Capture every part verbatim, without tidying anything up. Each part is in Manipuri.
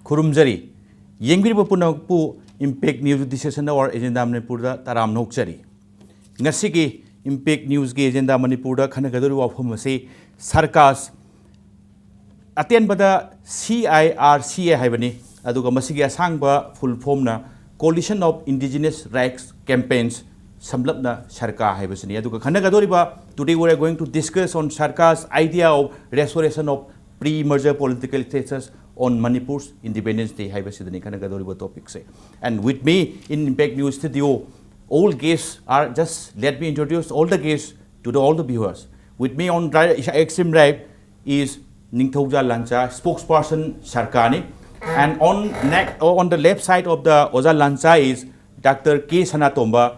ꯈꯨꯔꯨꯝꯖꯔꯤ꯫ ꯌꯦꯡꯕꯤꯔꯤꯕ ꯄꯨꯝꯅꯃꯛꯄꯨ Impact News Decision Hour Agenda ꯃꯅꯤꯄꯨꯔꯗ ꯇꯔꯥꯝꯅ ꯑꯣꯛꯆꯔꯤ꯫ ꯉꯁꯤꯒꯤ Impact Newsꯀꯤ Agenda ꯃꯅꯤꯄꯨꯔꯗ ꯈꯟꯅꯒꯗꯧꯔꯤꯕ ꯋꯥꯐꯝ ꯑꯁꯤ ꯁꯔꯀꯥꯔ, ꯑꯇꯦꯟꯕꯗ C I R C A ꯍꯥꯏꯕꯅꯤ, ꯑꯗꯨꯒ ꯃꯁꯤꯒꯤ ꯑꯁꯥꯡꯕ full formꯅ Coalition of Indigenous Rights Campaigns, ꯁꯝꯂꯞꯅ ꯁꯔꯀꯥꯔ ꯍꯥꯏꯕꯁꯤꯅꯤ꯫ ꯑꯗꯨꯒ ꯈꯟꯅꯒꯗꯧꯔꯤꯕ, today we are going to discuss on Sarkar's idea of restoration of pre-merger political status on Manipur's Independence Day ꯍꯥꯏꯕꯁꯤꯗꯅꯤ ꯈꯟꯅꯒꯗꯧꯔꯤꯕ topicꯁꯦ꯫ And with me in Impact News studio, all guests are, just let me introduce all the guests to the, all the viewers. With me on right, extreme right is Ningthoujal Lancha, spokesperson ꯁꯔꯀꯥꯔꯅꯤ꯫ And on next, on the left side of the ꯑꯣꯖꯥ ꯂꯥꯟꯆꯥ is Doctor K Sanatomba,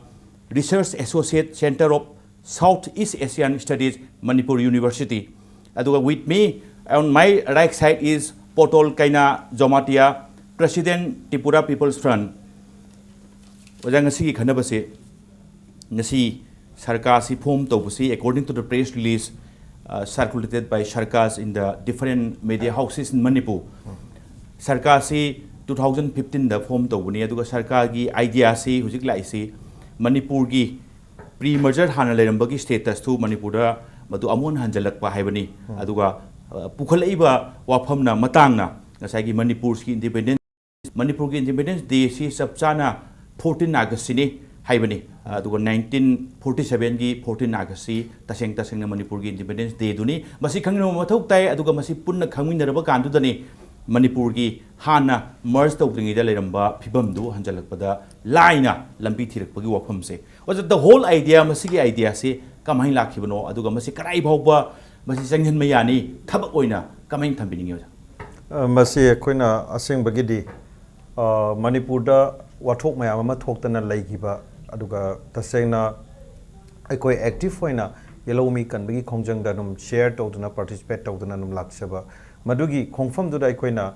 Research Associate, Center of South East Asian Studies, Manipur University. ꯑꯗꯨꯒ with me on my right side is ꯄꯣꯇꯣꯜ ꯀꯩꯅꯥ ꯖꯣꯃꯥꯇꯤꯌꯥ, President, Tripura People's Front꯫ ꯑꯣꯖꯥ, ꯉꯁꯤꯒꯤ ꯈꯟꯅꯕꯁꯦ, ꯉꯁꯤ ꯁꯔꯀꯥꯔꯁꯤ form ꯇꯧꯕꯁꯤ, according to the press release, uh, circulated by Sarkars in the different media houses in Manipur, ꯁꯔꯀꯥꯔꯁꯤ two thousand fifteenꯗ form ꯇꯧꯕꯅꯤ꯫ ꯑꯗꯨꯒ ꯁꯔꯀꯥꯔꯒꯤ ideaꯁꯤ ꯍꯧꯖꯤꯛ ꯂꯥꯛꯏꯁꯤ ꯃꯅꯤꯄꯨꯔꯒꯤ pre-merger ꯍꯥꯟꯅ ꯂꯩꯔꯝꯕꯒꯤ statusꯇꯨ ꯃꯅꯤꯄꯨꯔꯗ ꯃꯗꯨ ꯑꯃꯨꯛ ꯍꯟꯅ ꯍꯟꯖꯤꯜꯂꯛꯄ ꯍꯥꯏꯕꯅꯤ꯫ ꯑꯗꯨꯒ, ꯑ, ꯄꯨꯈꯠꯂꯛꯏꯕ ꯋꯥꯐꯝꯅ, ꯃꯇꯥꯡꯅ ꯉꯁꯥꯏꯒꯤ ꯃꯅꯤꯄꯨꯔꯒꯤ independence, ꯃꯅꯤꯄꯨꯔꯒꯤ Independence Dayꯁꯤ ꯆꯞ ꯆꯥꯅ fourteen Augustꯁꯤꯅꯤ ꯍꯥꯏꯕꯅꯤ꯫ ꯑꯗꯨꯒ nineteen forty sevenꯒꯤ fourteen Augustꯁꯤ ꯇꯁꯦꯡ ꯇꯁꯦꯡꯅ ꯃꯅꯤꯄꯨꯔꯒꯤ Independence Dayꯗꯨꯅꯤ꯫ ꯃꯁꯤ ꯈꯪꯃꯤꯟꯅꯕ ꯃꯊꯧ ꯇꯥꯏ꯫ ꯑꯗꯨꯒ ꯃꯁꯤ ꯄꯨꯟꯅ ꯈꯪꯃꯤꯟꯅꯔꯕ ꯀꯥꯟꯗꯨꯗꯅꯤ ꯃꯅꯤꯄꯨꯔꯒꯤ ꯍꯥꯟꯅ merge ꯇꯧꯗ꯭ꯔꯤꯉꯩꯗ ꯂꯩꯔꯝꯕ ꯐꯤꯕꯝꯗꯨ ꯍꯟꯖꯤꯜꯂꯛꯄꯗ ꯂꯥꯏꯅ ꯂꯝꯕꯤ ꯊꯤꯔꯛꯄꯒꯤ ꯋꯥꯐꯝꯁꯦ꯫ ꯑꯣꯖꯥ, the whole idea, ꯃꯁꯤꯒꯤ ideaꯁꯤ ꯀꯃꯥꯏꯅ ꯂꯥꯛꯈꯤꯕꯅꯣ, ꯑꯗꯨꯒ ꯃꯁꯤ ꯀꯗꯥꯏ ꯐꯥꯎꯕ ꯃꯁꯤ ꯆꯪꯁꯤꯟꯕ ꯌꯥꯅꯤ, ꯊꯕꯛ ꯑꯣꯏꯅ ꯀꯃꯥꯏꯅ ꯊꯝꯕꯤꯅꯤꯡꯉꯤ, ꯑꯣꯖꯥ? ꯑ, ꯃꯁꯤ ꯑꯩꯈꯣꯏꯅ ꯑꯁꯦꯡꯕꯒꯤꯗꯤ, ꯑ, ꯃꯅꯤꯄꯨꯔꯗ ꯋꯥꯊꯣꯛ ꯃꯌꯥꯝ ꯑꯃ ꯊꯣꯛꯇꯅ ꯂꯩꯈꯤꯕ, ꯑꯗꯨꯒ ꯇꯁꯦꯡꯅ ꯑꯩꯈꯣꯏ active ꯑꯣꯏꯅ ꯌꯦꯜꯍꯧꯃꯤ ꯀꯟꯕꯒꯤ ꯈꯣꯡꯖꯪꯗ ꯑꯗꯨꯝ share ꯇꯧꯗꯨꯅ, participate ꯇꯧꯗꯨꯅ ꯑꯗꯨꯝ ꯂꯥꯛꯆꯕ, ꯃꯗꯨꯒꯤ ꯈꯣꯡꯐꯝꯗꯨꯗ ꯑꯩꯈꯣꯏꯅ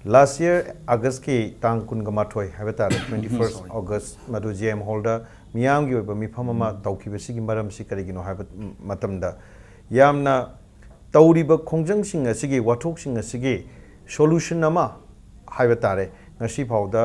last year Augustꯀꯤ ꯇꯥꯡ ꯀꯨꯟꯒ ꯃꯥꯊꯣꯏ ꯍꯥꯏꯕ ꯇꯥꯔꯦ, twenty first Sorry. August, ꯃꯗꯨ J M Hallꯗ ꯃꯤꯌꯥꯝꯒꯤ ꯑꯣꯏꯕ ꯃꯤꯐꯝ ꯑꯃ ꯇꯧꯈꯤꯕꯁꯤꯒꯤ ꯃꯔꯝꯁꯤ ꯀꯔꯤꯒꯤꯅꯣ ꯍꯥꯏꯕ ꯃꯇꯝꯗ, ꯌꯥꯝꯅ ꯇꯧꯔꯤꯕ ꯈꯣꯡꯖꯪꯁꯤꯡ ꯑꯁꯤꯒꯤ, ꯋꯥꯊꯣꯛꯁꯤꯡ ꯑꯁꯤꯒꯤ solution ꯑꯃ ꯍꯥꯏꯕ ꯇꯥꯔꯦ꯫ ꯉꯁꯤ ꯐꯥꯎꯗ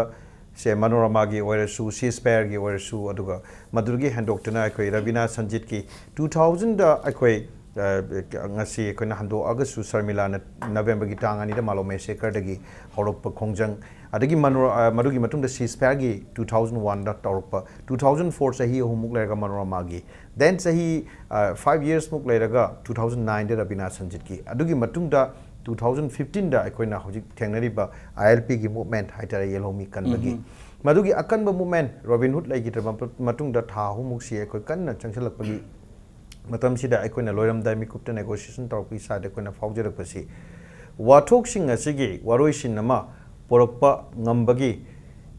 ꯁꯦ ꯃꯅꯣꯔꯃꯥꯒꯤ ꯑꯣꯏꯔꯁꯨ, ꯁꯤꯁ ꯐꯥꯌꯔꯒꯤ ꯑꯣꯏꯔꯁꯨ, ꯑꯗꯨꯒ ꯃꯗꯨꯗꯒꯤ ꯍꯦꯟꯗꯣꯛꯇꯨꯅ ꯑꯩꯈꯣꯏ ꯔꯕꯤꯅꯥ ꯁꯟꯖꯤꯠꯀꯤ ꯇꯨ ꯊꯥꯎꯖꯟꯗ ꯑꯩꯈꯣꯏ, ꯑ, ꯉꯁꯤ ꯑꯩꯈꯣꯏꯅ ꯍꯟꯗꯣꯛꯑꯒꯁꯨ ꯁꯔꯃꯤꯂꯥꯅ ꯅꯕꯦꯝꯕꯔꯒꯤ ꯇꯥꯡ ꯑꯅꯤꯗ ꯃꯥꯂꯣꯝ ꯃꯦꯁꯦꯀꯔꯗꯒꯤ ꯍꯧꯔꯛꯄ ꯈꯣꯡꯖꯪ, ꯑꯗꯒꯤ ꯃꯅꯣ-, ꯑ, ꯃꯗꯨꯒꯤ ꯃꯇꯨꯡꯗ ꯁꯤꯁ ꯐꯥꯌꯔꯒꯤ ꯇꯨ ꯊꯥꯎꯖꯟ ꯋꯥꯟꯗ ꯇꯧꯔꯛꯄ, ꯇꯨ ꯊꯥꯎꯖꯟ ꯐꯣꯔ ꯆꯍꯤ ꯑꯍꯨꯝꯃꯨꯛ ꯂꯩꯔꯒ ꯃꯅꯣꯔꯃꯥꯒꯤ, then ꯆꯍꯤ, ꯑ, ꯐꯥꯏꯚ ꯌꯔꯁꯃꯨꯛ ꯂꯩꯔꯒ ꯇꯨ ꯊꯥꯎꯖꯟ ꯅꯥꯏꯟꯗ ꯔꯕꯤꯅꯥ ꯁꯟꯖꯤꯠꯀꯤ, ꯑꯗꯨꯒꯤ ꯃꯇꯨꯡꯗ ꯇꯨ ꯊꯥꯎꯖꯟ ꯐꯤꯐꯇꯤꯟꯗ ꯑꯩꯈꯣꯏꯅ ꯍꯧꯖꯤꯛ ꯊꯦꯡꯅꯔꯤꯕ ꯑꯥꯏ ꯑꯦꯜ ꯄꯤꯒꯤ ꯃꯨꯚꯃꯦꯟꯠ ꯍꯥꯏꯇꯥꯔꯦ, ꯌꯦꯜꯍꯧꯃꯤ ꯀꯟꯕꯒꯤ꯫ ꯎꯝ꯫ ꯃꯗꯨꯒꯤ ꯑꯀꯟꯕ ꯃꯨꯚꯃꯦꯟꯠ ꯔꯣꯕꯤꯟ ꯍꯨꯗ ꯂꯩꯈꯤꯗ꯭ꯔꯕ ꯃꯇꯨꯡꯗ ꯊꯥ ꯑꯍꯨꯝꯃꯨꯛꯁꯤ ꯑꯩꯈꯣꯏ ꯀꯟꯅ ꯆꯪꯁꯤꯜꯂꯛꯄꯒꯤ ꯃꯇꯝꯁꯤꯗ ꯑꯩꯈꯣꯏꯅ ꯂꯣꯏꯔꯝꯗꯥꯏ ꯃꯤꯀꯨꯞꯇ ꯅꯦꯒꯣꯁꯤꯌꯦꯁꯟ ꯇꯧꯔꯛꯄꯒꯤ ꯁꯥꯏꯗ ꯑꯩꯈꯣꯏꯅ ꯐꯥꯎꯖꯔꯛꯄꯁꯤ, ꯋꯥꯊꯣꯛꯁꯤꯡ ꯑꯁꯤꯒꯤ ꯋꯥꯔꯣꯏꯁꯤꯟ ꯑꯃ ꯄꯨꯔꯛꯄ ꯉꯝꯕꯒꯤ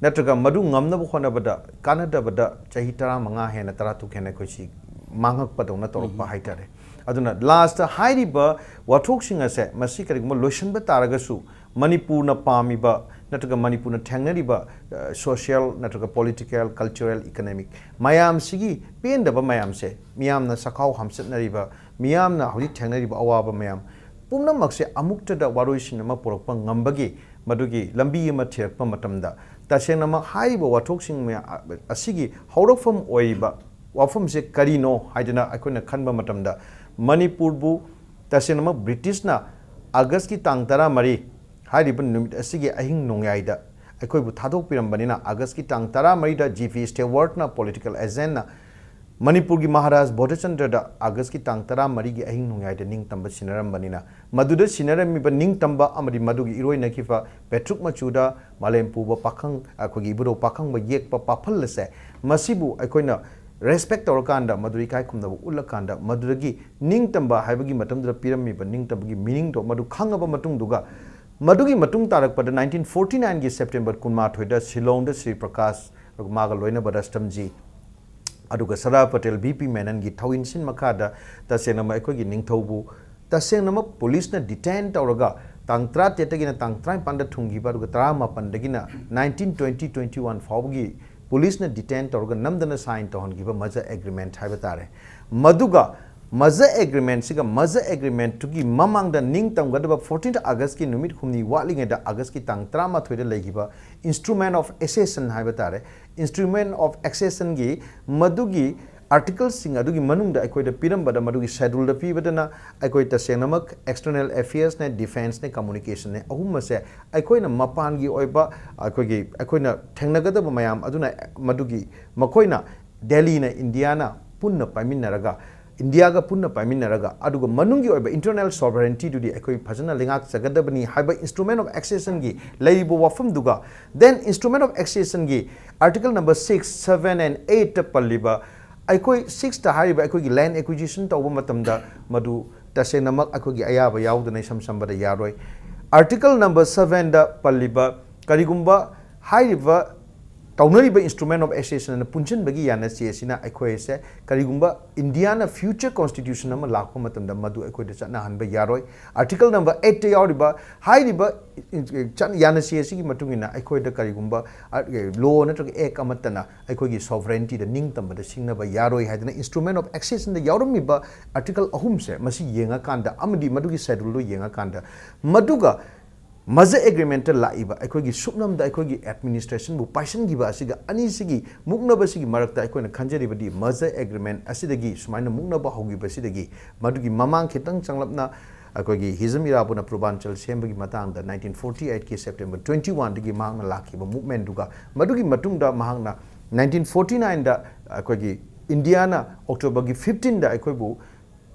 ꯅꯠꯇ꯭ꯔꯒ ꯃꯗꯨ ꯉꯝꯅꯕ ꯍꯣꯠꯅꯕꯗ ꯀꯥꯟꯅꯗꯕꯗ ꯆꯍꯤ ꯇꯔꯥꯃꯉꯥ ꯍꯦꯟꯅ, ꯇꯔꯥꯇꯔꯨꯛ ꯍꯦꯟꯅ ꯑꯩꯈꯣꯏꯁꯤ ꯃꯥꯡꯉꯛꯄꯗꯧꯅ ꯇꯧꯔꯛꯄ ꯎꯝ꯫ ꯍꯥꯏꯇꯥꯔꯦ꯫ ꯑꯗꯨꯅ ꯂꯥꯁꯇ ꯍꯥꯏꯔꯤꯕ ꯋꯥꯊꯣꯛꯁꯤꯡ ꯑꯁꯦ ꯃꯁꯤ ꯀꯔꯤꯒꯨꯝꯕ ꯂꯣꯏꯁꯤꯟꯕ ꯇꯥꯔꯒꯁꯨ ꯃꯅꯤꯄꯨꯔꯅ ꯄꯥꯝꯃꯤꯕ ꯅꯠꯇ꯭ꯔꯒ ꯃꯅꯤꯄꯨꯔꯅ ꯊꯦꯡꯅꯔꯤꯕ, ꯑ, ꯁꯣꯁꯤꯌꯦꯜ ꯅꯠꯇ꯭ꯔꯒ ꯄꯣꯂꯤꯇꯤꯀꯦꯜ, ꯀꯜꯆꯔꯦꯜ, ꯏꯀꯅꯣꯃꯤꯛ ꯃꯌꯥꯝꯁꯤꯒꯤ ꯄꯦꯟꯗꯕ ꯃꯌꯥꯝꯁꯦ, ꯃꯤꯌꯥꯝꯅ ꯆꯈꯥꯎ ꯍꯥꯝꯆꯠꯅꯔꯤꯕ, ꯃꯤꯌꯥꯝꯅ ꯍꯧꯖꯤꯛ ꯊꯦꯡꯅꯔꯤꯕ ꯑꯋꯥꯕ ꯃꯌꯥꯝ ꯄꯨꯝꯅꯃꯛꯁꯦ ꯑꯃꯨꯛꯇꯗ ꯋꯥꯔꯣꯏꯁꯤꯟ ꯑꯃ ꯄꯨꯔꯛꯄ ꯉꯝꯕꯒꯤ ꯃꯗꯨꯒꯤ ꯂꯝꯕꯤ ꯑꯃ ꯊꯤꯔꯛꯄ ꯃꯇꯝꯗ, ꯇꯁꯦꯡꯅꯃꯛ ꯍꯥꯏꯔꯤꯕ ꯋꯥꯊꯣꯛꯁꯤꯡ ꯃꯌꯥ-, ꯑꯁꯤꯒꯤ ꯍꯧꯔꯛꯐꯝ ꯑꯣꯏꯔꯤꯕ ꯋꯥꯐꯝꯁꯦ ꯀꯔꯤꯅꯣ ꯍꯥꯏꯗꯅ ꯑꯩꯈꯣꯏꯅ ꯈꯟꯕ ꯃꯇꯝꯗ, ꯃꯅꯤꯄꯨꯔꯕꯨ ꯇꯁꯦꯡꯅꯃꯛ ꯕ꯭ꯔꯤꯇꯤꯁꯅ ꯑꯥꯒꯁꯀꯤ ꯇꯥꯡ ꯇꯔꯥꯃꯔꯤ ꯍꯥꯏꯔꯤꯕ ꯅꯨꯃꯤꯠ ꯑꯁꯤꯒꯤ ꯑꯍꯤꯡ ꯅꯣꯡꯌꯥꯏꯗ ꯑꯩꯈꯣꯏꯕꯨ ꯊꯥꯗꯣꯛꯄꯤꯔꯝꯕꯅꯤꯅ, ꯑꯥꯒꯁꯀꯤ ꯇꯥꯡ ꯇꯔꯥꯃꯔꯤꯗ ꯖꯤ ꯚꯤ ꯁ꯭ꯇꯦꯋꯥꯔꯠꯅ, ꯄꯣꯂꯤꯇꯤꯀꯦꯜ ꯑꯦꯖꯦꯟꯠꯅ, ꯃꯅꯤꯄꯨꯔꯒꯤ ꯃꯍꯥꯔꯥꯖ ꯕꯣꯙꯆꯟꯗ꯭ꯔꯗ ꯑꯥꯒꯁꯀꯤ ꯇꯥꯡ ꯇꯔꯥꯃꯔꯤꯒꯤ ꯑꯍꯤꯡ ꯅꯣꯡꯌꯥꯏꯗ ꯅꯤꯡꯇꯝꯕ ꯁꯤꯟꯅꯔꯝꯕꯅꯤꯅ, ꯃꯗꯨꯗ ꯁꯤꯟꯅꯔꯝꯃꯤꯕ ꯅꯤꯡꯇꯝꯕ ꯑꯃꯗꯤ ꯃꯗꯨꯒꯤ ꯏꯔꯣꯏꯅꯈꯤꯕ ꯄꯦꯇ꯭ꯔꯨꯛ ꯃꯆꯨꯗ ꯃꯥꯂꯦꯝ ꯄꯨꯕ ꯄꯥꯈꯪ, ꯑꯩꯈꯣꯏꯒꯤ ꯏꯕꯨꯙꯧ ꯄꯥꯈꯪꯕ ꯌꯦꯛꯄ ꯄꯥꯐꯜ ꯑꯁꯦ, ꯃꯁꯤꯕꯨ ꯑꯩꯈꯣꯏꯅ ꯔꯦꯁꯄꯦꯛ ꯇꯧꯔꯀꯥꯟꯗ, ꯃꯗꯨꯗ ꯏꯀꯥꯏ ꯈꯨꯝꯅꯕ ꯎꯠꯂꯀꯥꯟꯗ, ꯃꯗꯨꯗꯒꯤ ꯅꯤꯡꯇꯝꯕ ꯍꯥꯏꯕꯒꯤ ꯃꯇꯝꯗꯨꯗ ꯄꯤꯔꯝꯃꯤꯕ ꯅꯤꯡꯇꯝꯕꯒꯤ ꯃꯤꯅꯤꯡꯗꯣ ꯃꯗꯨ ꯈꯪꯉꯕ ꯃꯇꯨꯡꯗꯨꯒ, ꯃꯗꯨꯒꯤ ꯃꯇꯨꯡ ꯇꯥꯔꯛꯄꯗ ꯅꯥꯏꯟꯇꯤꯟ ꯐꯣꯔꯇꯤ ꯅꯥꯏꯟꯒꯤ ꯁꯦꯞꯇꯦꯝꯕꯔ ꯀꯨꯟꯃꯥꯊꯣꯏꯗ ꯁꯤꯂꯣꯡꯗ ꯁ꯭ꯔꯤ ꯄ꯭ꯔꯀꯥꯁ, ꯃꯥꯒ ꯂꯣꯏꯅꯕ ꯔꯁꯇꯝꯖꯤ, ꯑꯗꯨꯒ ꯁꯔꯗꯥꯔ ꯄꯇꯦꯜ, ꯚꯤ ꯄꯤ ꯃꯦꯅꯟꯒꯤ ꯊꯧꯏꯟꯁꯤꯟ ꯃꯈꯥꯗ ꯇꯁꯦꯡꯅꯃꯛ ꯑꯩꯈꯣꯏꯒꯤ ꯅꯤꯡꯊꯧꯕꯨ ꯇꯁꯦꯡꯅꯃꯛ ꯄꯨꯂꯤꯁꯅ ꯗꯤꯇꯦꯟ ꯇꯧꯔꯒ ꯇꯥꯡ ꯇꯔꯥꯇꯔꯦꯠꯇꯒꯤꯅ ꯇꯥꯡ ꯇꯔꯥꯅꯤꯄꯥꯟꯗ ꯊꯨꯡꯈꯤꯕ, ꯑꯗꯨꯒ ꯇꯔꯥꯃꯥꯄꯟꯗꯒꯤꯅ ꯅꯥꯏꯟꯇꯤꯟ ꯇ꯭ꯋꯦꯟꯇꯤ, ꯇ꯭ꯋꯦꯟꯇꯤ ꯋꯥꯟ ꯐꯥꯎꯕꯒꯤ ꯄꯨꯂꯤꯁꯅ ꯗꯤꯇꯦꯟ ꯇꯧꯔꯒ ꯅꯝꯗꯅ ꯁꯥꯏꯟ ꯇꯧꯍꯟꯈꯤꯕ ꯃꯖꯥ ꯑꯦꯒ꯭ꯔꯤꯃꯦꯟꯠ ꯍꯥꯏꯕ ꯇꯥꯔꯦ꯫ ꯃꯗꯨꯒ ꯃꯔꯖꯔ ꯑꯦꯒ꯭ꯔꯤꯃꯦꯟꯁꯤꯒ ꯃꯔꯖꯔ ꯑꯦꯒ꯭ꯔꯤꯃꯦꯟꯇꯨꯒꯤ ꯃꯃꯥꯡꯗ ꯅꯤꯡꯇꯝꯒꯗꯕ fourteenth Augustꯀꯤ ꯅꯨꯃꯤꯠ ꯍꯨꯝꯅꯤ ꯋꯥꯠꯂꯤꯉꯩꯗ Augustꯀꯤ ꯇꯥꯡ ꯇꯔꯥꯃꯥꯊꯣꯏꯗ ꯂꯩꯈꯤꯕ Instrument of Accession ꯍꯥꯏꯕ ꯇꯥꯔꯦ, Instrument of Accessionꯒꯤ ꯃꯗꯨꯒꯤ articleꯁꯤꯡ ꯑꯗꯨꯒꯤ ꯃꯅꯨꯡꯗ ꯑꯩꯈꯣꯏꯗ ꯄꯤꯔꯝꯕꯗ, ꯃꯗꯨꯒꯤ scheduleꯗ ꯄꯤꯕꯗꯅ ꯑꯩꯈꯣꯏ ꯇꯁꯦꯡꯅꯃꯛ external affairsꯅꯦ, defenceꯅꯦ, communicationꯅꯦ, ꯑꯍꯨꯝ ꯑꯁꯦ ꯑꯩꯈꯣꯏꯅ ꯃꯄꯥꯟꯒꯤ ꯑꯣꯏꯕ ꯑꯩꯈꯣꯏꯒꯤ, ꯑꯩꯈꯣꯏꯅ ꯊꯦꯡꯅꯒꯗꯕ ꯃꯌꯥꯝ ꯑꯗꯨꯅ ꯃꯗꯨꯒꯤ ꯃꯈꯣꯏꯅ ꯗꯦꯜꯂꯤꯅ ꯏꯟꯗꯤꯌꯥꯅ ꯄꯨꯟꯅ ꯄꯥꯏꯃꯤꯟꯅꯔꯒ, ꯏꯟꯗꯤꯌꯥꯒ ꯄꯨꯟꯅ ꯄꯥꯏꯃꯤꯟꯅꯔꯒ, ꯑꯗꯨꯒ ꯃꯅꯨꯡꯒꯤ ꯑꯣꯏꯕ internal sovereigntyꯗꯨꯗꯤ ꯑꯩꯈꯣꯏ ꯐꯖꯅ ꯂꯩꯉꯥꯛꯆꯒꯗꯕꯅꯤ ꯍꯥꯏꯕ Instrument of Accessionꯒꯤ ꯂꯩꯔꯤꯕ ꯋꯥꯐꯝꯗꯨꯒ, then Instrument of Accessionꯒꯤ article number six, seven and eightꯇ ꯄꯜꯂꯤꯕ, ꯑꯩꯈꯣꯏ sixꯇ ꯍꯥꯏꯔꯤꯕ ꯑꯩꯈꯣꯏꯒꯤ land acquisition ꯇꯧꯕ ꯃꯇꯝꯗ ꯃꯗꯨ ꯇꯁꯦꯡꯅꯃꯛ ꯑꯩꯈꯣꯏꯒꯤ ꯑꯌꯥꯕ ꯌꯥꯎꯗꯅ ꯏꯁꯝ ꯁꯝꯕꯗ ꯌꯥꯔꯣꯏ꯫ Article number sevenꯗ ꯄꯜꯂꯤꯕ, ꯀꯔꯤꯒꯨꯝꯕ ꯍꯥꯏꯔꯤꯕ ꯇꯧꯅꯔꯤꯕ Instrument of Accessionꯅ ꯄꯨꯟꯁꯤꯟꯕꯒꯤ ꯌꯥꯅꯆꯦ ꯑꯁꯤꯅ ꯑꯩꯈꯣꯏꯁꯦ ꯀꯔꯤꯒꯨꯝꯕ ꯏꯟꯗꯤꯌꯥꯅ future constitution ꯑꯃ ꯂꯥꯛꯄ ꯃꯇꯝꯗ ꯃꯗꯨ ꯑꯩꯈꯣꯏꯗ ꯆꯠꯅꯍꯟꯕ ꯌꯥꯔꯣꯏ꯫ Article number eightꯇ ꯌꯥꯎꯔꯤꯕ, ꯍꯥꯏꯔꯤꯕ ꯆꯠ-, ꯌꯥꯅꯆꯦ ꯑꯁꯤꯒꯤ ꯃꯇꯨꯡ ꯏꯟꯅ ꯑꯩꯈꯣꯏꯗ ꯀꯔꯤꯒꯨꯝꯕ, ꯑ, law ꯅꯠꯇ꯭ꯔꯒ act ꯑꯃꯠꯇꯅ ꯑꯩꯈꯣꯏꯒꯤ sovereigntyꯗ ꯅꯤꯡꯇꯝꯕꯗ ꯁꯤꯡꯅꯕ ꯌꯥꯔꯣꯏ ꯍꯥꯏꯗꯅ Instrument of Accessionꯗ ꯌꯥꯎꯔꯝꯃꯤꯕ article ꯑꯍꯨꯝꯁꯦ, ꯃꯁꯤ ꯌꯦꯡꯉꯀꯥꯟꯗ ꯑꯃꯗꯤ ꯃꯗꯨꯒꯤ scheduleꯗꯣ ꯌꯦꯡꯉꯀꯥꯟꯗ, ꯃꯗꯨꯒ merger agreementꯇ ꯂꯥꯛꯏꯕ ꯑꯩꯈꯣꯏꯒꯤ ꯁꯨꯞꯅꯝꯗ ꯑꯩꯈꯣꯏꯒꯤ administrationꯕꯨ ꯄꯥꯏꯁꯤꯟꯈꯤꯕ ꯑꯁꯤꯒ ꯑꯅꯤꯁꯤꯒꯤ ꯃꯨꯛꯅꯕꯁꯤꯒꯤ ꯃꯔꯛꯇ ꯑꯩꯈꯣꯏꯅ ꯈꯟꯖꯔꯤꯕꯗꯤ merger agreement ꯑꯁꯤꯗꯒꯤ ꯁꯨꯃꯥꯏꯅ ꯃꯨꯛꯅꯕ ꯍꯧꯈꯤꯕꯁꯤꯗꯒꯤ ꯃꯗꯨꯒꯤ ꯃꯃꯥꯡ ꯈꯤꯇꯪ ꯆꯪꯂꯞꯅ ꯑꯩꯈꯣꯏꯒꯤ ꯍꯤꯖꯝ ꯏꯔꯥꯕꯣꯠꯅ ꯄꯨꯔꯕꯥꯟꯆꯜ ꯁꯦꯝꯕꯒꯤ ꯃꯇꯥꯡꯗ nineteen forty eightꯀꯤ September twenty oneꯗꯒꯤ ꯃꯍꯥꯛꯅ ꯂꯥꯛꯈꯤꯕ movementꯗꯨꯒ, ꯃꯗꯨꯒꯤ ꯃꯇꯨꯡꯗ ꯃꯍꯥꯛꯅ nineteen forty nineꯗ ꯑꯩꯈꯣꯏꯒꯤ ꯏꯟꯗꯤꯌꯥꯅ Octoberꯒꯤ fifteenꯗ ꯑꯩꯈꯣꯏꯕꯨ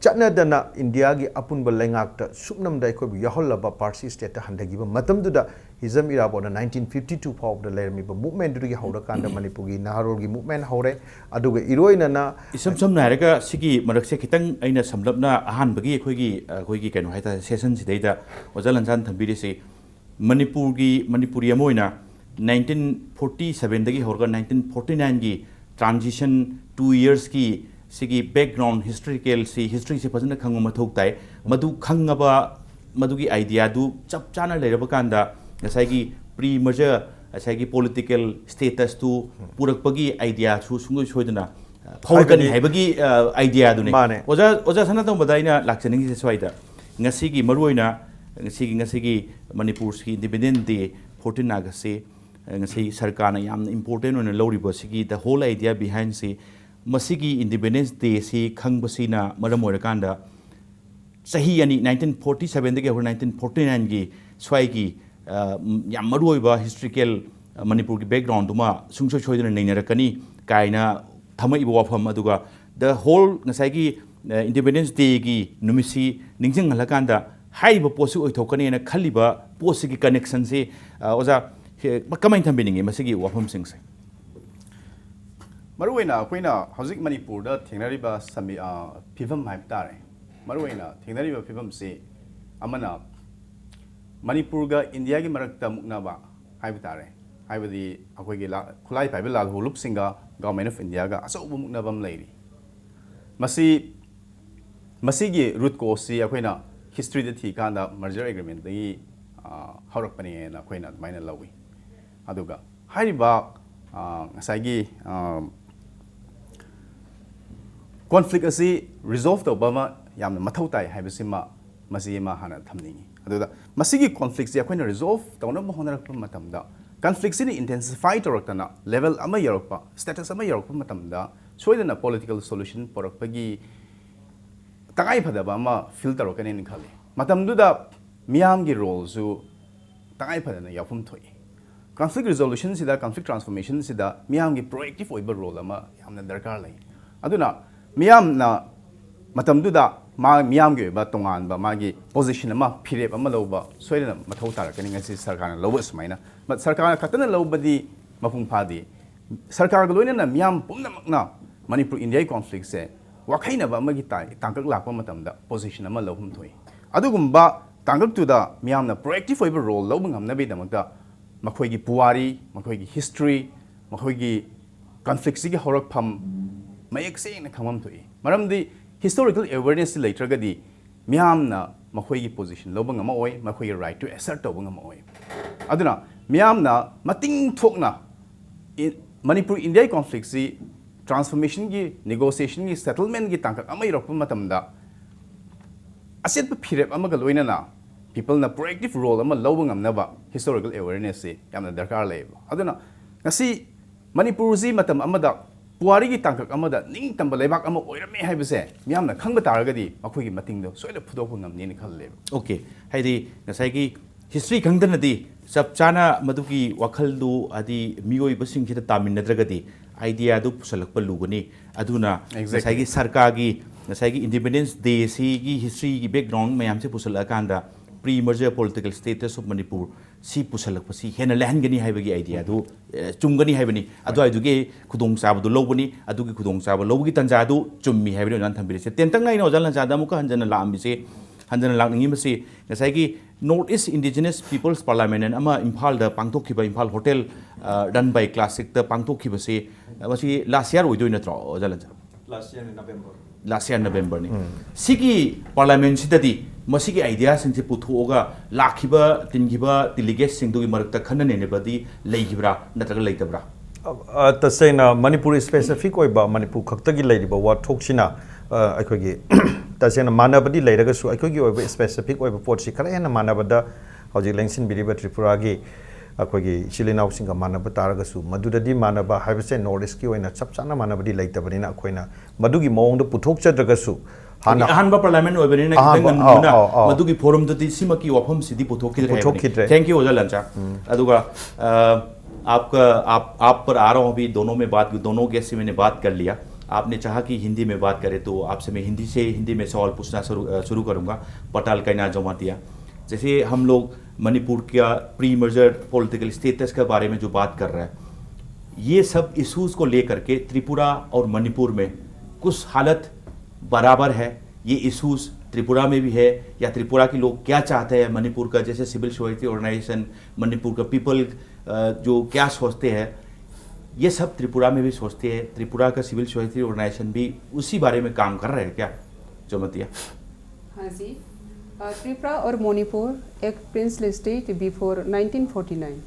ꯆꯠꯅꯗꯅ ꯏꯟꯗꯤꯌꯥꯒꯤ ꯑꯄꯨꯟꯕ ꯂꯩꯉꯥꯛꯇ ꯁꯨꯞꯅꯝꯗ ꯑꯩꯈꯣꯏꯕꯨ ꯌꯥꯎꯍꯜꯂꯕ Parsi stateꯇ ꯍꯟꯊꯈꯤꯕ ꯃꯇꯝꯗꯨꯗ ꯍꯤꯖꯝ ꯏꯔꯥꯕꯣꯠꯅ nineteen fifty two ꯐꯥꯎꯕꯗ ꯂꯩꯔꯝꯃꯤꯕ movementꯗꯨꯗꯒꯤ ꯍꯧꯔꯀꯥꯟꯗ ꯃꯅꯤꯄꯨꯔꯒꯤ ꯅꯍꯥꯔꯣꯜꯒꯤ movement ꯍꯧꯔꯦ꯫ ꯑꯗꯨꯒ ꯏꯔꯣꯏꯅꯅ ꯏꯁꯝ ꯁꯝꯅ ꯍꯥꯏꯔꯒ ꯁꯤꯒꯤ ꯃꯔꯛꯁꯦ ꯈꯤꯇꯪ ꯑꯩꯅ ꯁꯝꯂꯞꯅ ꯑꯍꯥꯟꯕꯒꯤ ꯑꯩꯈꯣꯏꯒꯤ, ꯑꯩꯈꯣꯏꯒꯤ ꯀꯩꯅꯣ ꯍꯥꯏꯇꯥꯔꯦ, sessionꯁꯤꯗꯩꯗ ꯑꯣꯖꯥ ꯂꯟꯖꯥꯟ ꯊꯝꯕꯤꯔꯤꯁꯤ, ꯃꯅꯤꯄꯨꯔꯒꯤ, ꯃꯅꯤꯄꯨꯔꯤ ꯑꯃ ꯑꯣꯏꯅ nineteen forty sevenꯗꯒꯤ ꯍꯧꯔꯒ nineteen forty nineꯒꯤ transition two yearsꯀꯤ ꯁꯤꯒꯤ background historicalꯁꯤ, historyꯁꯤ ꯐꯖꯅ ꯈꯪꯕ ꯃꯊꯧ ꯇꯥꯏ꯫ ꯃꯗꯨ ꯈꯪꯉꯕ, ꯃꯗꯨꯒꯤ ideaꯗꯨ ꯆꯞ ꯆꯥꯅ ꯂꯩꯔꯕ ꯀꯥꯟꯗ ꯉꯁꯥꯏꯒꯤ pre-merger, ꯉꯁꯥꯏꯒꯤ political statusꯇꯨ ꯄꯨꯔꯛꯄꯒꯤ ideaꯁꯨ ꯁꯨꯡꯁꯣꯏ ꯁꯣꯏꯗꯅ ꯐꯥꯎꯔꯛꯀꯅꯤ ꯍꯥꯏꯕꯗꯤ ꯍꯥꯏꯕꯒꯤ ꯑꯥꯏꯗꯤꯌꯥꯗꯨꯅꯤ꯫ ꯃꯥꯅꯦ꯫ ꯑꯣꯖꯥ ꯑꯣꯖꯥ ꯁꯅꯥꯇꯣꯝꯕꯗ ꯑꯩꯅ ꯂꯥꯛꯆꯅꯤꯡꯉꯤꯁꯦ ꯁ꯭ꯋꯥꯏꯗ, ꯉꯁꯤꯒꯤ ꯃꯔꯨꯑꯣꯏꯅ ꯉꯁꯤꯒꯤ ꯉꯁꯤꯒꯤ ꯃꯅꯤꯄꯨꯔꯁꯤꯒꯤ ꯏꯟꯗꯤꯄꯦꯟꯗꯦꯟꯁ ꯗꯦ, ꯐꯣꯔꯇꯤꯟ ꯑꯥꯒꯁꯁꯤ, ꯉꯁꯤ ꯁꯔꯀꯥꯔꯅ ꯌꯥꯝꯅ ꯏꯝꯄꯣꯔꯇꯦꯟ ꯑꯣꯏꯅ ꯂꯧꯔꯤꯕ ꯁꯤꯒꯤ the whole idea behind ꯁꯤ, ꯃꯁꯤꯒꯤ ꯏꯟꯗꯤꯄꯦꯟꯗꯦꯟꯁ ꯗꯦꯁꯤ ꯈꯪꯕꯁꯤꯅ ꯃꯔꯝ ꯑꯣꯏꯔꯀꯥꯟꯗ ꯆꯍꯤ ꯑꯅꯤ, ꯅꯥꯏꯟꯇꯤꯟ ꯐꯣꯔꯇꯤ ꯁꯕꯦꯟꯗꯒꯤ ꯍꯧꯔ ꯅꯥꯏꯟꯇꯤꯟ ꯐꯣꯔꯇꯤ ꯅꯥꯏꯟꯒꯤ ꯁ꯭ꯋꯥꯏꯒꯤ ꯑ, ꯌꯥꯝ ꯃꯔꯨꯑꯣꯏꯕ ꯍꯤꯁꯇ꯭ꯔꯤꯀꯦꯜ, ꯑ, ꯃꯅꯤꯄꯨꯔꯒꯤ ꯕꯦꯛꯒ꯭ꯔꯥꯎꯟꯗꯨꯃ ꯁꯨꯡꯁꯣꯏ ꯁꯣꯏꯗꯅ ꯅꯩꯅꯔꯛꯀꯅꯤ ꯀꯥꯏꯅ ꯊꯝꯃꯛꯏꯕ ꯋꯥꯐꯝ, ꯑꯗꯨꯒ the whole ꯉꯁꯥꯏꯒꯤ ꯏꯟꯗꯤꯄꯦꯟꯗꯦꯟꯁ ꯗꯦꯒꯤ ꯅꯨꯃꯤꯠꯁꯤ ꯅꯤꯡꯁꯤꯡꯍꯜꯂꯀꯥꯟꯗ ꯍꯥꯏꯔꯤꯕ ꯄꯣꯠꯁꯤ ꯑꯣꯏꯊꯣꯛꯀꯅꯤꯅ ꯈꯜꯂꯤꯕ ꯄꯣꯠꯁꯤꯒꯤ ꯀꯅꯦꯛꯁꯟꯁꯤ, ꯑ, ꯑꯣꯖꯥ, ꯍꯦ-, ꯀꯃꯥꯏꯅ ꯊꯝꯕꯤꯅꯤꯡꯉꯤ ꯃꯁꯤꯒꯤ ꯋꯥꯐꯝꯁꯤꯡꯁꯦ? ꯃꯔꯨꯑꯣꯏꯅ ꯑꯩꯈꯣꯏꯅ ꯍꯧꯖꯤꯛ ꯃꯅꯤꯄꯨꯔꯗ ꯊꯦꯡꯅꯔꯤꯕ ꯁꯃꯤ-, ꯑ, ꯐꯤꯕꯝ ꯍꯥꯏꯕ ꯇꯥꯔꯦ꯫ ꯃꯔꯨꯑꯣꯏꯅ ꯊꯦꯡꯅꯔꯤꯕ ꯐꯤꯕꯝꯁꯤ ꯑꯃꯅ ꯃꯅꯤꯄꯨꯔꯒ ꯏꯟꯗꯤꯌꯥꯒꯤ ꯃꯔꯛꯇ ꯃꯨꯛꯅꯕ ꯍꯥꯏꯕ ꯇꯥꯔꯦ, ꯍꯥꯏꯕꯗꯤ ꯑꯩꯈꯣꯏꯒꯤ ꯂꯥ-, ꯈꯨꯠꯂꯥꯏ ꯄꯥꯏꯕ ꯂꯥꯜꯍꯧꯂꯨꯞꯁꯤꯡꯒ ꯒꯚꯔꯟꯃꯦꯟ ꯑꯣꯐ ꯏꯟꯗꯤꯌꯥꯒ ꯑꯆꯧꯕ ꯃꯨꯛꯅꯕ ꯑꯃ ꯂꯩꯔꯤ꯫ ꯃꯁꯤ, ꯃꯁꯤꯒꯤ ꯔꯨꯠ ꯀꯣꯁꯁꯤ ꯑꯩꯈꯣꯏꯅ ꯍꯤꯁꯇ꯭ꯔꯤꯗ ꯊꯤꯀꯥꯟꯗ ꯃꯔꯖꯔ ꯑꯦꯒ꯭ꯔꯤꯃꯦꯟꯗꯒꯤ, ꯑ, ꯍꯧꯔꯛꯄꯅꯦꯅ ꯑꯩꯈꯣꯏꯅ ꯑꯗꯨꯃꯥꯏꯅ ꯂꯧꯏ꯫ ꯑꯗꯨꯒ ꯍꯥꯏꯔꯤꯕ, ꯑ, ꯉꯁꯥꯏꯒꯤ, ꯑ, ꯀꯣꯟꯐ꯭ꯂꯤꯛ ꯑꯁꯤ ꯔꯤꯖꯣꯜꯐ ꯇꯧꯕ ꯑꯃ ꯌꯥꯝꯅ ꯃꯊꯧ ꯇꯥꯏ ꯍꯥꯏꯕꯁꯤꯃ, ꯃꯁꯤ ꯑꯃ ꯍꯥꯟꯅ ꯊꯝꯅꯤꯡꯉꯤ꯫ ꯑꯗꯨꯗ ꯃꯁꯤꯒꯤ ꯀꯣꯟꯐ꯭ꯂꯤꯛꯁꯤ ꯑꯩꯈꯣꯏꯅ ꯔꯤꯖꯣꯜꯐ ꯇꯧꯅꯕ ꯍꯣꯠꯅꯔꯛꯄ ꯃꯇꯝꯗ, ꯀꯟꯐ꯭ꯂꯤꯛꯁꯤꯅ ꯏꯟꯇꯦꯟꯁꯤꯐꯥꯏ ꯇꯧꯔꯛꯇꯅ ꯂꯦꯚꯦꯜ ꯑꯃ ꯌꯧꯔꯛꯄ, ꯁ꯭ꯇꯦꯇꯁ ꯑꯃ ꯌꯧꯔꯛꯄ ꯃꯇꯝꯗ, ꯁꯣꯏꯗꯅ ꯄꯣꯂꯤꯇꯤꯀꯦꯜ ꯁꯣꯂꯨꯁꯟ ꯄꯨꯔꯛꯄꯒꯤ ꯇꯉꯥꯏꯐꯗꯕ ꯑꯃ ꯐꯤꯜ ꯇꯧꯔꯛꯀꯅꯤꯅ ꯈꯜꯂꯤ꯫ ꯃꯇꯝꯗꯨꯗ ꯃꯤꯌꯥꯝꯒꯤ ꯔꯣꯜꯁꯨ ꯇꯉꯥꯏꯐꯗꯅ ꯌꯥꯎꯐꯝ ꯊꯣꯛꯏ꯫ ꯀꯟꯐ꯭ꯂꯤꯛ ꯔꯤꯖꯣꯂꯨꯁꯟꯁꯤꯗ, ꯀꯟꯐ꯭ꯂꯤꯛ ꯇ꯭ꯔꯥꯟꯁꯐꯣꯔꯃꯦꯁꯟꯁꯤꯗ ꯃꯤꯌꯥꯝꯒꯤ ꯄ꯭ꯔꯣꯑꯦꯛꯇꯤꯞ ꯑꯣꯏꯕ ꯔꯣꯜ ꯑꯃ ꯌꯥꯝꯅ ꯗꯔꯀꯥꯔ ꯂꯩ꯫ ꯑꯗꯨꯅ ꯃꯤꯌꯥꯝꯅ ꯃꯇꯝꯗꯨꯗ ꯃꯥ, ꯃꯤꯌꯥꯝꯒꯤ ꯑꯣꯏꯕ ꯇꯣꯉꯥꯟꯕ ꯃꯥꯒꯤ ꯄꯣꯖꯤꯁꯟ ꯑꯃ, ꯐꯤꯔꯦꯞ ꯑꯃ ꯂꯧꯕ ꯁꯣꯏꯗꯅ ꯃꯊꯧ ꯇꯥꯔꯛꯀꯅꯤ꯫ ꯉꯁꯤ ꯁꯔꯀꯥꯔꯅ ꯂꯧꯕ ꯁꯨꯃꯥꯏꯅ, ꯃ-, ꯁꯔꯀꯥꯔ ꯈꯛꯇꯅ ꯂꯧꯕꯗꯤ ꯃꯄꯨꯡ ꯐꯥꯗꯦ꯫ ꯁꯔꯀꯥꯔꯒ ꯂꯣꯏꯅꯅ ꯃꯤꯌꯥꯝ ꯄꯨꯝꯅꯃꯛꯅ ꯃꯅꯤꯄꯨꯔ ꯏꯟꯗꯤꯌꯥꯒꯤ ꯀꯣꯟꯐ꯭ꯂꯤꯛꯁꯦ ꯋꯥꯈꯩꯅꯕ ꯑꯃꯒꯤ ꯇꯥ-, ꯇꯥꯡꯀꯛ ꯂꯥꯛꯄ ꯃꯇꯝꯗ ꯄꯣꯖꯤꯁꯟ ꯑꯃ ꯂꯧꯐꯝ ꯊꯣꯛꯏ꯫ ꯑꯗꯨꯒꯨꯝꯕ ꯇꯥꯡꯀꯛꯇꯨꯗ ꯃꯤꯌꯥꯝꯅ ꯄ꯭ꯔꯣꯑꯦꯛꯇꯤꯞ ꯑꯣꯏꯕ ꯔꯣꯜ ꯂꯧꯕ ꯉꯝꯅꯕꯒꯤꯗꯃꯛꯇ ꯃꯈꯣꯏꯒꯤ ꯄꯨꯋꯥꯔꯤ, ꯃꯈꯣꯏꯒꯤ ꯍꯤꯁꯇ꯭ꯔꯤ, ꯃꯈꯣꯏꯒꯤ ꯀꯟꯐ꯭ꯂꯤꯛꯁꯤꯒꯤ ꯍꯧꯔꯛꯐꯝ ꯃꯌꯦꯛ ꯁꯦꯡꯅ ꯈꯪꯐꯝ ꯊꯣꯛꯏ꯫ ꯃꯔꯝꯗꯤ ꯍꯤꯁꯇꯣꯔꯤꯀꯦꯜ ꯑꯦꯋꯦꯔꯅꯦꯁꯁꯤ ꯂꯩꯇ꯭ꯔꯒꯗꯤ ꯃꯤꯌꯥꯝꯅ ꯃꯈꯣꯏꯒꯤ ꯄꯣꯖꯤꯁꯟ ꯂꯧꯕ ꯉꯝꯃꯛꯑꯣꯏ, ꯃꯈꯣꯏꯒꯤ ꯔꯥꯏꯠꯇꯨ ꯑꯦꯁꯔꯠ ꯇꯧꯕ ꯉꯝꯃꯛꯑꯣꯏ꯫ ꯑꯗꯨꯅ ꯃꯤꯌꯥꯝꯅ ꯃꯇꯤꯡ ꯊꯣꯛꯅ ꯏ-, ꯃꯅꯤꯄꯨꯔ ꯏꯟꯗꯤꯌꯥꯒꯤ ꯀꯣꯟꯐ꯭ꯂꯤꯛꯁꯤ transformationꯒꯤ, negotiationꯒꯤ, settlementꯒꯤ ꯇꯥꯡꯀꯛ ꯑꯃ ꯌꯧꯔꯛꯄ ꯃꯇꯝꯗ ꯑꯆꯦꯠꯄ ꯐꯤꯔꯦꯞ ꯑꯃꯒ ꯂꯣꯏꯅꯅ peopleꯅ proactive role ꯑꯃ ꯂꯧꯕ ꯉꯝꯅꯕ historical awarenessꯁꯤ ꯌꯥꯝꯅ ꯗꯔꯀꯥꯔ ꯂꯩꯌꯦꯕ꯫ ꯑꯗꯨꯅ ꯉꯁꯤ ꯃꯅꯤꯄꯨꯔꯁꯤ ꯃꯇꯝ ꯑꯃꯗ ꯄꯨꯋꯥꯔꯤꯒꯤ ꯇꯥꯡꯀꯛ ꯑꯃꯗ ꯅꯤꯡꯇꯝꯕ ꯂꯩꯕꯥꯛ ꯑꯃ ꯑꯣꯏꯔꯝꯃꯦ ꯍꯥꯏꯕꯁꯦ ꯃꯤꯌꯥꯝꯅ ꯈꯪꯕ ꯇꯥꯔꯒꯗꯤ ꯃꯈꯣꯏꯒꯤ ꯃꯇꯤꯡꯗꯣ ꯁꯣꯏꯗꯅ ꯐꯨꯗꯣꯛꯄ ꯉꯝꯅꯤꯅ ꯈꯜꯂꯦꯕ꯫ ꯑꯣꯀꯦ, ꯍꯥꯏꯗꯤ ꯉꯁꯥꯏꯒꯤ ꯍꯤꯁꯇ꯭ꯔꯤ ꯈꯪꯗꯅꯗꯤ ꯆꯞ ꯆꯥꯅ ꯃꯗꯨꯒꯤ ꯋꯥꯈꯜꯗꯨ, ꯍꯥꯏꯗꯤ ꯃꯤꯑꯣꯏꯕꯁꯤꯡꯁꯤꯗ ꯇꯥꯃꯤꯟꯅꯗ꯭ꯔꯒꯗꯤ, ꯑꯥꯏꯗꯤꯌꯥꯗꯨ ꯄꯨꯁꯜꯂꯛꯄ ꯂꯨꯒꯅꯤ꯫ ꯑꯗꯨꯅ Exactly. ꯉꯁꯥꯏꯒꯤ ꯁꯔꯀꯥꯔꯒꯤ, ꯉꯁꯥꯏꯒꯤ Independence Day ꯁꯤꯒꯤ ꯍꯤꯁꯇ꯭ꯔꯤꯒꯤ ꯕꯦꯛꯒ꯭ꯔꯥꯎꯟ ꯃꯌꯥꯝꯁꯦ ꯄꯨꯁꯜꯂꯛꯑꯀꯥꯟꯗ pre-merger political status of Manipur ꯁꯤ ꯄꯨꯁꯜꯂꯛꯄꯁꯤ ꯍꯦꯟꯅ ꯂꯥꯏꯍꯟꯒꯅꯤ ꯍꯥꯏꯕꯒꯤ ꯑꯥꯏꯗꯤꯌꯥꯗꯨ, ꯑꯦ, ꯆꯨꯝꯒꯅꯤ ꯍꯥꯏꯕꯅꯤ꯫ ꯑꯗꯨꯋꯥꯏꯗꯨꯒꯤ ꯈꯨꯗꯣꯡꯆꯥꯕꯗꯨ ꯂꯧꯕꯅꯤ꯫ ꯑꯗꯨꯒꯤ ꯈꯨꯗꯣꯡꯆꯥꯕ ꯂꯧꯕꯒꯤ ꯇꯥꯟꯖꯥꯗꯨ ꯆꯨꯝꯃꯤ ꯍꯥꯏꯕꯅꯤ ꯑꯣꯖꯥꯅ ꯊꯝꯕꯤꯔꯤꯁꯦ꯫ ꯇꯦꯟꯇꯛꯅ ꯑꯩꯅ ꯑꯣꯖꯥ ꯂꯟꯆꯥꯗ ꯑꯃꯨꯛꯀ ꯍꯟꯖꯟꯅ ꯂꯥꯛꯑꯝꯃꯤꯁꯦ, ꯍꯟꯖꯟꯅ ꯂꯥꯛꯅꯤꯡꯉꯤꯕꯁꯤ ꯉꯁꯥꯏꯒꯤ North East Indigenous People's Parliament ꯑꯃ ꯏꯝꯐꯥꯜꯗ ꯄꯥꯡꯊꯣꯛꯈꯤꯕ, ꯏꯝꯐꯥꯜ ꯍꯣꯇꯦꯜ, ꯑ, run by Classic ꯇ ꯄꯥꯡꯊꯣꯛꯈꯤꯕꯁꯤ, ꯃꯁꯤ last year ꯑꯣꯏꯗꯣꯏ ꯅꯠꯇ꯭ꯔꯣ, ꯑꯣꯖꯥ ꯂꯟꯆꯥ? Last year November. Last year November ꯅꯤ꯫ ꯁꯤꯒꯤ ꯄꯥꯔꯂꯥꯃꯦꯟꯁꯤꯗꯗꯤ ꯃꯁꯤꯒꯤ ꯑꯥꯏꯗꯤꯌꯥꯁꯤꯡꯁꯤ ꯄꯨꯊꯣꯛꯑꯒ ꯂꯥꯛꯈꯤꯕ, ꯇꯤꯟꯈꯤꯕ ꯗꯤꯂꯤꯒꯦꯠꯁꯤꯡꯗꯨꯒꯤ ꯃꯔꯛꯇ ꯈꯟꯅ ꯅꯩꯅꯕꯗꯤ ꯂꯩꯈꯤꯕ꯭ꯔꯥ ꯅꯠꯇ꯭ꯔꯒ ꯂꯩꯇꯕ꯭ꯔꯥ? ꯑ, ꯇꯁꯦꯡꯅ ꯃꯅꯤꯄꯨꯔ specific ꯑꯣꯏꯕ, ꯃꯅꯤꯄꯨꯔ ꯈꯛꯇꯒꯤ ꯂꯩꯔꯤꯕ ꯋꯥꯊꯣꯛꯁꯤꯅ, ꯑ, ꯑꯩꯈꯣꯏꯒꯤ ꯇꯁꯦꯡꯅ ꯃꯥꯟꯅꯕꯗꯤ ꯂꯩꯔꯒꯁꯨ, ꯑꯩꯈꯣꯏꯒꯤ ꯑꯣꯏꯕ specific ꯑꯣꯏꯕ ꯄꯣꯠꯁꯤ ꯈꯔ ꯍꯦꯟꯅ ꯃꯥꯟꯅꯕꯗ ꯍꯧꯖꯤꯛ ꯂꯦꯡꯁꯤꯟꯕꯤꯔꯤꯕ ꯇ꯭ꯔꯤꯄꯨꯔꯥꯒꯤ ꯑꯩꯈꯣꯏꯒꯤ ꯏꯆꯤꯜ ꯏꯅꯥꯎꯁꯤꯡꯒ ꯃꯥꯟꯅꯕ ꯇꯥꯔꯒꯁꯨ, ꯃꯗꯨꯗꯗꯤ ꯃꯥꯟꯅꯕ ꯍꯥꯏꯕꯁꯦ North East ꯀꯤ ꯑꯣꯏꯅ ꯆꯞ ꯆꯥꯅ ꯃꯥꯟꯅꯕꯗꯤ ꯂꯩꯇꯕꯅꯤꯅ, ꯑꯩꯈꯣꯏꯅ ꯃꯗꯨꯒꯤ ꯃꯑꯣꯡꯗ ꯄꯨꯊꯣꯛꯆꯗ꯭ꯔꯒꯁꯨ ꯍꯥꯟꯅ ꯑꯍꯥꯟꯕ ꯄꯥꯔꯂꯥꯃꯦꯟ ꯑꯣꯏꯕꯅꯤꯅ ꯈꯤꯇꯪ ꯑꯍꯥꯟꯕ, ꯉꯟꯕꯅ ꯑꯧ, ꯑꯧ, ꯑꯧ꯫ ꯃꯗꯨꯒꯤ ꯐꯣꯔꯝꯗꯨꯗꯤ ꯁꯤꯃꯛꯀꯤ ꯋꯥꯐꯝꯁꯤꯗꯤ ꯄꯨꯊꯣꯛꯈꯤꯗ꯭ꯔꯦ ꯍꯥꯏꯕꯅꯤ꯫ ꯄꯨꯊꯣꯛꯈꯤꯗ꯭ꯔꯦ꯫ Thank you, ꯑꯣꯖꯥ ꯂꯟꯆꯥ꯫ ꯑꯗꯨꯒ, ꯑ, आपका, आप, आप पर आ रहा हूँ अभी, दोनों में बात, दोनों गेस्ट से मैंने बात कर लिया। आपने चाहा कि हिंदी में बात करें, तो आपसे मैं हिंदी से, हिंदी में सवाल पूछना शुरू, अ, शुरू करूँगा। पटाल कैना जमातिया, जैसे हम लोग मणिपुर का प्री मर्जर पॉलिटिकल स्टेटस के बारे में जो बात कर रहे हैं, ये सब इश्यूज को लेकर के त्रिपुरा और मणिपुर में कुछ हालत बराबर है? ये इश्यूज त्रिपुरा में भी है, या त्रिपुरा के लोग क्या चाहते हैं मणिपुर का, जैसे सिविल सोसाइटी ऑर्गेनाइजेशन, मणिपुर का पीपल, अ, जो क्या सोचते हैं, ये सब त्रिपुरा में भी सोचते हैं? त्रिपुरा का सिविल सोसाइटी ऑर्गेनाइजेशन भी उसी बारे में काम कर रहे हैं क्या, जमातिया? हाँ जी। अ, त्रिपुरा और मणिपुर एक princely state before nineteen forty nine.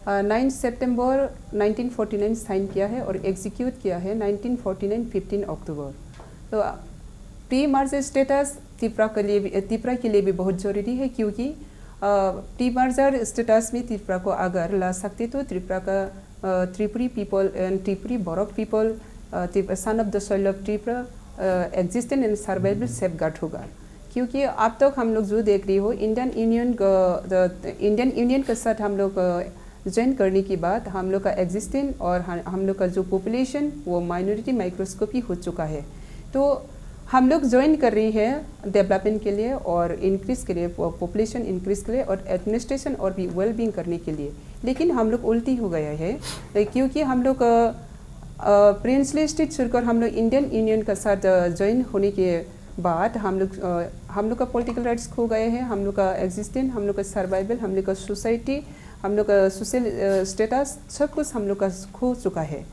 Nine सितंबर नाइनटीन फोर्टी नाइन साइन किया है और एग्जीक्यूट किया है nineteen forty nine fifteen October. तो प्री मर्जर स्टेटस त्रिपुरा के लिए भी, त्रिपुरा के लिए भी बहुत ज़रूरी है, क्योंकि प्री मर्जर स्टेटस में त्रिपुरा को अगर ला सकते तो त्रिपुरा का Tripuri people and Tripuri Boro people, son of the soil of Tripura, existence and survival safeguard होगा। क्योंकि अब तक हम लोग जो देख रही हो, इंडियन यूनियन इंडियन यूनियन के साथ हम लोग ज्वाइन करने के बाद हम लोग का एग्जिस्टेंस और हम हम लोग का जो पॉपुलेशन, वो माइनॉरिटी माइक्रोस्कोपी हो चुका है। तो हम लोग ज्वाइन कर रही है डेवलपमेंट के लिए और इंक्रीज के लिए, पॉपुलेशन इंक्रीज के लिए और एडमिनिस्ट्रेशन और भी वेल बीइंग करने के लिए। लेकिन हम लोग उल्टी हो गया है, क्योंकि हम लोग प्रिंसली स्टेट छोड़कर हम लोग इंडियन यूनियन का साथ ज्वाइन होने के बाद हम लोग अ, हम लोग का पॉलिटिकल राइट्स खो गए हैं, हम लोग का एग्जिस्टेंस, हम लोग का सर्वाइवल, हम लोग का सोसाइटी, हम लोग का सोशल स्टेटस, सब कुछ हम लोग का खो चुका है।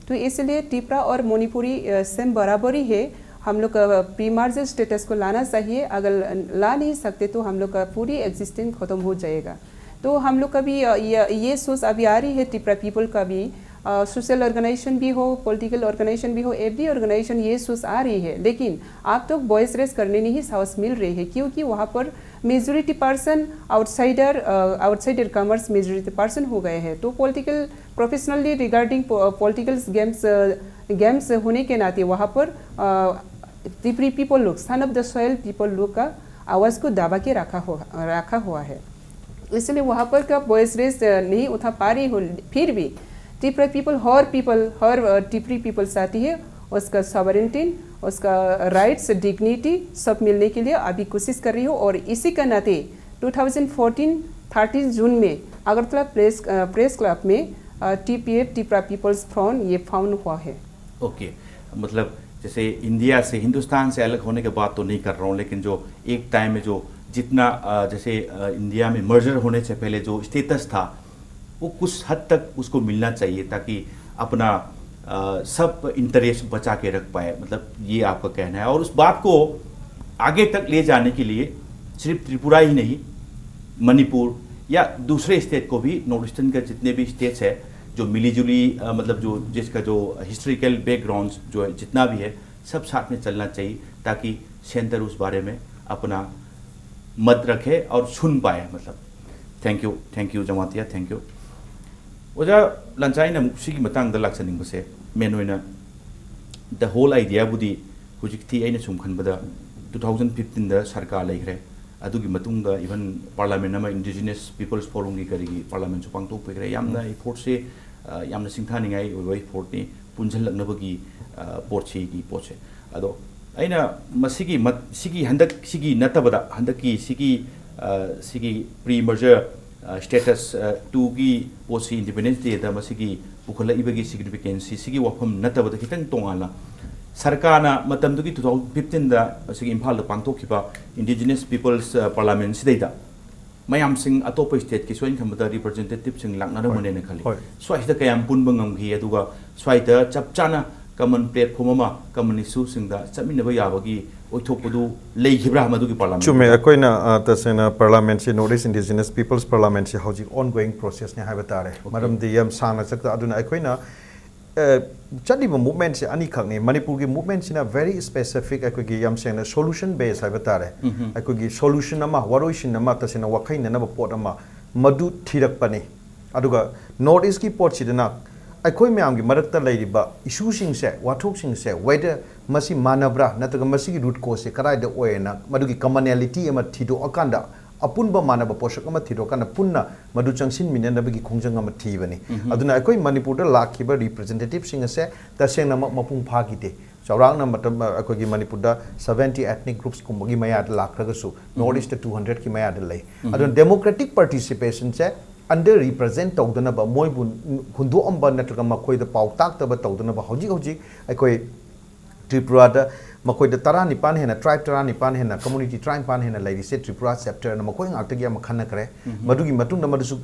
तो इसलिए त्रिपुरा और मणिपुरी सेम बराबर ही है। हम लोग का प्री मर्जर स्टेटस को लाना चाहिए। अगर ला नहीं सकते तो हम लोग का पूरी एग्जिस्टेंस ख़त्म हो जाएगा। तो हम लोग का भी अ, ये, ये सोच अभी आ रही है त्रिपुरा पीपल का भी। सोशल ऑर्गेनाइजेशन भी हो, पॉलिटिकल ऑर्गेनाइजेशन भी हो, एवरी ऑर्गेनाइजेशन ये सोच आ रही है, लेकिन आप तो वॉइस रेज करने नहीं साहस मिल रही है, क्योंकि वहाँ पर majority person outsider, outsider commerce majority person हो गए हैं। तो political professionally regarding political games games होने के नाते वहाँ पर त्रिपुरी पीपल लोग, सन ऑफ द सॉइल पीपल लोग का आवाज़ को दबा के रखा हो रखा हुआ है। इसलिए वहाँ पर का वॉइस रेज नहीं उठा पा रही हो। फिर भी त्रिपुरा पीपल, हर पीपल, हर त्रिपुरी पीपल चाहती है उसका सॉवरेंटी, उसका राइट्स, डिग्निटी सब मिलने के लिए अभी कोशिश कर रही हो। और इसी का नाते टू थाउजेंड फोर्टीन थर्टीन जून में अगरतला प्रेस प्रेस क्लब में T P F, Tripura People's Front, ये फाउंड हुआ है। ओके, मतलब जैसे इंडिया से, हिंदुस्तान से अलग होने के बात तो नहीं कर रहा हूँ, लेकिन जो एक टाइम में जो जितना अ, जैसे अ, इंडिया में मर्जर होने से पहले जो स्टेटस था, वो कुछ हद तक उसको मिलना चाहिए, ताकि अपना अ, सब इंटरेस्ट बचा के रख पाए, मतलब ये आपका कहना है। और उस बात को आगे तक ले जाने के लिए सिर्फ त्रिपुरा ही नहीं, मणिपुर, या दूसरे स्टेट को भी, नॉर्थ ईस्टर्न के जितने भी स्टेट्स हैं, जो मिली जुली, अ, मतलब जो जिसका जो हिस्टोरिकल बैकग्राउंड जो है, जितना भी है, सब साथ में चलना चाहिए, ताकि सेंटर उस बारे में अपना मत रखे और सुन पाए, मतलब। Thank you, thank you, Jamatia, thank you. ꯑꯣꯖꯥ ꯂꯟꯆꯥꯏꯅ ꯑꯃꯨꯛ ꯁꯤꯒꯤ ꯃꯇꯥꯡꯗ ꯂꯥꯛꯆꯅꯤꯡꯕꯁꯦ, ꯃꯦꯟ ꯑꯣꯏꯅ the whole idea ꯕꯨꯗꯤ ꯍꯧꯖꯤꯛꯇꯤ ꯑꯩꯅ ꯁꯨꯝ ꯈꯟꯕꯗ two thousand fifteen ꯗ ꯁꯔꯀꯥꯔ ꯂꯩꯈ꯭ꯔꯦ, ꯑꯗꯨꯒꯤ ꯃꯇꯨꯡꯗ even ꯄꯥꯔꯂꯥꯃꯦꯟ ꯑꯃ, ꯏꯟꯗꯤꯖꯤꯅꯁ ꯄꯤꯄꯜꯁ ꯐꯣꯔꯝꯒꯤ ꯀꯔꯤꯒꯤ ꯄꯥꯔꯂꯥꯃꯦꯟꯁꯨ ꯄꯥꯡꯊꯣꯛꯄꯤꯈ꯭ꯔꯦ꯫ ꯌꯥꯝꯅ ꯏꯐꯣꯔꯠꯁꯦ, ꯑ, ꯌꯥꯝꯅ ꯁꯤꯡꯊꯥꯅꯤꯡꯉꯥꯏ ꯑꯣꯏꯕ ꯏꯐꯣꯔꯠꯅꯤ, ꯄꯨꯟꯁꯤꯜꯂꯛꯅꯕꯒꯤ, ꯑ, ꯄꯣꯠꯁꯤꯒꯤ ꯄꯣꯠꯁꯦ꯫ ꯑꯗꯣ ꯑꯩꯅ ꯃꯁꯤꯒꯤ ꯃꯠ-, ꯁꯤꯒꯤ ꯍꯟꯗꯛ, ꯁꯤꯒꯤ ꯅꯠꯇꯕꯗ, ꯍꯟꯗꯛꯀꯤ ꯁꯤꯒꯤ, ꯑ, ꯁꯤꯒꯤ ꯄ꯭ꯔꯤ ꯃꯔꯖꯔ, ꯑ, ꯁ꯭ꯇꯦꯇꯁ, ꯑ, ꯇꯨꯒꯤ ꯄꯣꯠꯁꯤ, ꯏꯟꯗꯤꯄꯦꯟꯗꯦꯟꯁ ꯗꯦꯗ ꯃꯁꯤꯒꯤ ꯄꯨꯈꯠꯂꯛꯏꯕꯒꯤ ꯁꯤꯒꯅꯤꯐꯤꯀꯦꯟꯁꯁꯤ, ꯁꯤꯒꯤ ꯋꯥꯐꯝ ꯅꯠꯇꯕꯗ ꯈꯤꯇꯪ ꯇꯣꯉꯥꯟꯅ, ꯁꯔꯀꯥꯔꯅ ꯃꯇꯝꯗꯨꯒꯤ two thousand fifteen ꯗ ꯑꯁꯤꯒꯤ ꯏꯝꯐꯥꯜꯗ ꯄꯥꯡꯊꯣꯛꯈꯤꯕ ꯏꯟꯗꯤꯖꯤꯅꯁ ꯄꯤꯄꯜꯁ, ꯑ, ꯄꯥꯔꯂꯥꯃꯦꯟꯁꯤꯗꯩꯗ ꯃꯌꯥꯝꯁꯤꯡ ꯑꯇꯣꯞꯄ ꯁ꯭ꯇꯦꯠꯀꯤ ꯁꯣꯏꯅ ꯈꯟꯕꯗ ꯔꯤꯄ꯭ꯔꯖꯦꯟꯇꯦꯇꯤꯚꯁꯤꯡ ꯂꯥꯛꯅꯔꯝꯒꯅꯦꯅ ꯈꯜꯂꯤ꯫ ꯍꯣꯏ꯫ ꯁ꯭ꯋꯥꯏꯁꯤꯗ ꯀꯌꯥꯝ ꯄꯨꯟꯕ ꯉꯝꯈꯤ, ꯑꯗꯨꯒ ꯁ꯭ꯋꯥꯏꯗ ꯆꯞ ꯆꯥꯅ ꯀꯃꯟ ꯄ꯭ꯂꯦꯠꯐꯣꯝ ꯑꯃ, ꯀꯃꯟ ꯏꯁꯨꯁꯤꯡꯗ ꯆꯠꯃꯤꯟꯅꯕ ꯌꯥꯕꯒꯤ ꯑꯣꯏꯊꯣꯛꯄꯗꯨ ꯂꯩꯈꯤꯕ꯭ꯔꯥ ꯃꯗꯨꯒꯤ ꯄꯥꯔꯂꯥꯃꯦꯟ? ꯆꯨꯝꯃꯦ, ꯑꯩꯈꯣꯏꯅ, ꯑ, ꯇꯁꯦꯡꯅ ꯄꯥꯔꯂꯥꯃꯦꯟꯁꯤ, ꯅꯣꯔꯠ ꯏꯁ ꯏꯟꯗꯤꯖꯤꯅꯁ ꯄꯤꯄꯜꯁ ꯄꯥꯔꯂꯥꯃꯦꯟꯁꯤ ꯍꯧꯖꯤꯛ ꯑꯣꯟ ꯒꯣꯌꯤꯡ ꯄ꯭ꯔꯣꯁꯦꯁꯅꯤ ꯍꯥꯏꯕ ꯇꯥꯔꯦ꯫ ꯑꯣꯀꯦ꯫ ꯃꯔꯝꯗꯤ ꯌꯥꯝ ꯁꯥꯡꯅ ꯆꯠꯇ, ꯑꯗꯨꯅ ꯑꯩꯈꯣꯏꯅ, ꯑ, ꯆꯠꯂꯤꯕ ꯃꯨꯚꯃꯦꯟꯁꯦ ꯑꯅꯤꯈꯛꯅꯤ꯫ ꯃꯅꯤꯄꯨꯔꯒꯤ ꯃꯨꯚꯃꯦꯟꯁꯤꯅ ꯚꯦꯔꯤ ꯁ꯭ꯄꯦꯁꯤꯐꯤꯛ, ꯑꯩꯈꯣꯏꯒꯤ ꯌꯥꯝ ꯁꯦꯡꯅ ꯁꯣꯂꯨꯁꯟ ꯕꯦꯁ ꯍꯥꯏꯕ ꯇꯥꯔꯦ꯫ ꯎꯝꯍꯨꯝ꯫ ꯑꯩꯈꯣꯏꯒꯤ ꯁꯣꯂꯨꯁꯟ ꯑꯃ, ꯋꯥꯔꯣꯏꯁꯤꯟ ꯑꯃ, ꯇꯁꯦꯡꯅ ꯋꯥꯈꯩꯅꯅꯕ ꯄꯣꯠ ꯑꯃ, ꯃꯗꯨ ꯊꯤꯔꯛꯄꯅꯤ꯫ ꯑꯗꯨꯒ ꯅꯣꯔꯠ ꯏꯁꯀꯤ ꯄꯣꯠꯁꯤꯗꯅ ꯑꯩꯈꯣꯏ ꯃꯌꯥꯝꯒꯤ ꯃꯔꯛꯇ ꯂꯩꯔꯤꯕ ꯏꯁꯨꯁꯤꯡꯁꯦ, ꯋꯥꯊꯣꯛꯁꯤꯡꯁꯦ, ꯋꯦꯗꯔ ꯃꯁꯤ ꯃꯥꯟꯅꯕ꯭ꯔꯥ, ꯅꯠꯇ꯭ꯔꯒ ꯃꯁꯤꯒꯤ ꯔꯨꯠ ꯀꯣꯁꯁꯦ ꯀꯗꯥꯏꯗ ꯑꯣꯏꯌꯦꯅ ꯃꯗꯨꯒꯤ ꯀꯃꯟꯅꯦꯂꯤꯇꯤ ꯑꯃ ꯊꯤꯗꯣꯛꯑꯀꯥꯟꯗ, ꯑꯄꯨꯟꯕ ꯃꯥꯟꯅꯕ ꯄꯣꯠꯁꯛ ꯑꯃ ꯊꯤꯗꯣꯛꯑꯀꯥꯟꯗ ꯄꯨꯟꯅ ꯃꯗꯨ ꯆꯪꯁꯤꯟꯃꯤꯟꯅꯅꯕꯒꯤ ꯈꯣꯡꯖꯪ ꯑꯃ ꯊꯤꯕꯅꯤ꯫ ꯎꯝꯍꯨꯝ꯫ ꯑꯗꯨꯅ ꯑꯩꯈꯣꯏ ꯃꯅꯤꯄꯨꯔꯗ ꯂꯥꯛꯈꯤꯕ ꯔꯤꯄ꯭ꯔꯖꯦꯟꯇꯦꯇꯤꯚꯁꯤꯡ ꯑꯁꯦ ꯇꯁꯦꯡꯅꯃꯛ ꯃꯄꯨꯡ ꯐꯥꯈꯤꯗꯦ꯫ ꯆꯥꯎꯔꯥꯛꯅ ꯃꯇꯝ, ꯑꯩꯈꯣꯏꯒꯤ ꯃꯅꯤꯄꯨꯔꯗ seventy ethnic groups ꯀꯨꯝꯕꯒꯤ ꯃꯌꯥꯗ ꯂꯥꯛꯈ꯭ꯔꯒꯁꯨ, ꯅꯣꯔꯠ ꯎꯝꯍꯨꯝ꯫ ꯏꯁꯇ two hundred ꯀꯤ ꯃꯌꯥꯗ ꯂꯩ꯫ ꯎꯝꯍꯨꯝ꯫ ꯑꯗꯨꯅ ꯗꯦꯃꯣꯀ꯭ꯔꯦꯇꯤꯛ ꯄꯥꯔꯇꯤꯁꯤꯄꯦꯁꯟꯁꯦ ꯑꯟꯗꯔ ꯔꯤꯄ꯭ꯔꯖꯦꯟ ꯇꯧꯗꯅꯕ, ꯃꯣꯏꯕꯨ ꯍꯨꯟꯗꯣꯛꯑꯝꯕ ꯅꯠꯇ꯭ꯔꯒ ꯃꯈꯣꯏꯗ ꯄꯥꯎ ꯇꯥꯛꯇꯕ ꯇꯧꯗꯅꯕ ꯍꯧꯖꯤꯛ ꯍꯧꯖꯤꯛ ꯑꯩꯈꯣꯏ ꯇ꯭ꯔꯤꯄꯨꯔꯥꯗ ꯃꯈꯣꯏꯗ ꯇꯔꯥꯅꯤꯄꯥꯟ ꯍꯦꯟꯅ, tribe ꯇꯔꯥꯅꯤꯄꯥꯟ ꯍꯦꯟꯅ, community ꯇꯔꯥꯅꯤꯄꯥꯟ ꯍꯦꯟꯅ ꯂꯩꯔꯤꯁꯦ ꯇ꯭ꯔꯤꯄꯨꯔꯥ chapter ꯅ ꯃꯈꯣꯏ ꯉꯥꯛꯇꯒꯤ ꯑꯃ ꯈꯟꯅꯈ꯭ꯔꯦ꯫ ꯃꯗꯨꯒꯤ ꯃꯇꯨꯡꯗ ꯃꯗꯨꯁꯨ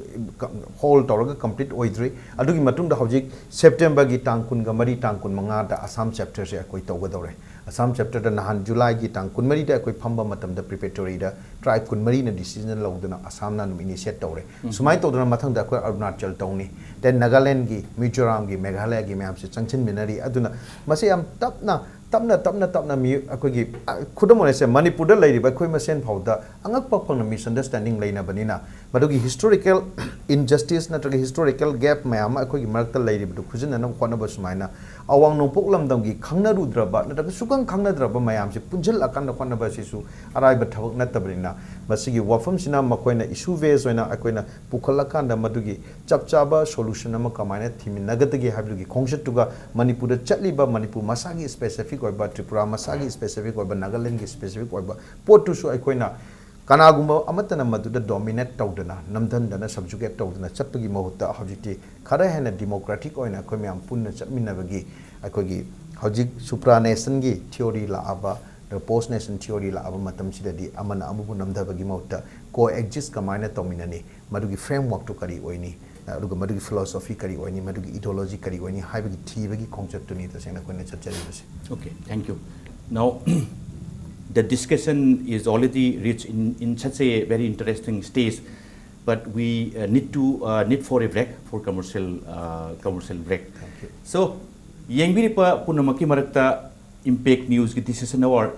ꯍꯣꯜ ꯇꯧꯔꯒ complete ꯑꯣꯏꯗ꯭ꯔꯤ꯫ ꯑꯗꯨꯒꯤ ꯃꯇꯨꯡꯗ ꯍꯧꯖꯤꯛ ꯁꯦꯞꯇꯦꯝꯕꯔꯒꯤ ꯇꯥꯡ ꯀꯨꯟꯒ ꯃꯔꯤ, ꯇꯥꯡ ꯀꯨꯟꯃꯉꯥꯗ ꯑꯁꯥꯝ chapter ꯁꯦ ꯑꯩꯈꯣꯏ ꯇꯧꯒꯗꯧꯔꯦ꯫ ꯑꯁꯥꯝ chapter ꯗ ꯅꯍꯥꯟ ꯖꯨꯂꯥꯏꯒꯤ ꯇꯥꯡ ꯀꯨꯟꯃꯔꯤꯗ ꯑꯩꯈꯣꯏ ꯐꯝꯕ ꯃꯇꯝꯗ, preparatory ꯗ tribe ꯀꯨꯟꯃꯔꯤꯅ decision ꯂꯧꯗꯨꯅ ꯑꯁꯥꯝꯅ ꯑꯗꯨꯝ initiate ꯇꯧꯔꯦ꯫ ꯁꯨꯃꯥꯏꯅ ꯇꯧꯗꯅ ꯃꯊꯪꯗ ꯑꯩꯈꯣꯏ ꯑꯔꯨꯅꯥꯆꯜ ꯇꯧꯅꯤ, then ꯅꯥꯒꯥꯂꯦꯟꯒꯤ, ꯃꯤꯖꯣꯔꯥꯝꯒꯤ, ꯃꯦꯘꯥꯂꯌꯥꯒꯤ ꯃꯌꯥꯝꯁꯦ ꯆꯪꯁꯤꯟꯃꯤꯟꯅꯔꯤ꯫ ꯑꯗꯨꯅ ꯃꯁꯤ ꯌꯥꯝ ꯇꯞꯅ, ꯇꯞꯅ, ꯇꯞꯅ, ꯇꯞꯅ ꯃꯤ ꯑꯩꯈꯣꯏꯒꯤ, ꯑ, ꯈꯨꯗꯝ ꯑꯣꯏꯅ ꯁꯦ, ꯃꯅꯤꯄꯨꯔꯗ ꯂꯩꯔꯤꯕ ꯑꯩꯈꯣꯏ ꯃꯁꯦꯟ ꯐꯥꯎꯗ ꯑꯉꯛꯄ ꯐꯪꯅ misunderstanding ꯂꯩꯅꯕꯅꯤꯅ, ꯃꯗꯨꯒꯤ historical injustice ꯅꯠꯇ꯭ꯔꯒ historical gap ꯃꯌꯥꯝ ꯑꯃ ꯑꯩꯈꯣꯏꯒꯤ ꯃꯔꯛꯇ ꯂꯩꯔꯤꯕꯗꯨ ꯈꯨꯖꯤꯟꯅꯅꯕ ꯍꯣꯠꯅꯕ ꯁꯨꯃꯥꯏꯅ, ꯑꯋꯥꯡ ꯅꯣꯡꯄꯣꯛ ꯂꯝꯗꯝꯒꯤ ꯈꯪꯅꯔꯨꯗ꯭ꯔꯕ ꯅꯠꯇ꯭ꯔꯒ ꯁꯨꯈꯪ ꯈꯪꯅꯗ꯭ꯔꯕ ꯃꯌꯥꯝꯁꯦ ꯄꯨꯟꯁꯤꯜꯂꯀꯥꯟꯗ ꯍꯣꯠꯅꯕ ꯑꯁꯤꯁꯨ ꯑꯔꯥꯏꯕ ꯊꯕꯛ ꯅꯠꯇꯕꯅꯤꯅ, ꯃꯁꯤꯒꯤ ꯋꯥꯐꯝꯁꯤꯅ ꯃꯈꯣꯏꯅ issue base ꯑꯣꯏꯅ ꯑꯩꯈꯣꯏꯅ ꯄꯨꯈꯠꯂꯀꯥꯟꯗ ꯃꯗꯨꯒꯤ ꯆꯞ ꯆꯥꯕ solution ꯑꯃ ꯀꯃꯥꯏꯅ ꯊꯤꯃꯤꯟꯅꯒꯗꯒꯦ ꯍꯥꯏꯕꯗꯨꯒꯤ ꯈꯣꯡꯆꯠꯇꯨꯒ ꯃꯅꯤꯄꯨꯔꯗ ꯆꯠꯂꯤꯕ ꯃꯅꯤꯄꯨꯔ ꯃꯁꯥꯒꯤ specific ꯑꯣꯏꯕ, ꯇ꯭ꯔꯤꯄꯨꯔꯥ ꯃꯁꯥꯒꯤ specific ꯑꯣꯏꯕ, ꯅꯥꯒꯥꯂꯦꯟꯒꯤ specific ꯑꯣꯏꯕ ꯄꯣꯠꯇꯨꯁꯨ ꯑꯩꯈꯣꯏꯅ ꯀꯅꯥꯒꯨꯝꯕ ꯑꯃꯠꯇꯅ ꯃꯗꯨꯗ dominate ꯇꯧꯗꯅ, ꯅꯝꯊꯟꯗꯅ, subjugate ꯇꯧꯗꯅ ꯆꯠꯄꯒꯤ ꯃꯍꯨꯠꯇ ꯍꯧꯖꯤꯛꯇꯤ ꯈꯔ ꯍꯦꯟꯅ democratic ꯑꯣꯏꯅ ꯑꯩꯈꯣꯏ ꯃꯌꯥꯝ ꯄꯨꯟꯅ ꯆꯠꯃꯤꯟꯅꯕꯒꯤ, ꯑꯩꯈꯣꯏꯒꯤ ꯍꯧꯖꯤꯛ supra nation ꯒꯤ theory ꯂꯥꯛꯑꯕ, post nation theory ꯂꯥꯛꯑꯕ ꯃꯇꯝꯁꯤꯗꯗꯤ ꯑꯃꯅ ꯑꯃꯕꯨ ꯅꯝꯊꯕꯒꯤ ꯃꯍꯨꯠꯇ co-exist ꯀꯃꯥꯏꯅ ꯇꯧꯃꯤꯟꯅꯅꯤ, ꯃꯗꯨꯒꯤ framework ꯇꯨ ꯀꯔꯤ ꯑꯣꯏꯅꯤ, ꯑꯗꯨꯒ ꯃꯗꯨꯒꯤ philosophy ꯀꯔꯤ ꯑꯣꯏꯅꯤ, ꯃꯗꯨꯒꯤ ideology ꯀꯔꯤ ꯑꯣꯏꯅꯤ ꯍꯥꯏꯕꯒꯤ ꯊꯤꯕꯒꯤ ꯈꯣꯡꯆꯠꯇꯨꯅꯤ ꯇꯁꯦꯡꯅ ꯑꯩꯈꯣꯏꯅ ꯆꯠꯆꯔꯤꯕꯁꯦ꯫ Okay, thank you. Now, the discussion is already reached in, in such a very interesting stage, but we uh, need to uh, need for a break for commercial uh, commercial break. Thank you. So, ꯌꯦꯡꯕꯤꯔꯤꯕ ꯄꯨꯝꯅꯃꯛꯀꯤ ꯃꯔꯛꯇ Impact News ꯀꯤ Decision Hour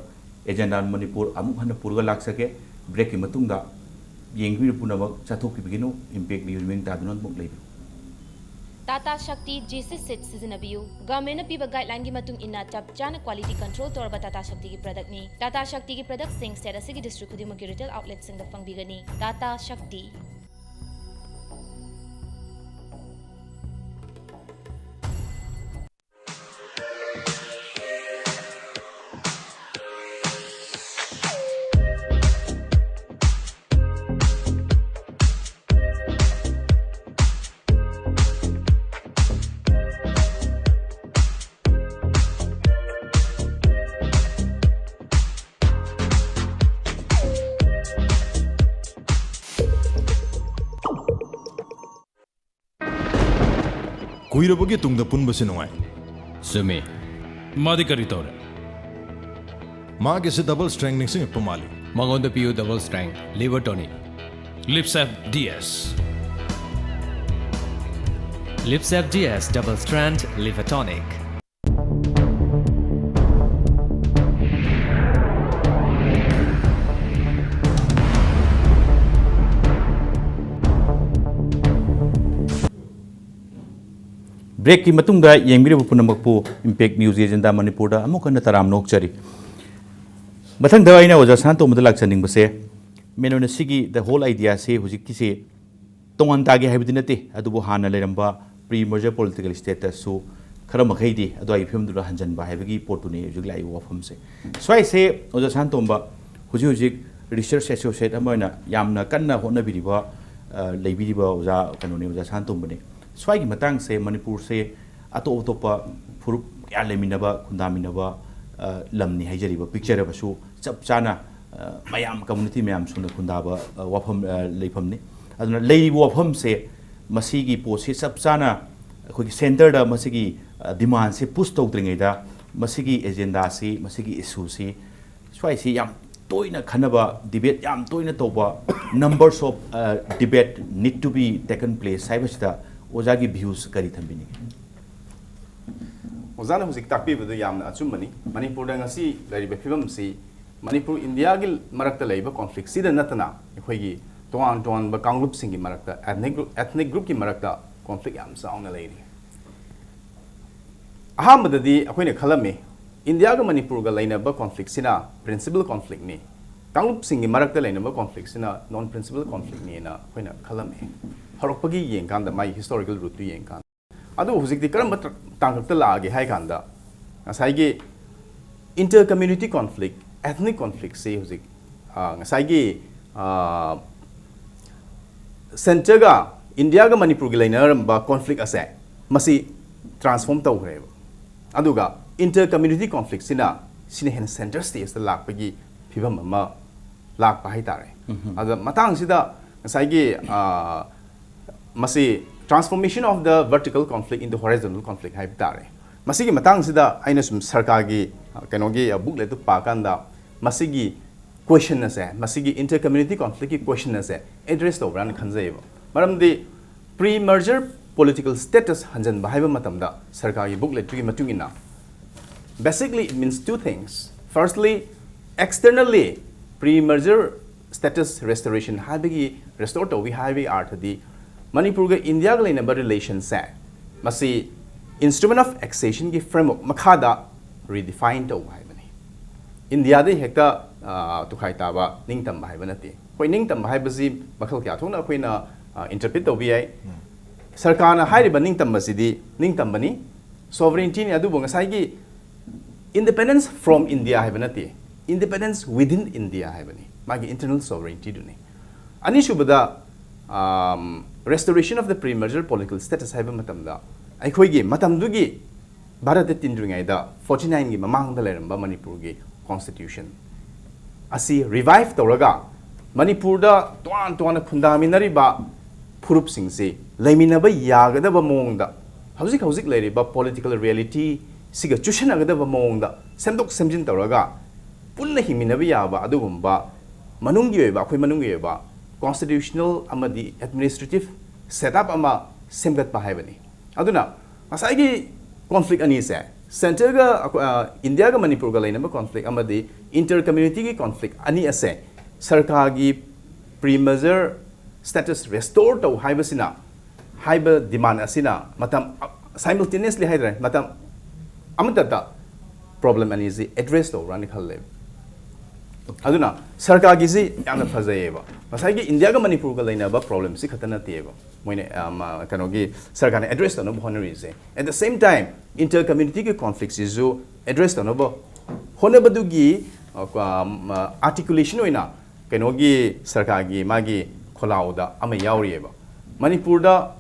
agenda ꯃꯅꯤꯄꯨꯔ ꯑꯃꯨꯛ ꯍꯟꯅ ꯄꯨꯔꯒ ꯂꯥꯛꯆꯒꯦ꯫ Break ꯀꯤ ꯃꯇꯨꯡꯗ ꯌꯦꯡꯕꯤꯔꯤꯕ ꯄꯨꯝꯅꯃꯛ ꯆꯠꯊꯣꯛꯄꯤꯕꯤꯒꯅꯨ꯫ Impact News ꯃꯤꯡ ꯇꯥꯗꯨꯅ ꯑꯗꯨꯃꯛ ꯂꯩꯕꯤꯌꯨ꯫ Tata Shakti G C set ꯁꯤꯖꯤꯟꯅꯕꯤꯌꯨ꯫ Government ꯅ ꯄꯤꯕ guideline ꯒꯤ ꯃꯇꯨꯡ ꯏꯟꯅ ꯆꯞ ꯆꯥꯅ quality control ꯇꯧꯔꯕ Tata Shakti ꯒꯤ product ꯅꯤ꯫ Tata Shakti ꯒꯤ product ꯁꯤꯡ state ꯑꯁꯤꯒꯤ district ꯈꯨꯗꯤꯡꯃꯛꯀꯤ retail outlet ꯁꯤꯡꯗ ꯐꯪꯕꯤꯒꯅꯤ꯫ Tata Shakti꯫ ꯀꯨꯏꯔꯕꯒꯤ ꯇꯨꯡꯗ ꯄꯨꯟꯕꯁꯤ ꯅꯨꯡꯉꯥꯏ꯫ ꯆꯨꯝꯃꯤ꯫ ꯃꯥꯗꯤ ꯀꯔꯤ ꯇꯧꯔꯦ? ꯃꯥꯒꯤꯁꯤ double strength ꯅꯤꯡꯁꯤꯡꯉꯛꯄ ꯃꯥꯜꯂꯤ꯫ ꯃꯉꯣꯟꯗ ꯄꯤꯌꯨ double strength liver tonic꯫ Lipsap D S. Lipsap D S double strength liver tonic꯫ ꯕ꯭ꯔꯦꯛꯀꯤ ꯃꯇꯨꯡꯗ ꯌꯦꯡꯕꯤꯔꯤꯕ ꯄꯨꯝꯅꯃꯛꯄꯨ ꯏꯝꯄꯦꯛ ꯅ꯭ꯌꯨꯁ ꯑꯦꯖꯦꯟꯗꯥ ꯃꯅꯤꯄꯨꯔꯗ ꯑꯃꯨꯛ ꯍꯟꯅ ꯇꯔꯥꯝꯅ ꯑꯣꯛꯆꯔꯤ꯫ ꯃꯊꯪꯗ ꯑꯩꯅ ꯑꯣꯖꯥ ꯁꯅꯥꯇꯣꯝꯕꯗ ꯂꯥꯛꯆꯅꯤꯡꯕꯁꯦ, ꯃꯦꯟ ꯑꯣꯏꯅ ꯁꯤꯒꯤ the whole idea ꯁꯤ ꯍꯧꯖꯤꯛꯀꯤꯁꯤ ꯇꯣꯉꯥꯟ ꯇꯥꯒꯦ ꯍꯥꯏꯕꯗꯤ ꯅꯠꯇꯦ, ꯑꯗꯨꯕꯨ ꯍꯥꯟꯅ ꯂꯩꯔꯝꯕ pre merger political status ꯁꯨ ꯈꯔ ꯃꯈꯩꯗꯤ ꯑꯗꯨꯋꯥꯏꯒꯤ ꯐꯤꯕꯝꯗꯨꯗ ꯍꯟꯖꯟꯕ ꯍꯥꯏꯕꯒꯤ ꯄꯣꯠꯇꯨꯅꯤ ꯍꯧꯖꯤꯛ ꯂꯥꯛꯏꯕ ꯋꯥꯐꯝꯁꯦ꯫ ꯁ꯭ꯋꯥꯏꯁꯦ ꯑꯣꯖꯥ ꯁꯅꯥꯇꯣꯝꯕ ꯍꯧꯖꯤꯛ ꯍꯧꯖꯤꯛ research associate ꯑꯃ ꯑꯣꯏꯅ ꯌꯥꯝꯅ ꯀꯟꯅ ꯍꯣꯠꯅꯕꯤꯔꯤꯕ, ꯑ, ꯂꯩꯕꯤꯔꯤꯕ ꯑꯣꯖꯥ ꯀꯩꯅꯣꯅꯤ, ꯑꯣꯖꯥ ꯁꯅꯥꯇꯣꯝꯕꯅꯤ꯫ ꯁ꯭ꯋꯥꯏꯒꯤ ꯃꯇꯥꯡꯁꯦ ꯃꯅꯤꯄꯨꯔꯁꯦ ꯑꯇꯣꯞ ꯑꯇꯣꯞꯄ ꯐꯨꯔꯨꯞ ꯀꯌꯥ ꯂꯩꯃꯤꯟꯅꯕ, ꯈꯨꯟꯗꯥꯃꯤꯟꯅꯕ, ꯑ, ꯂꯝꯅꯤ ꯍꯥꯏꯖꯔꯤꯕ, ꯄꯤꯛꯆꯔꯕꯁꯨ ꯆꯞ ꯆꯥꯅ, ꯑ, ꯃꯌꯥꯝ community ꯃꯌꯥꯝ ꯁꯨꯅ ꯈꯨꯟꯗꯥꯕ, ꯑ, ꯋꯥꯐꯝ, ꯑ, ꯂꯩꯐꯝꯅꯤ꯫ ꯑꯗꯨꯅ ꯂꯩꯔꯤꯕ ꯋꯥꯐꯝꯁꯦ, ꯃꯁꯤꯒꯤ ꯄꯣꯠꯁꯤ ꯆꯞ ꯆꯥꯅ ꯑꯩꯈꯣꯏꯒꯤ centre ꯗ ꯃꯁꯤꯒꯤ, ꯑ, demand ꯁꯤ push ꯇꯧꯗ꯭ꯔꯤꯉꯩꯗ ꯃꯁꯤꯒꯤ agenda ꯁꯤ, ꯃꯁꯤꯒꯤ issue ꯁꯤ ꯁ꯭ꯋꯥꯏꯁꯤ ꯌꯥꯝ ꯇꯣꯏꯅ ꯈꯟꯅꯕ, debate ꯌꯥꯝ ꯇꯣꯏꯅ ꯇꯧꯕ, numbers of, ꯑ, debate need to be taken place ꯍꯥꯏꯕꯁꯤꯗ ꯑꯣꯖꯥꯒꯤ views ꯀꯔꯤ ꯊꯝꯕꯤꯅꯤꯡꯉꯤ? ꯑꯣꯖꯥꯅ ꯍꯧꯖꯤꯛ ꯇꯥꯛꯄꯤꯕꯗꯨ ꯌꯥꯝꯅ ꯑꯆꯨꯝꯕꯅꯤ꯫ ꯃꯅꯤꯄꯨꯔꯗ ꯉꯁꯤ ꯂꯩꯔꯤꯕ ꯐꯤꯕꯝꯁꯤ ꯃꯅꯤꯄꯨꯔ ꯏꯟꯗꯤꯌꯥꯒꯤ ꯃꯔꯛꯇ ꯂꯩꯕ conflict ꯁꯤꯗ ꯅꯠꯇꯅ ꯑꯩꯈꯣꯏꯒꯤ ꯇꯣꯉꯥꯟ ꯇꯣꯉꯥꯟꯕ ꯀꯥꯡꯂꯨꯞꯁꯤꯡꯒꯤ ꯃꯔꯛꯇ, ethnic group, ethnic group ꯀꯤ ꯃꯔꯛꯇ conflict ꯌꯥꯝ ꯆꯥꯎꯅ ꯂꯩꯔꯤ꯫ ꯑꯍꯥꯟꯕꯗꯗꯤ ꯑꯩꯈꯣꯏꯅ ꯈꯜꯂꯝꯃꯤ, ꯏꯟꯗꯤꯌꯥꯒ ꯃꯅꯤꯄꯨꯔꯒ ꯂꯩꯅꯕ conflict ꯁꯤꯅ principal conflict ꯅꯤ, ꯀꯥꯡꯂꯨꯞꯁꯤꯡꯒꯤ ꯃꯔꯛꯇ ꯂꯩꯅꯕ conflict ꯁꯤꯅ non principal conflict ꯅꯤꯅ ꯑꯩꯈꯣꯏꯅ ꯈꯜꯂꯝꯃꯤ꯫ ꯍꯧꯔꯛꯄꯒꯤ ꯌꯦꯡꯀꯥꯟꯗ, ꯃꯥꯒꯤ historical root ꯇꯨ ꯌꯦꯡꯀꯥꯟꯗ꯫ ꯑꯗꯨꯕꯨ ꯍꯧꯖꯤꯛꯇꯤ ꯀꯔꯝꯕ ꯇ-, ꯇꯥꯡꯀꯛꯇ ꯂꯥꯛꯑꯒꯦ ꯍꯥꯏ ꯀꯥꯟꯗ, ꯉꯁꯥꯏꯒꯤ inter community conflict, ethnic conflict ꯁꯤ ꯍꯧꯖꯤꯛ, ꯑ, ꯉꯁꯥꯏꯒꯤ, ꯑ, centre ꯒ ꯏꯟꯗꯤꯌꯥꯒ ꯃꯅꯤꯄꯨꯔꯒꯤ ꯂꯩꯅꯔꯝꯕ conflict ꯑꯁꯦ ꯃꯁꯤ transform ꯇꯧꯈ꯭ꯔꯦꯕ꯫ ꯑꯗꯨꯒ inter community conflict ꯁꯤꯅ, ꯁꯤꯅ ꯍꯦꯟꯅ centre stage ꯇ ꯂꯥꯛꯄꯒꯤ ꯐꯤꯕꯝ ꯑꯃ ꯂꯥꯛꯄ ꯍꯥꯏꯇꯥꯔꯦ꯫ ꯑꯗ ꯃꯇꯥꯡꯁꯤꯗ ꯉꯁꯥꯏꯒꯤ, ꯑ, ꯃꯁꯤ Transformation of the vertical conflict into horizontal conflict ꯍꯥꯏꯕ ꯇꯥꯔꯦ꯫ ꯃꯁꯤꯒꯤ ꯃꯇꯥꯡꯁꯤꯗ ꯑꯩꯅ ꯁꯨꯝ ꯁꯔꯀꯥꯔꯒꯤ ꯑ, ꯀꯩꯅꯣꯒꯤ booklet ꯇꯨ ꯄꯥꯀꯥꯟꯗ ꯃꯁꯤꯒꯤ question ꯑꯁꯦ, ꯃꯁꯤꯒꯤ inter community conflict ꯀꯤ question ꯑꯁꯦ address ꯇꯧꯕ꯭ꯔꯥꯅ ꯈꯟꯖꯩꯌꯦꯕ꯫ ꯃꯔꯝꯗꯤ pre merger political status ꯍꯟꯖꯟꯕ ꯍꯥꯏꯕ ꯃꯇꯝꯗ ꯁꯔꯀꯥꯔꯒꯤ booklet ꯇꯨꯒꯤ ꯃꯇꯨꯡ ꯏꯟꯅ basically it means two things. Firstly, externally pre merger status restoration ꯍꯥꯏꯕꯒꯤ, restore ꯇꯧꯕꯤ ꯍꯥꯏꯕꯒꯤ ꯑꯥꯔꯊꯗꯤ ꯃꯅꯤꯄꯨꯔꯒ ꯏꯟꯗꯤꯌꯥꯒ ꯂꯩꯅꯕ relation ꯁꯦ ꯃꯁꯤ instrument of accession ꯒꯤ framework ꯃꯈꯥꯗ redefine ꯇꯧꯕ ꯍꯥꯏꯕꯅꯤ꯫ ꯏꯟꯗꯤꯌꯥꯗ ꯍꯦꯛꯇ ꯑ, ꯇꯨꯈꯥꯏ ꯇꯥꯕ ꯅꯤꯡꯇꯝꯕ ꯍꯥꯏꯕ ꯅꯠꯇꯦ꯫ ꯍꯣꯏ, ꯅꯤꯡꯇꯝꯕ ꯍꯥꯏꯕꯁꯤ ꯃꯈꯜ ꯀꯌꯥ ꯊꯣꯛꯅ ꯑꯩꯈꯣꯏꯅ ꯑ, interpret ꯇꯧꯕ ꯌꯥꯏ꯫ ꯁꯔꯀꯥꯔꯅ ꯍꯥꯏꯔꯤꯕ ꯅꯤꯡꯇꯝꯕꯁꯤꯗꯤ ꯅꯤꯡꯇꯝꯕꯅꯤ, sovereignty ꯅꯤ, ꯑꯗꯨꯕꯨ ꯉꯁꯥꯏꯒꯤ independence from India ꯍꯥꯏꯕ ꯅꯠꯇꯦ, independence within India ꯍꯥꯏꯕꯅꯤ, ꯃꯥꯒꯤ internal sovereignty ꯗꯨꯅꯤ꯫ ꯑꯅꯤꯁꯨꯕꯗ, um, restoration of the pre merger political status ꯍꯥꯏꯕ ꯃꯇꯝꯗ ꯑꯩꯈꯣꯏꯒꯤ ꯃꯇꯝꯗꯨꯒꯤ ꯚꯥꯔꯠꯇ ꯇꯤꯟꯗ꯭ꯔꯤꯉꯩꯗ forty nine ꯒꯤ ꯃꯃꯥꯡꯗ ꯂꯩꯔꯝꯕ ꯃꯅꯤꯄꯨꯔꯒꯤ constitution ꯑꯁꯤ revive ꯇꯧꯔꯒ ꯃꯅꯤꯄꯨꯔꯗ ꯇꯣꯉꯥꯟ ꯇꯣꯉꯥꯟꯅ ꯈꯨꯟꯗꯥꯃꯤꯟꯅꯔꯤꯕ ꯐꯨꯔꯨꯞꯁꯤꯡꯁꯤ ꯂꯩꯃꯤꯟꯅꯕ ꯌꯥꯒꯗꯕ ꯃꯑꯣꯡꯗ, ꯍꯧꯖꯤꯛ ꯍꯧꯖꯤꯛ ꯂꯩꯔꯤꯕ political reality ꯁꯤꯒ ꯆꯨꯁꯟꯅꯒꯗꯕ ꯃꯑꯣꯡꯗ ꯁꯦꯝꯗꯣꯛ ꯁꯦꯝꯖꯤꯟ ꯇꯧꯔꯒ ꯄꯨꯟꯅ ꯍꯤꯡꯃꯤꯟꯅꯕ ꯌꯥꯕ ꯑꯗꯨꯒꯨꯝꯕ ꯃꯅꯨꯡꯒꯤ ꯑꯣꯏꯕ, ꯑꯩꯈꯣꯏ ꯃꯅꯨꯡꯒꯤ ꯑꯣꯏꯕ constitutional ꯑꯃꯗꯤ administrative setup ꯑꯃ ꯁꯦꯝꯒꯠꯄ ꯍꯥꯏꯕꯅꯤ꯫ ꯑꯗꯨꯅ ꯉꯁꯥꯏꯒꯤ conflict ꯑꯅꯤꯁꯦ, centre ꯒ ꯑꯩꯈꯣꯏ, ꯑ, ꯏꯟꯗꯤꯌꯥꯒ ꯃꯅꯤꯄꯨꯔꯒ ꯂꯩꯅꯕ conflict ꯑꯃꯗꯤ inter community ꯒꯤ conflict ꯑꯅꯤ ꯑꯁꯦ ꯁꯔꯀꯥꯔꯒꯤ pre merger status restore ꯇꯧ ꯍꯥꯏꯕꯁꯤꯅ, ꯍꯥꯏꯕ demand ꯑꯁꯤꯅ ꯃꯇꯝ simultaneously ꯍꯥꯏꯇꯥꯔꯦ, ꯃꯇꯝ ꯑꯃꯠꯇꯗ problem ꯑꯅꯤꯁꯤ address ꯇꯧꯕ꯭ꯔꯥꯅ ꯈꯜꯂꯦꯕ꯫ ꯑꯗꯨꯅ ꯁꯔꯀꯥꯔꯒꯤꯁꯤ ꯌꯥꯝꯅ ꯐꯖꯩꯌꯦꯕ꯫ ꯉꯁꯥꯏꯒꯤ ꯏꯟꯗꯤꯌꯥꯒ ꯃꯅꯤꯄꯨꯔꯒ ꯂꯩꯅꯕ problem ꯁꯤ ꯈꯛꯇ ꯅꯠꯇꯦꯕ ꯃꯣꯏꯅ, ꯑ, ꯀꯩꯅꯣꯒꯤ ꯁꯔꯀꯥꯔꯅ address ꯇꯧꯅꯕ ꯍꯣꯠꯅꯔꯤꯁꯦ꯫ At the same time, inter community ꯒꯤ conflict ꯁꯤꯁꯨ address ꯇꯧꯅꯕ ꯍꯣꯠꯅꯕꯗꯨꯒꯤ, ꯑ, ꯑ, articulation ꯑꯣꯏꯅ ꯀꯩꯅꯣꯒꯤ ꯁꯔꯀꯥꯔꯒꯤ ꯃꯥꯒꯤ ꯈꯣꯜꯂꯥꯎꯗ ꯑꯃ ꯌꯥꯎꯔꯤꯑꯕ꯫ ꯃꯅꯤꯄꯨꯔꯗ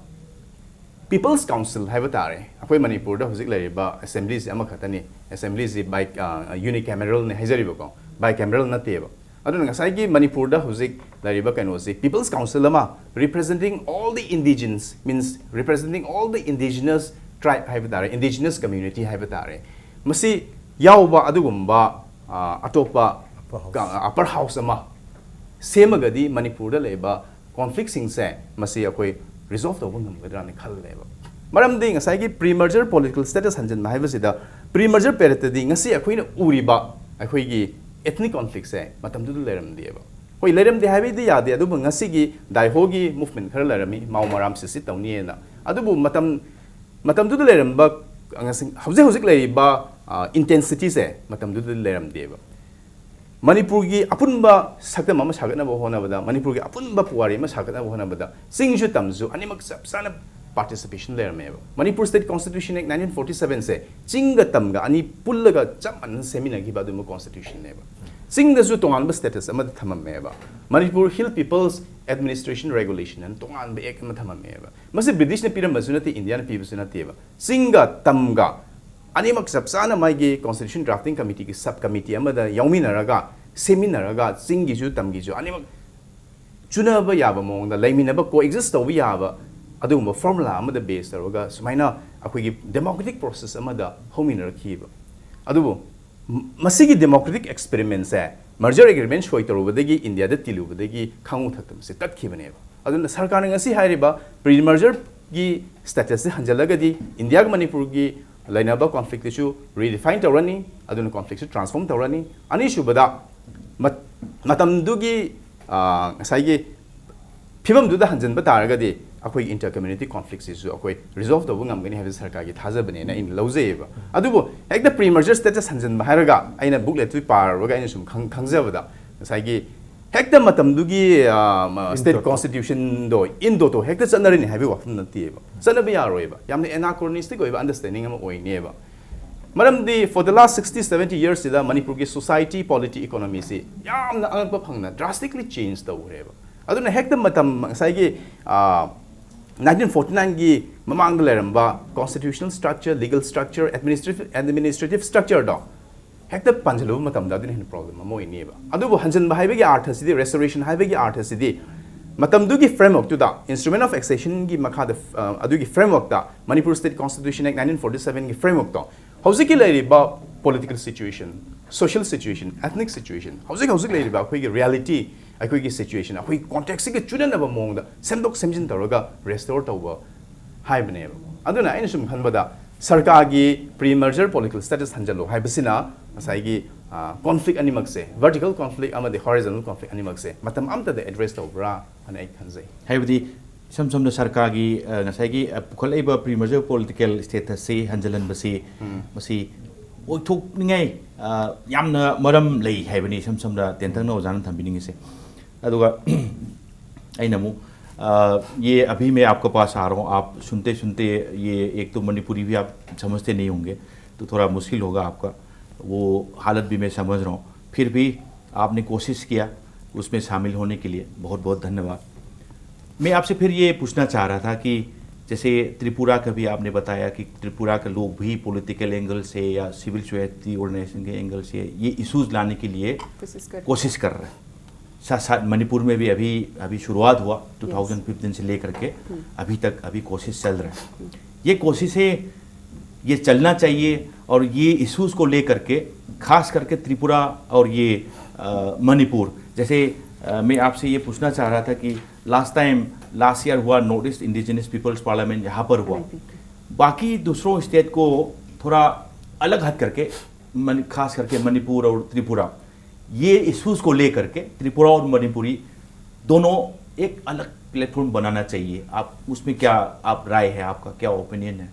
People's Council ꯍꯥꯏꯕ ꯇꯥꯔꯦ, ꯑꯩꯈꯣꯏ ꯃꯅꯤꯄꯨꯔꯗ ꯍꯧꯖꯤꯛ ꯂꯩꯔꯤꯕ assembly ꯁꯤ ꯑꯃꯈꯛꯇꯅꯤ꯫ Assembly ꯁꯤ bi-, ꯑ, unicameral ꯅꯤ ꯍꯥꯏꯖꯔꯤꯕꯀꯣ, bicameral ꯅꯠꯇꯦꯕ꯫ ꯑꯗꯨꯅ ꯉꯁꯥꯏꯒꯤ ꯃꯅꯤꯄꯨꯔꯗ ꯍꯧꯖꯤꯛ ꯂꯩꯔꯤꯕ ꯀꯩꯅꯣꯁꯤ, People's Council ꯑꯃ representing all the indigenous, means representing all the indigenous tribe ꯍꯥꯏꯕ ꯇꯥꯔꯦ, indigenous community ꯍꯥꯏꯕ ꯇꯥꯔꯦ, ꯃꯁꯤ ꯌꯥꯎꯕ ꯑꯗꯨꯒꯨꯝꯕ, ꯑ, ꯑꯇꯣꯞꯄ Upper house. ꯀ-, upper house ꯑꯃ ꯁꯦꯝꯃꯒꯗꯤ ꯃꯅꯤꯄꯨꯔꯗ ꯂꯩꯕ conflictꯁꯤꯡꯁꯦ ꯃꯁꯤ ꯑꯩꯈꯣꯏ resolve ꯇꯧꯕ ꯉꯝꯒꯗ꯭ꯔꯥꯅ ꯈꯜꯂꯦꯕ꯫ ꯃꯔꯝꯗꯤ ꯉꯁꯥꯏꯒꯤ pre-merger political status ꯍꯟꯖꯤꯟꯕ ꯍꯥꯏꯕꯁꯤꯗ, pre-merger periodꯇꯗꯤ ꯉꯁꯤ ꯑꯩꯈꯣꯏꯅ ꯎꯔꯤꯕ ꯑꯩꯈꯣꯏꯒꯤ ethnic conflictꯁꯦ ꯃꯇꯝꯗꯨꯗ ꯂꯩꯔꯝꯗꯦꯕ꯫ ꯍꯣꯏ, ꯂꯩꯔꯝꯗꯦ ꯍꯥꯏꯕꯗꯤ ꯌꯥꯗꯦ, ꯑꯗꯨꯕꯨ ꯉꯁꯤꯒꯤ ꯗꯥꯏꯍꯣꯒꯤ movement ꯈꯔ ꯂꯩꯔꯝꯃꯤ, ꯃꯥꯎ ꯃꯔꯥꯝ ꯁꯤꯁꯤ ꯇꯧꯅꯤꯅ꯫ ꯑꯗꯨꯕꯨ ꯃꯇꯝ, ꯃꯇꯝꯗꯨꯗ ꯂꯩꯔꯝꯕ ꯉꯁꯤ-, ꯍꯧꯖꯤꯛ ꯍꯧꯖꯤꯛ ꯂꯩꯔꯤꯕ, ꯑ, intensityꯁꯦ ꯃꯇꯝꯗꯨꯗ ꯂꯩꯔꯝꯗꯦꯕ꯫ ꯃꯅꯤꯄꯨꯔꯒꯤ ꯑꯄꯨꯟꯕ ꯁꯛꯇꯝ ꯑꯃ ꯁꯥꯒꯠꯅꯕ ꯍꯣꯠꯅꯕꯗ, ꯃꯅꯤꯄꯨꯔꯒꯤ ꯑꯄꯨꯟꯕ ꯄꯨꯋꯥꯔꯤ ꯑꯃ ꯁꯥꯒꯠꯅꯕ ꯍꯣꯠꯅꯕꯗ ꯆꯤꯡꯁꯨ ꯇꯝꯁꯨ ꯑꯅꯤꯃꯛ ꯆꯞ ꯆꯥꯅ participation ꯂꯩꯔꯝꯃꯦꯕ꯫ Manipur State Constitution Act nineteen forty sevenꯁꯦ ꯆꯤꯡꯒ ꯇꯝꯒ ꯑꯅꯤ ꯄꯨꯜꯂꯒ ꯆꯞ ꯃꯥꯟꯅꯅ ꯁꯦꯝꯃꯤꯟꯅꯈꯤꯕ ꯑꯗꯨꯒꯨꯝꯕ constitutionꯅꯦꯕ꯫ ꯆꯤꯡꯗꯁꯨ ꯇꯣꯉꯥꯟꯕ status ꯑꯃꯗ ꯊꯝꯃꯝꯃꯦꯕ꯫ Manipur Hill People's Administration Regulation ꯍꯥꯏꯅ ꯇꯣꯉꯥꯟꯕ act ꯑꯃ ꯊꯝꯃꯝꯃꯦꯕ꯫ ꯃꯁꯤ ꯕ꯭ꯔꯤꯇꯤꯁꯅ ꯄꯤꯔꯝꯕꯁꯨ ꯅꯠꯇꯦ, ꯏꯟꯗꯤꯌꯥꯅ ꯄꯤꯕꯁꯨ ꯅꯠꯇꯦꯕ꯫ ꯆꯤꯡꯒ ꯇꯝꯒ ꯑꯅꯤꯃꯛ ꯆꯞ ꯆꯥꯅ ꯃꯥꯒꯤ constitution drafting committeeꯒꯤ sub committee ꯑꯃꯗ ꯌꯥꯎꯃꯤꯟꯅꯔꯒ, ꯁꯦꯝꯃꯤꯟꯅꯔꯒ, ꯆꯤꯡꯒꯤꯁꯨ ꯇꯝꯒꯤꯁꯨ ꯑꯅꯤꯃꯛ ꯆꯨꯅꯕ ꯌꯥꯕ ꯃꯑꯣꯡꯗ ꯂꯩꯃꯤꯟꯅꯕ, coexist ꯇꯧꯕ ꯌꯥꯕ ꯑꯗꯨꯒꯨꯝꯕ formula ꯑꯃꯗ base ꯇꯧꯔꯒ ꯁꯨꯃꯥꯏꯅ ꯑꯩꯈꯣꯏꯒꯤ democratic process ꯑꯃꯗ ꯍꯧꯃꯤꯟꯅꯔꯛꯈꯤꯕ꯫ ꯑꯗꯨꯕꯨ ꯃ-, ꯃꯁꯤꯒꯤ democratic experimentꯁꯦ merger agreement ꯁꯣꯏ ꯇꯧꯔꯨꯕꯗꯒꯤ, ꯏꯟꯗꯤꯌꯥꯗ ꯇꯤꯜꯂꯨꯕꯗꯒꯤ ꯈꯥꯉꯨ ꯊꯛꯇ ꯃꯁꯤ ꯇꯠꯈꯤꯕꯅꯦꯕ꯫ ꯑꯗꯨꯅ ꯁꯔꯀꯥꯔꯅ ꯉꯁꯤ ꯍꯥꯏꯔꯤꯕ pre-mergerꯒꯤ statusꯁꯦ ꯍꯟꯖꯤꯜꯂꯒꯗꯤ ꯏꯟꯗꯤꯌꯥꯒ ꯃꯅꯤꯄꯨꯔꯒꯤ ꯂꯩꯅꯕ conflictꯇꯨꯁꯨ redefine ꯇꯧꯔꯅꯤ, ꯑꯗꯨꯅ conflictꯁꯨ transform ꯇꯧꯔꯅꯤ꯫ ꯑꯅꯤꯁꯨꯕꯗ, ꯃꯠ-, ꯃꯇꯝꯗꯨꯒꯤ, ꯑ, ꯉꯁꯥꯏꯒꯤ ꯐꯤꯕꯝꯗꯨꯗ ꯍꯟꯖꯤꯟꯕ ꯇꯥꯔꯒꯗꯤ ꯑꯩꯈꯣꯏ inter community conflictꯁꯤꯁꯨ ꯑꯩꯈꯣꯏ resolve ꯇꯧꯕ ꯉꯝꯒꯅꯤ ꯍꯥꯏꯕꯁꯤ ꯁꯔꯀꯥꯔꯒꯤ ꯊꯥꯖꯕꯅꯦꯅ ꯑꯩꯅ ꯂꯧꯖꯩꯌꯦꯕ꯫ ꯑꯗꯨꯕꯨ ꯍꯦꯛꯇ pre-merger status ꯍꯟꯖꯤꯟꯕ ꯍꯥꯏꯔꯒ ꯑꯩꯅ bookletꯇꯨ ꯄꯥꯔꯨꯔꯒ ꯑꯩꯅ ꯁꯨꯝ ꯈꯪ-, ꯈꯪꯖꯕꯗ ꯉꯁꯥꯏꯒꯤ ꯍꯦꯛꯇ ꯃꯇꯝꯗꯨꯒꯤ, ꯑ, ꯃ-, state ꯏꯟꯗꯣꯇꯣ꯫ constitutionꯗꯣ, ꯏꯟꯗꯣꯇꯣ ꯍꯦꯛꯇ ꯆꯠꯅꯔꯅꯤ ꯍꯥꯏꯕꯒꯤ ꯋꯥꯐꯝ ꯅꯠꯇꯦꯕ꯫ ꯆꯠꯅꯕ ꯌꯥꯔꯣꯏꯕ꯫ ꯌꯥꯝꯅ anachronistic ꯑꯣꯏꯕ understanding ꯑꯃ ꯑꯣꯏꯅꯦꯕ꯫ ꯃꯔꯝꯗꯤ for the last sixty seventy yearsꯁꯤꯗ ꯃꯅꯤꯄꯨꯔꯒꯤ society, polity, economyꯁꯤ ꯌꯥꯝꯅ ꯑꯉꯛꯄ ꯐꯪꯅ drastically change ꯇꯧꯈ꯭ꯔꯦꯕ꯫ ꯑꯗꯨꯅ ꯍꯦꯛꯇ ꯃꯇꯝ ꯉꯁꯥꯏꯒꯤ, ꯑ, nineteen forty nineꯒꯤ ꯃꯃꯥꯡꯗ ꯂꯩꯔꯝꯕ constitutional structure, legal structure, administrative, administrative structureꯗꯣ ꯍꯦꯛꯇ ꯄꯥꯟꯁꯤꯜꯂꯨꯕ ꯃꯇꯝꯗ ꯑꯗꯨꯅ ꯍꯦꯟꯅ ꯄ꯭ꯔꯣꯕ꯭ꯂꯦꯝ ꯑꯃ ꯑꯣꯏꯅꯦꯕ꯫ ꯑꯗꯨꯕꯨ ꯍꯟꯖꯤꯟꯕ ꯍꯥꯏꯕꯒꯤ ꯑꯥꯔꯊꯁꯤꯗꯤ, ꯔꯦꯁꯇꯣꯔꯦꯁꯟ ꯍꯥꯏꯕꯒꯤ ꯑꯥꯔꯊꯁꯤꯗꯤ, ꯃꯇꯝꯗꯨꯒꯤ ꯐ꯭ꯔꯦꯝꯋꯔꯛꯇꯨꯗ, ꯏꯟꯁꯇ꯭ꯔꯨꯃꯦꯟ ꯑꯣꯐ ꯑꯦꯛꯁꯦꯁꯟꯒꯤ ꯃꯈꯥꯗ, ꯑ, ꯑꯗꯨꯒꯤ ꯐ꯭ꯔꯦꯝꯋꯔꯛꯇ, ꯃꯅꯤꯄꯨꯔ ꯁ꯭ꯇꯦꯠ ꯀꯣꯟꯁꯇꯤꯇ꯭ꯌꯨꯁꯟ ꯑꯦꯛ ꯅꯥꯏꯟꯇꯤꯟ ꯐꯣꯔꯇꯤ ꯁꯚꯦꯟꯒꯤ ꯐ꯭ꯔꯦꯝꯋꯔꯛꯇꯣ, ꯍꯧꯖꯤꯛꯀꯤ ꯂꯩꯔꯤꯕ political situation, social situation, ethnic situation, ꯍꯧꯖꯤꯛ ꯍꯧꯖꯤꯛ ꯂꯩꯔꯤꯕ ꯑꯩꯈꯣꯏꯒꯤ ꯔꯤꯌꯦꯂꯤꯇꯤ, ꯑꯩꯈꯣꯏꯒꯤ ꯁꯤꯆꯨꯋꯦꯁꯟ, ꯑꯩꯈꯣꯏꯒꯤ ꯀꯣꯟꯇꯦꯛꯁꯁꯤꯒ ꯆꯨꯅꯅꯕ ꯃꯑꯣꯡꯗ ꯁꯦꯝꯗꯣꯛ ꯁꯦꯝꯖꯤꯟ ꯇꯧꯔꯒ ꯔꯦꯁꯇꯣꯔ ꯇꯧꯕ ꯍꯥꯏꯕꯅꯦꯕ꯫ ꯑꯗꯨꯅ ꯑꯩꯅ ꯁꯨꯝ ꯈꯟꯕꯗ, ꯁꯔꯀꯥꯔꯒꯤ ꯄ꯭ꯔꯤ ꯃꯔꯖꯔ ꯄꯣꯂꯤꯇꯤꯀꯦꯜ ꯁ꯭ꯇꯦꯇꯁ ꯍꯟꯖꯜꯂꯨ ꯍꯥꯏꯕꯁꯤꯅ ꯉꯁꯥꯏꯒꯤ, ꯑ, ꯀꯣꯟꯐ꯭ꯂꯤꯛ ꯑꯅꯤꯃꯛꯁꯦ, ꯚꯔꯇꯤꯀꯦꯜ ꯀꯣꯟꯐ꯭ꯂꯤꯛ ꯑꯃꯗꯤ ꯍꯣꯔꯤꯖꯣꯟꯇꯦꯜ ꯀꯣꯟꯐ꯭ꯂꯤꯛ ꯑꯅꯤꯃꯛꯁꯦ ꯃꯇꯝ ꯑꯃꯠꯇꯗ ꯑꯦꯗ꯭ꯔꯦꯁ ꯇꯧꯕ꯭ꯔꯥ ꯍꯥꯏꯅ ꯑꯩ ꯈꯟꯖꯩ꯫ ꯍꯥꯏꯕꯗꯤ, ꯏꯁꯝ ꯁꯝꯅ ꯁꯔꯀꯥꯔꯒꯤ, ꯑ, ꯉꯁꯥꯏꯒꯤ, ꯑ, ꯄꯨꯈꯠꯂꯛꯏꯕ ꯄ꯭ꯔꯤ ꯃꯔꯖꯔ ꯄꯣꯂꯤꯇꯤꯀꯦꯜ ꯁ꯭ꯇꯦꯇꯁꯁꯤ ꯍꯟꯖꯜꯍꯟꯕꯁꯤ, ꯎꯝ꯫ ꯃꯁꯤ ꯑꯣꯏꯊꯣꯛꯅꯤꯡꯉꯥꯏ, ꯑ, ꯌꯥꯝꯅ ꯃꯔꯝ ꯂꯩ ꯍꯥꯏꯕꯅꯤ, ꯏꯁꯝ ꯁꯝꯅ ꯇꯦꯟꯇꯛꯅ ꯑꯣꯖꯥꯅ ꯊꯝꯕꯤꯅꯤꯡꯉꯤꯁꯦ꯫ ꯑꯗꯨꯒ ꯑꯩꯅ ꯑꯃꯨꯛ, अ, ये अभी मैं आपके पास आ रहा हूँ, आप सुनते सुनते ये एक तो मणिपुरी भी आप समझते नहीं होंगे, तो थोड़ा मुश्किल होगा आपका, वो हालत भी मैं समझ रहा हूँ। फिर भी आपने कोशिश किया उसमें शामिल होने के लिए, बहुत बहुत धन्यवाद। मैं आपसे फिर ये पूछना चाह रहा था कि जैसे त्रिपुरा का भी आपने बताया कि त्रिपुरा के लोग भी पॉलिटिकल एंगल से या सिविल सोसाइटी ऑर्गेनाइजेशन के एंगल से ये इशूज़ लाने के लिए कोशिश कर कोशिश कर रहे हैं। साथ साथ मणिपुर में भी अभी, अभी शुरुआत हुआ, टू थाउजेंड फिफ्टीन से लेकर के अभी तक अभी कोशिश चल रहा है। ये कोशिशें, ये चलना चाहिए और ये इशूज़ को लेकर के, खास करके त्रिपुरा और ये, अ, मणिपुर, जैसे, अ, मैं आपसे ये पूछना चाह रहा था कि लास्ट टाइम, लास्ट ईयर हुआ North East indigenous People's parliament, यहाँ पर हुआ। बाकी दूसरों स्टेट को थोड़ा अलग हट करके, मन-, खास करके मणिपुर और त्रिपुरा, ये इशूज़ को लेकर के त्रिपुरा और मणिपुरी दोनों एक अलग प्लेटफॉर्म बनाना चाहिए। आप उसमें क्या, आप राय है, आपका क्या ओपिनियन है? अ,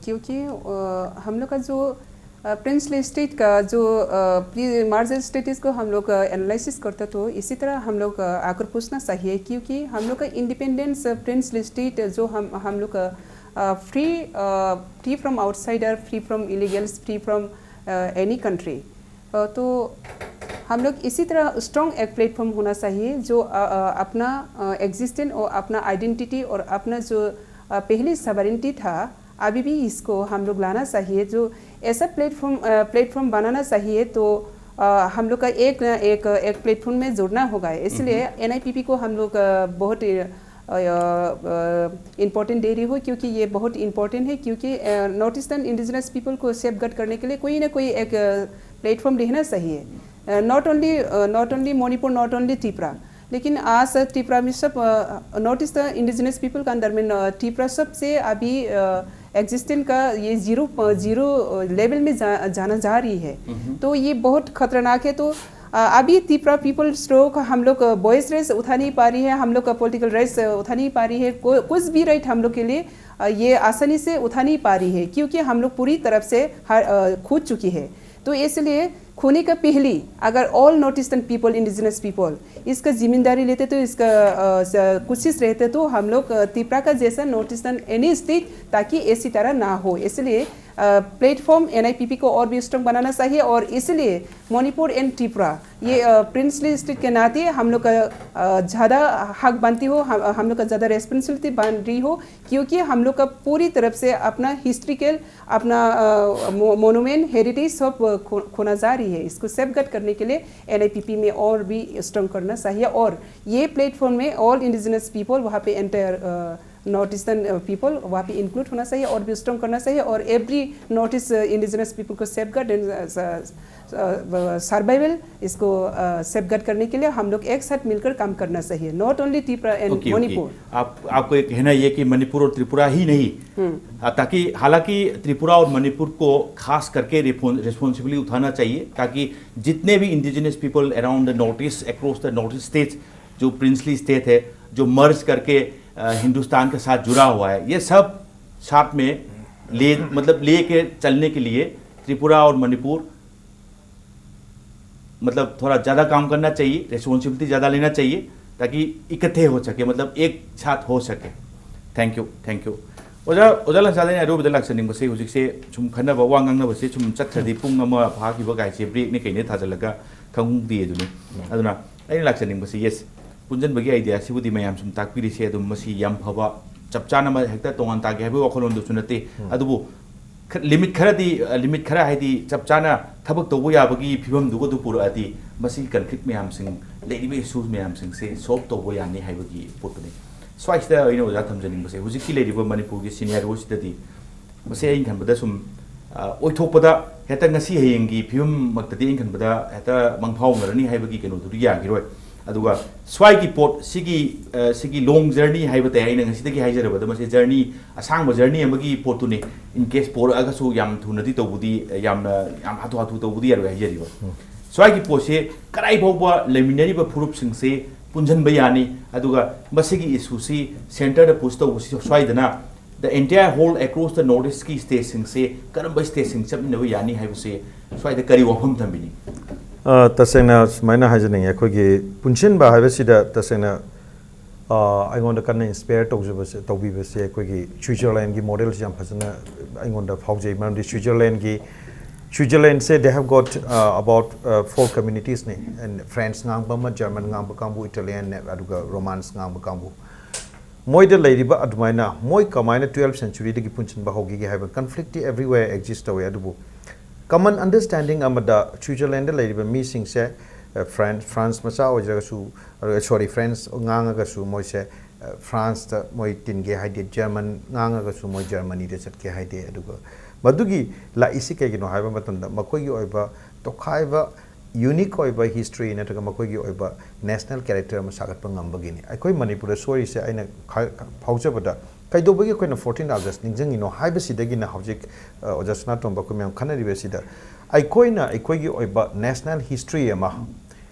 क्योंकि, अ, हम लोग का जो, अ, प्रिंसली स्टेट का जो, अ, प्री-, मर्जर स्टेटस को हम लोग, अ, एनालिसिस करते तो इसी तरह हम लोग, अ, आकर पूछना चाहिए, क्योंकि हम लोग का इंडिपेंडेंस, अ, प्रिंसली स्टेट जो हम, हम लोग का, uh, free, uh, free from outsider, free from illegals, free from, uh, any country. अ, तो हम लोग इसी तरह स्ट्रॉन्ग एक प्लेटफॉर्म होना चाहिए जो, अ, अ, अपना, अ, एग्जिस्टेंस और अपना आइडेंटिटी और अपना जो, अ, पहले सॉवरेंटी था, अभी भी इसको हम लोग लाना चाहिए। जो ऐसा प्लेटफॉर्म प्लेटफॉर्म बनाना चाहिए। तो अ, हम लोग का एक ना एक एक प्लेटफॉर्म में जुड़ना होगा। इसलिए एनआईपीपी को हम लोग अ, बहुत इम्पोर्टेंट दे रही हो, क्योंकि ये बहुत इम्पोर्टेंट है, क्योंकि नॉर्थ ईस्टर्न इंडिजिनस पीपल को सेफ गार्ड करने के लिए कोई ना कोई एक प्लेटफॉर्म रहना चाहिए। Not only not only Manipur, not only Tripura, लेकिन आज त्रिपुरा में सब नॉर्थ ईस्ट इंडिजिनस पीपल का अंदर में न- त्रिपुरा सबसे अभी एग्जिस्टेंट का ये जीरो जीरो लेवल में जा, जाना जा रही है। तो ये बहुत खतरनाक है। तो अ, अभी त्रिपुरा पीपल्स लोग हम लोग वॉइस रेस उठा नहीं पा रही है, हम लोग का पॉलिटिकल राइट्स उठा नहीं पा रही है, को, कुछ भी राइट हम लोग के लिए अ, ये आसानी से उठा नहीं पा रही है, क्योंकि हम लोग पूरी तरफ से हर अ, खो चुकी है। तो इसलिए खोने का पहली अगर all north eastern people, indigenous people इसका जिम्मेदारी लेते, तो इसका अ, स- कोशिश रहते, तो हम लोग अ, त्रिपुरा का जैसा नॉर्थ ईस्टर्न एनी स्टेट ताकि ऐसी तरह ना हो। इसलिए प्लेटफॉर्म एनआईपीपी को और भी स्ट्रॉन्ग बनाना चाहिए, और इसलिए मणिपुर एंड त्रिपुरा ये प्रिंसली स्टेट के नाते हम लोग का अ, ज़्यादा हक बनती हो, हम, हम लोग का ज़्यादा रेस्पॉन्सिबिलिटी बन रही हो, क्योंकि हम लोग का पूरी तरफ से अपना हिस्ट्रिकल, अपना मोनूमेंट, हेरिटेज सब अ, खो, खोना जा रही है। इसको सेफगार्ड करने के लिए एनआईपीपी में और भी स्ट्रॉन्ग करना चाहिए, और ये प्लेटफॉर्म में ऑल इंडिजिनस पीपल वहाँ पे एंटायर नॉर्थ ईस्टर्न पीपल वहाँ पे इंक्लूड होना चाहिए और भी स्ट्रॉन्ग करना चाहिए, और every north East indigenous people को सेफगार्ड एंड सर्वाइवल, इसको सेफगार्ड करने के लिए हम लोग एक साथ मिलकर काम करना चाहिए, not only Tripura and okay, okay. Manipur. आप आपको एक कहना ये कि मणिपुर और त्रिपुरा ही नहीं, आ, ताकि हालांकि त्रिपुरा और मणिपुर को खास करके रिस्पॉन्सिबिलिटी उठाना चाहिए, ताकि जितने भी indigenous people around the north east, across the north east states, जो प्रिंसली स्टेट है, जो मर्ज करके अ, हिंदुस्तान के साथ जुड़ा हुआ है, ये सब साथ में ले मतलब ले के चलने के लिए त्रिपुरा और मणिपुर मतलब थोड़ा ज़्यादा काम करना चाहिए, रिस्पॉन्सिबिलिटी ज़्यादा लेना चाहिए, ताकि इकट्ठे हो सके, मतलब एक साथ हो सके। Thank you, thank you. ꯑꯣꯖꯥ ꯑꯣꯖꯥ ꯂꯟꯁꯥꯗ ꯑꯩꯅ ꯑꯔꯣꯏꯕꯗ ꯂꯥꯛꯆꯅꯤꯡꯕꯁꯦ, ꯍꯧꯖꯤꯛꯁꯦ ꯁꯨꯝ ꯈꯟꯅꯕ ꯋꯥ ꯉꯥꯡꯅꯕꯁꯦ ꯁꯨꯝ ꯆꯠꯈ꯭ꯔꯗꯤ ꯄꯨꯡ ꯑꯃ ꯐꯥꯈꯤꯕ ꯀꯥꯏꯁꯦ ꯕ꯭ꯔꯦꯛꯅꯦ ꯀꯩꯅꯦ ꯊꯥꯖꯤꯜꯂꯒ ꯈꯪꯍꯧꯗꯦ ꯑꯗꯨꯅꯤ꯫ ꯑꯗꯨꯅ ꯑꯩꯅ ꯂꯥꯛꯆꯅꯤꯡꯕꯁꯦ, ꯌꯦꯁ, ꯄꯨꯟꯁꯤꯟꯕꯒꯤ ꯑꯥꯏꯗꯤꯌꯥꯁꯤꯕꯨꯗꯤ ꯃꯌꯥꯝ ꯁꯨꯝ ꯇꯥꯛꯄꯤꯔꯤꯁꯦ ꯑꯗꯨꯝ ꯃꯁꯤ ꯌꯥꯝ ꯐꯕ, ꯆꯞ ꯆꯥꯅ ꯑꯃ ꯍꯦꯛꯇ ꯇꯣꯉꯥꯟ ꯇꯥꯒꯦ ꯍꯥꯏꯕꯒꯤ ꯋꯥꯈꯜꯂꯣꯟꯗꯨꯁꯨ ꯅꯠꯇꯦ꯫ ꯑꯗꯨꯕꯨ ꯈ- limit ꯈꯔꯗꯤ, ꯑ, limit ꯈꯔ ꯍꯥꯏꯗꯤ ꯆꯞ ꯆꯥꯅ ꯊꯕꯛ ꯇꯧꯕ ꯌꯥꯕꯒꯤ ꯐꯤꯕꯝꯗꯨꯒ ꯑꯗꯨ ꯄꯨꯔꯛꯑꯗꯤ, ꯃꯁꯤꯒꯤ conflict ꯃꯌꯥꯝꯁꯤꯡ, ꯂꯩꯔꯤꯕ issues ꯃꯌꯥꯝꯁꯤꯡꯁꯦ solve ꯇꯧꯕ ꯌꯥꯅꯤ ꯍꯥꯏꯕꯒꯤ ꯄꯣꯠꯇꯨꯅꯤ꯫ ꯁ꯭ꯋꯥꯏꯁꯤꯗ ꯑꯩꯅ ꯑꯣꯖꯥ ꯊꯝꯖꯅꯤꯡꯕꯁꯦ, ꯍꯧꯖꯤꯛꯀꯤ ꯂꯩꯔꯤꯕ ꯃꯅꯤꯄꯨꯔꯒꯤ scenario ꯁꯤꯗꯗꯤ ꯃꯁꯤ ꯑꯩꯅ ꯈꯟꯕꯗ ꯁꯨꯝ, ꯑ, ꯑꯣꯏꯊꯣꯛꯄꯗ ꯍꯦꯛꯇ ꯉꯁꯤ ꯍꯌꯦꯡꯒꯤ ꯐꯤꯕꯝꯃꯛꯇꯗꯤ ꯑꯩꯅ ꯈꯟꯕꯗ ꯍꯦꯛꯇ ꯃꯪꯐꯥꯎꯅꯔꯅꯤ ꯍꯥꯏꯕꯒꯤ ꯀꯩꯅꯣꯗꯨꯗꯤ ꯌꯥꯈꯤꯔꯣꯏ꯫ ꯑꯗꯨꯒ ꯁ꯭ꯋꯥꯏꯒꯤ ꯄꯣꯠ ꯁꯤꯒꯤ, ꯑ, ꯁꯤꯒꯤ long journey ꯍꯥꯏꯕ ꯇꯥꯏ, ꯑꯩꯅ ꯉꯁꯤꯗꯒꯤ ꯍꯥꯏꯖꯔꯕꯗ ꯃꯁꯤ journey, ꯑꯁꯥꯡꯕ journey ꯑꯃꯒꯤ ꯄꯣꯠꯇꯨꯅꯤ꯫ In case ꯄꯣꯔꯛꯑꯒꯁꯨ ꯌꯥꯝ ꯊꯨꯅꯗꯤ ꯇꯧꯕꯗꯤ, ꯌꯥꯝꯅ, ꯌꯥꯝ ꯍꯥꯊꯨ ꯍꯥꯊꯨ ꯇꯧꯕꯗꯤ ꯌꯥꯔꯣꯏ ꯍꯥꯏꯖꯔꯤꯕ꯫ ꯁ꯭ꯋꯥꯏꯒꯤ ꯄꯣꯠꯁꯦ ꯀꯗꯥꯏ ꯐꯥꯎꯕ ꯂꯩꯃꯤꯟꯅꯔꯤꯕ ꯐꯨꯔꯨꯞꯁꯤꯡꯁꯦ ꯄꯨꯟꯁꯤꯟꯕ ꯌꯥꯅꯤ, ꯑꯗꯨꯒ ꯃꯁꯤꯒꯤ issueꯁꯤ centreꯗ push ꯇꯧꯕꯁꯤ ꯁ꯭ꯋꯥꯏꯗꯅ the entire whole across the North Eastꯀꯤ stateꯁꯤꯡꯁꯦ ꯀꯔꯝꯕ stateꯁꯤꯡ ꯆꯠꯃꯤꯟꯅꯕ ꯌꯥꯅꯤ ꯍꯥꯏꯕꯁꯦ ꯁ꯭ꯋꯥꯏꯗ ꯀꯔꯤ ꯋꯥꯐꯝ ꯊꯝꯕꯤꯅꯤ? ꯑ, ꯇꯁꯦꯡꯅ ꯁꯨꯃꯥꯏꯅ ꯍꯥꯏꯖꯅꯤꯡꯉꯤ, ꯑꯩꯈꯣꯏꯒꯤ ꯄꯨꯟꯁꯤꯟꯕ ꯍꯥꯏꯕꯁꯤꯗ ꯇꯁꯦꯡꯅ, ꯑ, ꯑꯩꯉꯣꯟꯗ ꯀꯟꯅ inspire ꯇꯧꯖꯕꯁꯦ, ꯇꯧꯕꯤꯕꯁꯦ ꯑꯩꯈꯣꯏꯒꯤ ꯁ꯭ꯋꯤꯖꯔꯂꯦꯟꯒꯤ modelꯁꯦ ꯌꯥꯝ ꯐꯖꯅ ꯑꯩꯉꯣꯟꯗ ꯐꯥꯎꯖꯩ꯫ ꯃꯔꯝꯗꯤ ꯁ꯭ꯋꯤꯖꯔꯂꯦꯟꯒꯤ, ꯁ꯭ꯋꯤꯖꯔꯂꯦꯟꯁꯦ they have got, uh, about, uh, four communitiesꯅꯤ꯫ And French ꯉꯥꯡꯕ ꯑꯃ, German ꯉꯥꯡꯕ ꯀꯥꯡꯕꯨ, Italianꯅꯦ, ꯑꯗꯨꯒ Romance ꯉꯥꯡꯕ ꯀꯥꯡꯕꯨ꯫ ꯃꯣꯏꯗ ꯂꯩꯔꯤꯕ ꯑꯗꯨꯃꯥꯏꯅ ꯃꯣꯏ ꯀꯃꯥꯏꯅ twelfth centuryꯗꯒꯤ ꯄꯨꯟꯁꯤꯟꯕ ꯍꯧꯈꯤꯒꯦ ꯍꯥꯏꯕ conflictꯇꯤ everywhere exist ꯇꯧꯋꯦ, ꯑꯗꯨꯕꯨ common understanding ꯑꯃꯗ ꯁ꯭ꯋꯤꯖꯔꯂꯦꯟꯗ ꯂꯩꯔꯤꯕ ꯃꯤꯁꯤꯡꯁꯦ, ꯑ, ꯐ꯭ꯔꯥꯟ-, ꯐ꯭ꯔꯥꯟꯁ ꯃꯆꯥ ꯑꯣꯏꯖꯔꯒꯁꯨ, ꯑ, sorry, French ꯉꯥꯡꯉꯒꯁꯨ ꯃꯣꯏꯁꯦ, ꯑ, ꯐ꯭ꯔꯥꯟꯁꯇ ꯃꯣꯏ ꯇꯤꯟꯒꯦ ꯍꯥꯏꯗꯦ, German ꯉꯥꯡꯉꯒꯁꯨ ꯃꯣꯏ Germanyꯗ ꯆꯠꯀꯦ ꯍꯥꯏꯗꯦ꯫ ꯑꯗꯨꯒ ꯃꯗꯨꯒꯤ ꯂꯥꯛꯏꯁꯤ ꯀꯩꯒꯤꯅꯣ ꯍꯥꯏꯕ ꯃꯇꯝꯗ ꯃꯈꯣꯏꯒꯤ ꯑꯣꯏꯕ ꯇꯣꯈꯥꯏꯕ unique ꯑꯣꯏꯕ history ꯅꯠꯇ꯭ꯔꯒ ꯃꯈꯣꯏꯒꯤ ꯑꯣꯏꯕ national character ꯑꯃ ꯁꯥꯒꯠꯄ ꯉꯝꯕꯒꯤꯅꯤ꯫ ꯑꯩꯈꯣꯏ ꯃꯅꯤꯄꯨꯔꯗ ꯁꯣꯏꯔꯤꯁꯦ ꯑꯩꯅ ꯈ-, ꯐꯥꯎꯖꯕꯗ ꯀꯩꯗꯧꯕꯒꯤ ꯑꯩꯈꯣꯏꯅ fourteen August ꯅꯤꯡꯁꯤꯡꯉꯤꯅꯣ ꯍꯥꯏꯕꯁꯤꯗꯒꯤꯅ ꯍꯧꯖꯤꯛ, ꯑ, ꯑꯣꯖꯥ ꯁꯅꯥꯇꯣꯝꯕ ꯑꯩꯈꯣꯏ ꯃꯌꯥꯝ ꯈꯟꯅꯔꯤꯕꯁꯤꯗ ꯑꯩꯈꯣꯏꯅ ꯑꯩꯈꯣꯏꯒꯤ ꯑꯣꯏꯕ national history ꯑꯃ,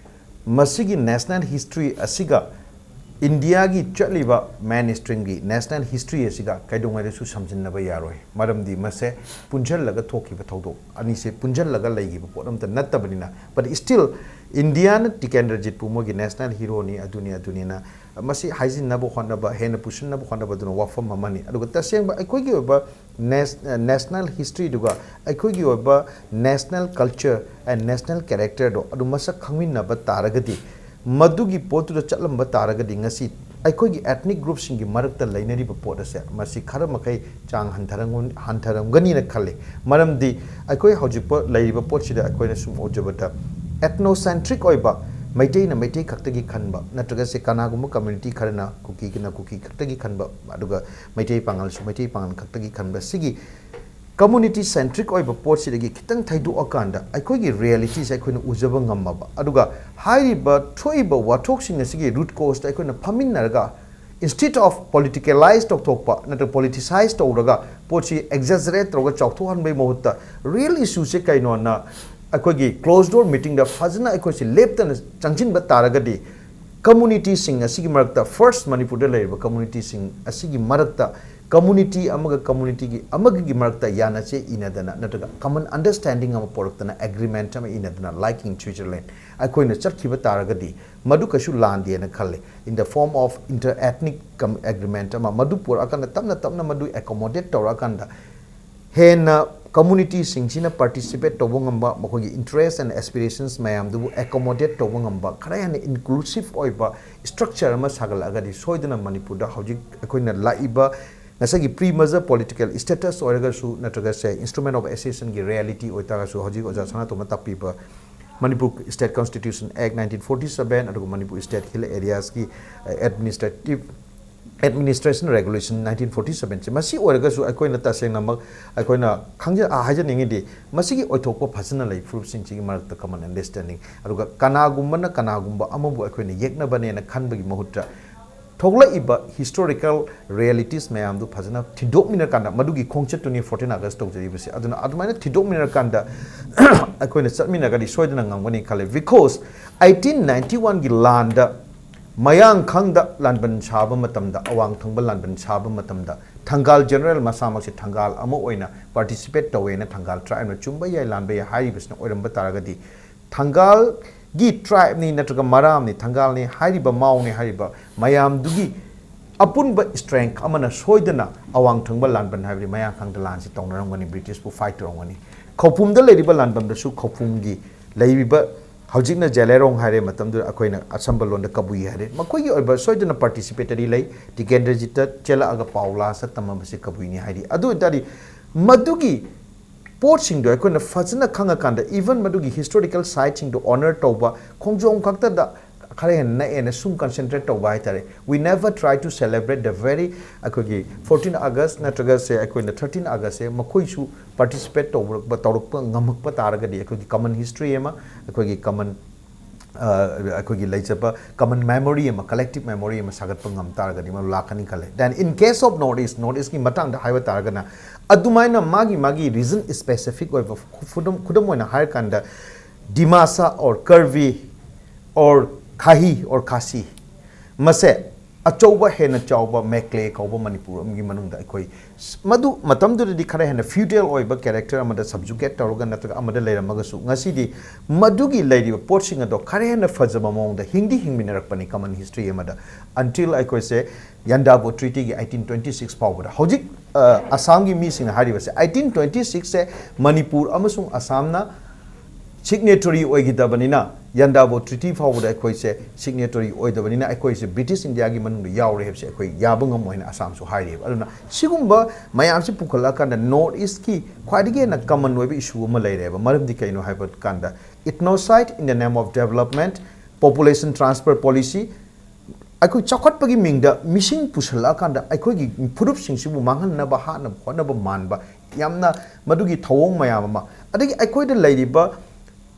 ꯃꯁꯤꯒꯤ national history ꯑꯁꯤꯒ ꯏꯟꯗꯤꯌꯥꯒꯤ ꯆꯠꯂꯤꯕ main streamꯒꯤ national history ꯑꯁꯤꯒ ꯀꯩꯗꯧꯉꯩꯗꯁꯨ ꯁꯝꯖꯤꯟꯅꯕ ꯌꯥꯔꯣꯏ꯫ ꯃꯔꯝꯗꯤ ꯃꯁꯦ ꯄꯨꯟꯁꯤꯜꯂꯒ ꯊꯣꯛꯈꯤꯕ ꯊꯧꯗꯣꯛ, ꯑꯅꯤꯁꯦ ꯄꯨꯟꯁꯤꯜꯂꯒ ꯂꯩꯈꯤꯕ ꯄꯣꯠ ꯑꯝꯇ ꯅꯠꯇꯕꯅꯤꯅ꯫ But still ꯏꯟꯗꯤꯌꯥꯅ ꯇꯤꯀꯦꯟꯗ꯭ꯔꯖꯤꯠꯄꯨ ꯃꯣꯏꯒꯤ national heroꯅꯤ, ꯑꯗꯨꯅꯤ, ꯑꯗꯨꯅꯤꯅ ꯃꯁꯤ ꯍꯥꯏꯖꯤꯟꯅꯕ ꯍꯣꯠꯅꯕ, ꯍꯦꯟꯅ ꯄꯨꯁꯤꯟꯅꯕ ꯍꯣꯠꯅꯕꯗꯨꯅ ꯋꯥꯐꯝ ꯑꯃꯅꯤ꯫ ꯑꯗꯨꯒ ꯇꯁꯦꯡꯕ ꯑꯩꯈꯣꯏꯒꯤ ꯑꯣꯏꯕ ꯅꯦꯁ-, national historyꯗꯨꯒ ꯑꯩꯈꯣꯏꯒꯤ ꯑꯣꯏꯕ national culture and national characterꯗꯣ ꯑꯗꯨ ꯃꯁꯛ ꯈꯪꯃꯤꯟꯅꯕ ꯇꯥꯔꯒꯗꯤ, ꯃꯗꯨꯒꯤ ꯄꯣꯠꯇꯨꯗ ꯆꯠꯂꯝꯕ ꯇꯥꯔꯒꯗꯤ ꯉꯁꯤ ꯑꯩꯈꯣꯏꯒꯤ ethnic groupꯁꯤꯡꯒꯤ ꯃꯔꯛꯇ ꯂꯩꯅꯔꯤꯕ ꯄꯣꯠ ꯑꯁꯦ ꯃꯁꯤ ꯈꯔ ꯃꯈꯩ ꯆꯥꯡ ꯍꯟꯊꯔꯝꯒ- ꯍꯟꯊꯔꯝꯒꯅꯤꯅ ꯈꯜꯂꯤ꯫ ꯃꯔꯝꯗꯤ ꯑꯩꯈꯣꯏ ꯍꯧꯖꯤꯛ ꯂꯩꯔꯤꯕ ꯄꯣꯠꯁꯤꯗ ꯑꯩꯈꯣꯏꯅ ꯁꯨꯝ ꯎꯖꯕꯗ, ethnocentric ꯑꯣꯏꯕ, ꯃꯩꯇꯩꯅ ꯃꯩꯇꯩ ꯈꯛꯇꯒꯤ ꯈꯟꯕ, ꯅꯠꯇ꯭ꯔꯒ ꯁꯦ ꯀꯅꯥꯒꯨꯝꯕ community ꯈꯔꯅ ꯀꯨꯀꯤꯒꯤꯅ ꯀꯨꯀꯤ ꯈꯛꯇꯒꯤ ꯈꯟꯕ, ꯑꯗꯨꯒ ꯃꯩꯇꯩ ꯄꯥꯉꯜꯁꯨ ꯃꯩꯇꯩ ꯄꯥꯉꯜ ꯈꯛꯇꯒꯤ ꯈꯟꯕ, ꯁꯤꯒꯤ community centric ꯑꯣꯏꯕ ꯄꯣꯠꯁꯤꯗꯒꯤ ꯈꯤꯇꯪ ꯊꯩꯗꯣꯛꯑꯀꯥꯟꯗ ꯑꯩꯈꯣꯏꯒꯤ realityꯁꯦ ꯑꯩꯈꯣꯏꯅ ꯎꯖꯕ ꯉꯝꯃꯕ, ꯑꯗꯨꯒ ꯍꯥꯏꯔꯤꯕ ꯊꯣꯛꯏꯕ ꯋꯥꯊꯣꯛꯁꯤꯡ ꯑꯁꯤꯒꯤ root causeꯇ ꯑꯩꯈꯣꯏꯅ ꯐꯝꯃꯤꯟꯅꯔꯒ, instead of politicalize ꯇꯧꯊꯣꯛꯄ ꯅꯠꯇ꯭ꯔꯒ politicize ꯇꯧꯔꯒ ꯄꯣꯠꯁꯤ exaggerate ꯇꯧꯔꯒ ꯆꯥꯎꯊꯣꯛꯍꯟꯕꯒꯤ ꯃꯍꯨꯠꯇ, real issueꯁꯦ ꯀꯩꯅꯣꯅ ꯑꯩꯈꯣꯏꯒꯤ closed door meetingꯗ ꯐꯖꯅ ꯑꯩꯈꯣꯏꯁꯤ ꯂꯦꯞꯇꯅ ꯆꯪꯁꯤꯟꯕ ꯇꯥꯔꯒꯗꯤ, communityꯁꯤꯡ ꯑꯁꯤꯒꯤ ꯃꯔꯛꯇ, first ꯃꯅꯤꯄꯨꯔꯗ ꯂꯩꯔꯤꯕ communityꯁꯤꯡ ꯑꯁꯤꯒꯤ ꯃꯔꯛꯇ, community ꯑꯃꯒ communityꯒꯤ ꯑꯃꯒꯒꯤ ꯃꯔꯛꯇ ꯌꯥꯅꯆꯦ ꯏꯅꯗꯅ ꯅꯠꯇ꯭ꯔꯒ common understanding ꯑꯃ ꯄꯣꯔꯛꯇꯅ, agreement ꯑꯃ ꯏꯅꯗꯅ, like in Switzerland, ꯑꯩꯈꯣꯏꯅ ꯆꯠꯈꯤꯕ ꯇꯥꯔꯒꯗꯤ, ꯃꯗꯨ ꯀꯩꯁꯨ ꯂꯥꯟꯗꯦꯅ ꯈꯜꯂꯤ꯫ In the form of inter-ethnic com- agreement ꯑꯃ, ꯃꯗꯨ ꯄꯨꯔꯛꯑꯀꯥꯟꯗ, ꯇꯞꯅ ꯇꯞꯅ ꯃꯗꯨ accommodate ꯇꯧꯔꯛꯑꯀꯥꯟꯗ, ꯍꯦꯟꯅ communityꯁꯤꯡꯁꯤꯅ participate ꯇꯧꯕ ꯉꯝꯕ, ꯃꯈꯣꯏꯒꯤ interest and aspirations ꯃꯌꯥꯝꯗꯨꯕꯨ accommodate ꯇꯧꯕ ꯉꯝꯕ, ꯈꯔ ꯍꯦꯟꯅ inclusive ꯑꯣꯏꯕ structure ꯑꯃ ꯁꯥꯒꯠꯂꯛꯑꯒꯗꯤ, ꯁꯣꯏꯗꯅ ꯃꯅꯤꯄꯨꯔꯗ ꯍꯧꯖꯤꯛ ꯑꯩꯈꯣꯏꯅ ꯂꯥꯛꯏꯕ ꯉꯁꯥꯏꯒꯤ pre-merger political status ꯑꯣꯏꯔꯒꯁꯨ, ꯅꯠꯇ꯭ꯔꯒ ꯁꯦ instrument of accessionꯒꯤ reality ꯑꯣꯏꯇꯥꯔꯒꯁꯨ, ꯍꯧꯖꯤꯛ ꯑꯣꯖꯥ ꯁꯅꯥꯇꯣꯝꯕꯅ ꯇꯥꯛꯄꯤꯕ Manipur State Constitution Act nineteen forty seven, ꯑꯗꯨꯒ Manipur State Hill Areaꯒꯤ, ꯑ, administrative administration regulation nineteen forty sevenꯁꯦ, ꯃꯁꯤ ꯑꯣꯏꯔꯒꯁꯨ ꯑꯩꯈꯣꯏꯅ ꯇꯁꯦꯡꯅꯃꯛ ꯑꯩꯈꯣꯏꯅ ꯈꯪꯖ-, ꯑ, ꯍꯥꯏꯖꯅꯤꯡꯉꯤꯗꯤ, ꯃꯁꯤꯒꯤ ꯑꯣꯏꯊꯣꯛꯄ ꯐꯖꯅ ꯂꯩ, ꯐꯨꯔꯨꯞꯁꯤꯡꯁꯤꯒꯤ ꯃꯔꯛꯇ common understanding, ꯑꯗꯨꯒ ꯀꯅꯥꯒꯨꯝꯕꯅ ꯀꯅꯥꯒꯨꯝꯕ ꯑꯃꯕꯨ ꯑꯩꯈꯣꯏꯅ ꯌꯦꯛꯅꯕꯅꯦꯅ ꯈꯟꯕꯒꯤ ꯃꯍꯨꯠꯇ, ꯊꯣꯛꯂꯛꯏꯕ historical realities ꯃꯌꯥꯝꯗꯨ ꯐꯖꯅ ꯊꯤꯗꯣꯛꯃꯤꯟꯅꯔꯀꯥꯟꯗ, ꯃꯗꯨꯒꯤ ꯈꯣꯡꯆꯠꯇꯨꯅꯤ fourteen August ꯇꯧꯖꯔꯤꯕꯁꯦ꯫ ꯑꯗꯨꯅ ꯑꯗꯨꯃꯥꯏꯅ ꯊꯤꯗꯣꯛꯃꯤꯟꯅꯔꯀꯥꯟꯗ ꯑꯩꯈꯣꯏꯅ ꯆꯠꯃꯤꯟꯅꯔꯒꯗꯤ ꯁꯣꯏꯗꯅ ꯉꯝꯒꯅꯤ ꯈꯜꯂꯦ꯫ Because eighteen ninety oneꯒꯤ ꯂꯥꯟꯗ ꯃꯌꯥꯡꯈꯪꯗ ꯂꯥꯟꯕꯟ ꯁꯥꯕ ꯃꯇꯝꯗ, ꯑꯋꯥꯡ ꯊꯪꯕ ꯂꯥꯟꯕꯟ ꯁꯥꯕ ꯃꯇꯝꯗ, ꯊꯪꯒꯥꯜ general ꯃꯁꯥꯃꯛꯁꯦ ꯊꯪꯒꯥꯜ ꯑꯃ ꯑꯣꯏꯅ participate ꯇꯧꯋꯦꯅ ꯊꯪꯒꯥꯜ tribeꯅ, ꯆꯨꯝꯕ ꯌꯥꯏ ꯂꯥꯟꯕ ꯌꯥꯏ ꯍꯥꯏꯔꯤꯕꯁꯤꯅ ꯑꯣꯏꯔꯝꯕ ꯇꯥꯔꯒꯗꯤ, ꯊꯪꯒꯥꯜꯒꯤ tribeꯅꯤ ꯅꯠꯇ꯭ꯔꯒ ꯃꯔꯥꯝꯅꯤ, ꯊꯪꯒꯥꯜꯅꯤ ꯍꯥꯏꯔꯤꯕ, ꯃꯥꯎꯅꯤ ꯍꯥꯏꯔꯤꯕ ꯃꯌꯥꯝꯗꯨꯒꯤ ꯑꯄꯨꯟꯕ strength ꯑꯃꯅ ꯁꯣꯏꯗꯅ ꯑꯋꯥꯡ ꯊꯪꯕ ꯂꯥꯟꯕꯟ ꯍꯥꯏꯕꯗꯤ ꯃꯌꯥꯡꯈꯪꯗ ꯂꯥꯟꯁꯤ ꯇꯧꯅꯔꯝꯒꯅꯤ, Britishꯄꯨ fight ꯇꯧꯔꯝꯒꯅꯤ꯫ ꯈꯧꯄꯨꯝꯗ ꯂꯩꯔꯤꯕ ꯂꯥꯟꯕꯟꯗꯁꯨ ꯈꯧꯄꯨꯝꯒꯤ ꯂꯩꯔꯤꯕ ꯍꯧꯖꯤꯛꯅ ꯖꯦꯂꯦꯔꯣꯡ ꯍꯥꯏꯔꯦ, ꯃꯇꯝꯗꯨꯗ ꯑꯩꯈꯣꯏꯅ ꯑꯁꯝꯕ ꯂꯣꯟꯗ ꯀꯕꯨꯏ ꯍꯥꯏꯔꯦ꯫ ꯃꯈꯣꯏꯒꯤ ꯑꯣꯏꯕ ꯁꯣꯏꯗꯅ ꯄꯥꯔꯇꯤꯁꯤꯄꯦꯇꯔꯤ ꯂꯩ꯫ ꯇꯤꯀꯦꯟꯗ꯭ꯔꯖꯤꯠꯇ ꯆꯦꯜꯂꯛꯑꯒ ꯄꯥꯎ ꯂꯥꯁꯇ ꯇꯝꯃꯝꯕꯁꯦ ꯀꯕꯨꯏꯅꯤ ꯍꯥꯏꯔꯤ꯫ ꯑꯗꯨ ꯑꯣꯏꯇꯥꯔꯗꯤ ꯃꯗꯨꯒꯤ ꯄꯣꯠꯁꯤꯡꯗꯣ ꯑꯩꯈꯣꯏꯅ ꯐꯖꯅ ꯈꯪꯉꯀꯥꯟꯗ, ꯏꯚꯟ ꯃꯗꯨꯒꯤ ꯍꯤꯁꯇꯣꯔꯤꯀꯦꯜ ꯁꯥꯏꯠꯁꯤꯡꯗꯣ ꯑꯣꯅꯔ ꯇꯧꯕ, ꯈꯣꯡꯖꯣꯝ ꯈꯛꯇꯗ ꯈꯔ ꯍꯦꯟꯅ ꯅꯛꯑꯦꯅ ꯁꯨꯝ ꯀꯟꯁꯦꯟꯇ꯭ꯔꯦꯠ ꯇꯧꯕ ꯍꯥꯏꯇꯥꯔꯦ꯫ We never try to celebrate the very, ꯑꯩꯈꯣꯏꯒꯤ fourteen August ꯅꯠꯇ꯭ꯔꯒꯁꯦ ꯑꯩꯈꯣꯏꯅ thirteen August ꯁꯦ ꯃꯈꯣꯏꯁꯨ ꯄꯥꯔꯇꯤꯁꯤꯄꯦꯠ ꯇꯧꯔꯛꯄ ꯇꯧꯔꯛꯄ ꯉꯝꯃꯛꯄ ꯇꯥꯔꯒꯗꯤ ꯑꯩꯈꯣꯏꯒꯤ ꯀꯃꯟ ꯍꯤꯁꯇ꯭ꯔꯤ ꯑꯃ, ꯑꯩꯈꯣꯏꯒꯤ ꯀꯃꯟ ꯑꯩꯈꯣꯏꯒꯤ ꯂꯩꯖꯕ ꯀꯃꯟ ꯃꯦꯃꯣꯔꯤ ꯑꯃ, ꯀꯂꯦꯛꯇꯤꯞ ꯃꯦꯃꯣꯔꯤ ꯑꯃ ꯁꯥꯒꯠꯄ ꯉꯝ ꯇꯥꯔꯒꯗꯤ ꯃꯗꯨ ꯂꯥꯛꯀꯅꯤ ꯈꯜꯂꯦ꯫ Then in case of North East, North East ꯀꯤ ꯃꯇꯥꯡꯗ ꯍꯥꯏꯕ ꯇꯥꯔꯒꯅ, ꯑꯗꯨꯃꯥꯏꯅ ꯃꯥꯒꯤ ꯃꯥꯒꯤ ꯔꯤꯖꯟ ꯁ꯭ꯄꯦꯁꯤꯐꯤꯛ ꯑꯣꯏꯕ, ꯈꯨꯗꯝ ꯈꯨꯗꯝ ꯑꯣꯏꯅ ꯍꯥꯏꯔꯀꯥꯟꯗ, ꯗꯤꯃꯥꯁꯥ or ꯀꯔꯕꯤ or ꯈꯥꯍꯤ or ꯈꯥꯁꯤ, ꯃꯁꯦ ꯑꯆꯧꯕ, ꯍꯦꯟꯅ ꯆꯥꯎꯕ ꯃꯦꯀ꯭ꯂꯦ ꯀꯧꯕ ꯃꯅꯤꯄꯨꯔ ꯑꯃꯒꯤ ꯃꯅꯨꯡꯗ ꯑꯩꯈꯣꯏ ꯃꯗꯨ ꯃꯇꯝꯗꯨꯗꯗꯤ ꯈꯔ ꯍꯦꯟꯅ ꯐ꯭ꯌꯨꯗꯦꯜ ꯑꯣꯏꯕ ꯀꯦꯔꯦꯛꯇꯔ ꯑꯃꯗ ꯁꯕꯖꯨꯒꯦꯠ ꯇꯧꯔꯒ ꯅꯠꯇ꯭ꯔꯒ ꯑꯃꯗ ꯂꯩꯔꯝꯃꯒꯁꯨ, ꯉꯁꯤꯗꯤ ꯃꯗꯨꯒꯤ ꯂꯩꯔꯤꯕ ꯄꯣꯠꯁꯤꯡ ꯑꯗꯣ ꯈꯔ ꯍꯦꯟꯅ ꯐꯖꯕ ꯃꯑꯣꯡꯗ ꯍꯤꯡꯗꯤ ꯍꯤꯡꯃꯤꯟꯅꯔꯛꯄꯅꯤ ꯀꯃꯟ ꯍꯤꯁꯇ꯭ꯔꯤ ꯑꯃꯗ, until ꯑꯩꯈꯣꯏꯁꯦ ꯌꯥꯟꯗꯥꯕꯣ ꯇ꯭ꯔꯤꯇꯤꯒꯤ eighteen twenty six ꯐꯥꯎꯕꯗ꯫ ꯍꯧꯖꯤꯛ ꯑ, ꯑꯁꯥꯝꯒꯤ ꯃꯤꯁꯤꯡꯅ ꯍꯥꯏꯔꯤꯕꯁꯦ, eighteen twenty six ꯁꯦ ꯃꯅꯤꯄꯨꯔ ꯑꯃꯁꯨꯡ ꯑꯁꯥꯝꯅ ꯁꯤꯒꯅꯦꯇꯔꯤ ꯑꯣꯏꯈꯤꯗꯕꯅꯤꯅ, ꯌꯥꯟꯗꯥꯕꯣ ꯇ꯭ꯔꯤꯇꯤ ꯐꯥꯎꯕꯗ ꯑꯩꯈꯣꯏꯁꯦ ꯁꯤꯒꯅꯦꯇꯔꯤ ꯑꯣꯏꯗꯕꯅꯤꯅ, ꯑꯩꯈꯣꯏꯁꯦ ꯕ꯭ꯔꯤꯇꯤꯁ ꯏꯟꯗꯤꯌꯥꯒꯤ ꯃꯅꯨꯡꯗ ꯌꯥꯎꯔꯦ ꯍꯥꯏꯕꯁꯦ ꯑꯩꯈꯣꯏ ꯌꯥꯕ ꯉꯝꯃꯣꯏ ꯍꯥꯏꯅ ꯑꯁꯥꯝꯁꯨ ꯍꯥꯏꯔꯤꯕ꯫ ꯑꯗꯨꯅ ꯁꯤꯒꯨꯝꯕ ꯃꯌꯥꯝꯁꯤ ꯄꯨꯈꯠꯂꯛꯑꯀꯥꯟꯗ North East ꯀꯤ ꯈ꯭ꯋꯥꯏꯗꯒꯤ ꯍꯦꯟꯅ ꯀꯃꯟ ꯑꯣꯏꯕ ꯏꯁꯨ ꯑꯃ ꯂꯩꯔꯦꯕ꯫ ꯃꯔꯝꯗꯤ ꯀꯩꯅꯣ ꯍꯥꯏꯕ ꯀꯥꯟꯗ, Ethnocide in the name of development, Population Transfer Policy, ꯑꯩꯈꯣꯏ ꯆꯥꯎꯈꯠꯄꯒꯤ ꯃꯤꯡꯗ ꯃꯤꯁꯤꯡ ꯄꯨꯁꯜꯂꯛꯑꯀꯥꯟꯗ ꯑꯩꯈꯣꯏꯒꯤ ꯐꯨꯔꯨꯞꯁꯤꯡꯁꯤꯕꯨ ꯃꯥꯡꯍꯟꯅꯕ, ꯍꯥꯠꯅꯕ ꯍꯣꯠꯅꯕ ꯃꯥꯟꯕ, ꯌꯥꯝꯅ ꯃꯗꯨꯒꯤ ꯊꯧꯑꯣꯡ ꯃꯌꯥꯝ ꯑꯃ, ꯑꯗꯒꯤ ꯑꯩꯈꯣꯏꯗ ꯂꯩꯔꯤꯕ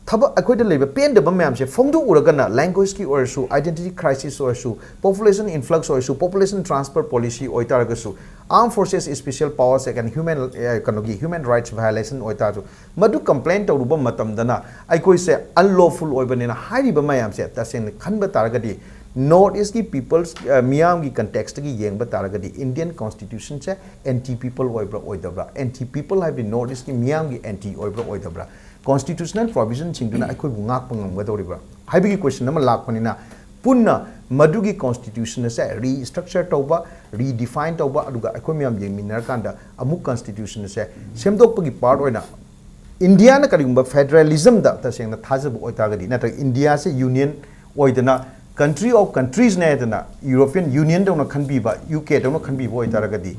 ꯊꯕꯛ, ꯑꯩꯈꯣꯏꯗ ꯂꯩꯕ ꯄꯦꯟꯗꯕ ꯃꯌꯥꯝꯁꯦ ꯐꯣꯡꯗꯣꯛꯎꯔꯒꯅ, language ꯀꯤ ꯑꯣꯏꯔꯁꯨ, identity crisis ꯑꯣꯏꯔꯁꯨ, population influx ꯑꯣꯏꯔꯁꯨ, population transfer policy ꯑꯣꯏꯇꯥꯔꯒꯁꯨ, Armed Forces Special Powers Act and human, ꯑꯦ, ꯀꯩꯅꯣꯒꯤ human rights violation ꯑꯣꯏꯇꯥꯔꯁꯨ, ꯃꯗꯨ ꯀꯝꯄ꯭ꯂꯦꯟ ꯇꯧꯔꯨꯕ ꯃꯇꯝꯗꯅ ꯑꯩꯈꯣꯏꯁꯦ ꯑꯟꯂꯣꯐꯨꯜ ꯑꯣꯏꯕꯅꯤꯅ ꯍꯥꯏꯔꯤꯕ ꯃꯌꯥꯝꯁꯦ ꯇꯁꯦꯡꯅ ꯈꯟꯕ ꯇꯥꯔꯒꯗꯤ, North East ꯀꯤ ꯄꯤꯄꯜꯁ, ꯑ, ꯃꯤꯌꯥꯝꯒꯤ ꯀꯟꯇꯦꯛꯁꯇꯒꯤ ꯌꯦꯡꯕ ꯇꯥꯔꯒꯗꯤ, ꯏꯟꯗꯤꯌꯟ ꯀꯣꯟꯁꯇꯤꯇ꯭ꯌꯨꯁꯟꯁꯦ ꯑꯦꯟꯇꯤ ꯄꯤꯄꯜ ꯑꯣꯏꯕ꯭ꯔꯥ ꯑꯣꯏꯗꯕ꯭ꯔꯥ? ꯑꯦꯟꯇꯤ ꯄꯤꯄꯜ ꯍꯥꯏꯕꯗꯤ North East ꯀꯤ ꯃꯤꯌꯥꯝꯒꯤ ꯑꯦꯟꯇꯤ ꯑꯣꯏꯕ꯭ꯔꯥ ꯑꯣꯏꯗꯕ꯭ꯔꯥ? ꯀꯣꯟꯁꯇꯤꯇ꯭ꯌꯨꯁꯅꯦꯜ ꯄ꯭ꯔꯣꯚꯤꯖꯟꯁꯤꯡꯗꯨꯅ ꯑꯩꯈꯣꯏꯕꯨ ꯉꯥꯛꯄ ꯉꯝꯒꯗꯧꯔꯤꯕ꯭ꯔꯥ ꯍꯥꯏꯕꯒꯤ ꯀꯣꯏꯁꯟ ꯑꯃ ꯂꯥꯛꯄꯅꯤꯅ, ꯄꯨꯟꯅ ꯃꯗꯨꯒꯤ ꯀꯣꯟꯁꯇꯤꯇ꯭ꯌꯨꯁꯟ ꯑꯁꯦ ꯔꯤꯁꯇ꯭ꯔꯛꯆꯔ ꯇꯧꯕ, ꯔꯤꯗꯤꯐꯥꯏꯟ ꯇꯧꯕ, ꯑꯗꯨꯒ ꯑꯩꯈꯣꯏ ꯃꯌꯥꯝ ꯌꯦꯡꯃꯤꯟꯅꯔꯀꯥꯟꯗ ꯑꯃꯨꯛ ꯀꯣꯟꯁꯇꯤꯇ꯭ꯌꯨꯁꯟ ꯑꯁꯦ ꯁꯦꯝꯗꯣꯛꯄꯒꯤ ꯄꯥꯔꯠ ꯑꯣꯏꯅ ꯏꯟꯗꯤꯌꯥꯅ ꯀꯔꯤꯒꯨꯝꯕ ꯐꯦꯗꯔꯦꯂꯤꯖꯝꯗ ꯇꯁꯦꯡꯅ ꯊꯥꯖꯕ ꯑꯣꯏꯇꯥꯔꯒꯗꯤ, ꯅꯠꯇ꯭ꯔꯒ ꯏꯟꯗꯤꯌꯥꯁꯦ ꯌꯨꯅꯤꯌꯟ ꯑꯣꯏꯗꯅ, ꯀꯟꯇ꯭ꯔꯤ ꯑꯣꯐ ꯀꯟꯇ꯭ꯔꯤꯁꯅꯦ ꯍꯥꯏꯗꯅ ꯌꯨꯔꯣꯄꯤꯌꯟ ꯌꯨꯅꯤꯌꯟꯗꯧꯅ ꯈꯟꯕꯤꯕ, ꯌꯨ ꯀꯦꯗꯧꯅ ꯈꯟꯕꯤꯕ ꯑꯣꯏꯇꯥꯔꯒꯗꯤ,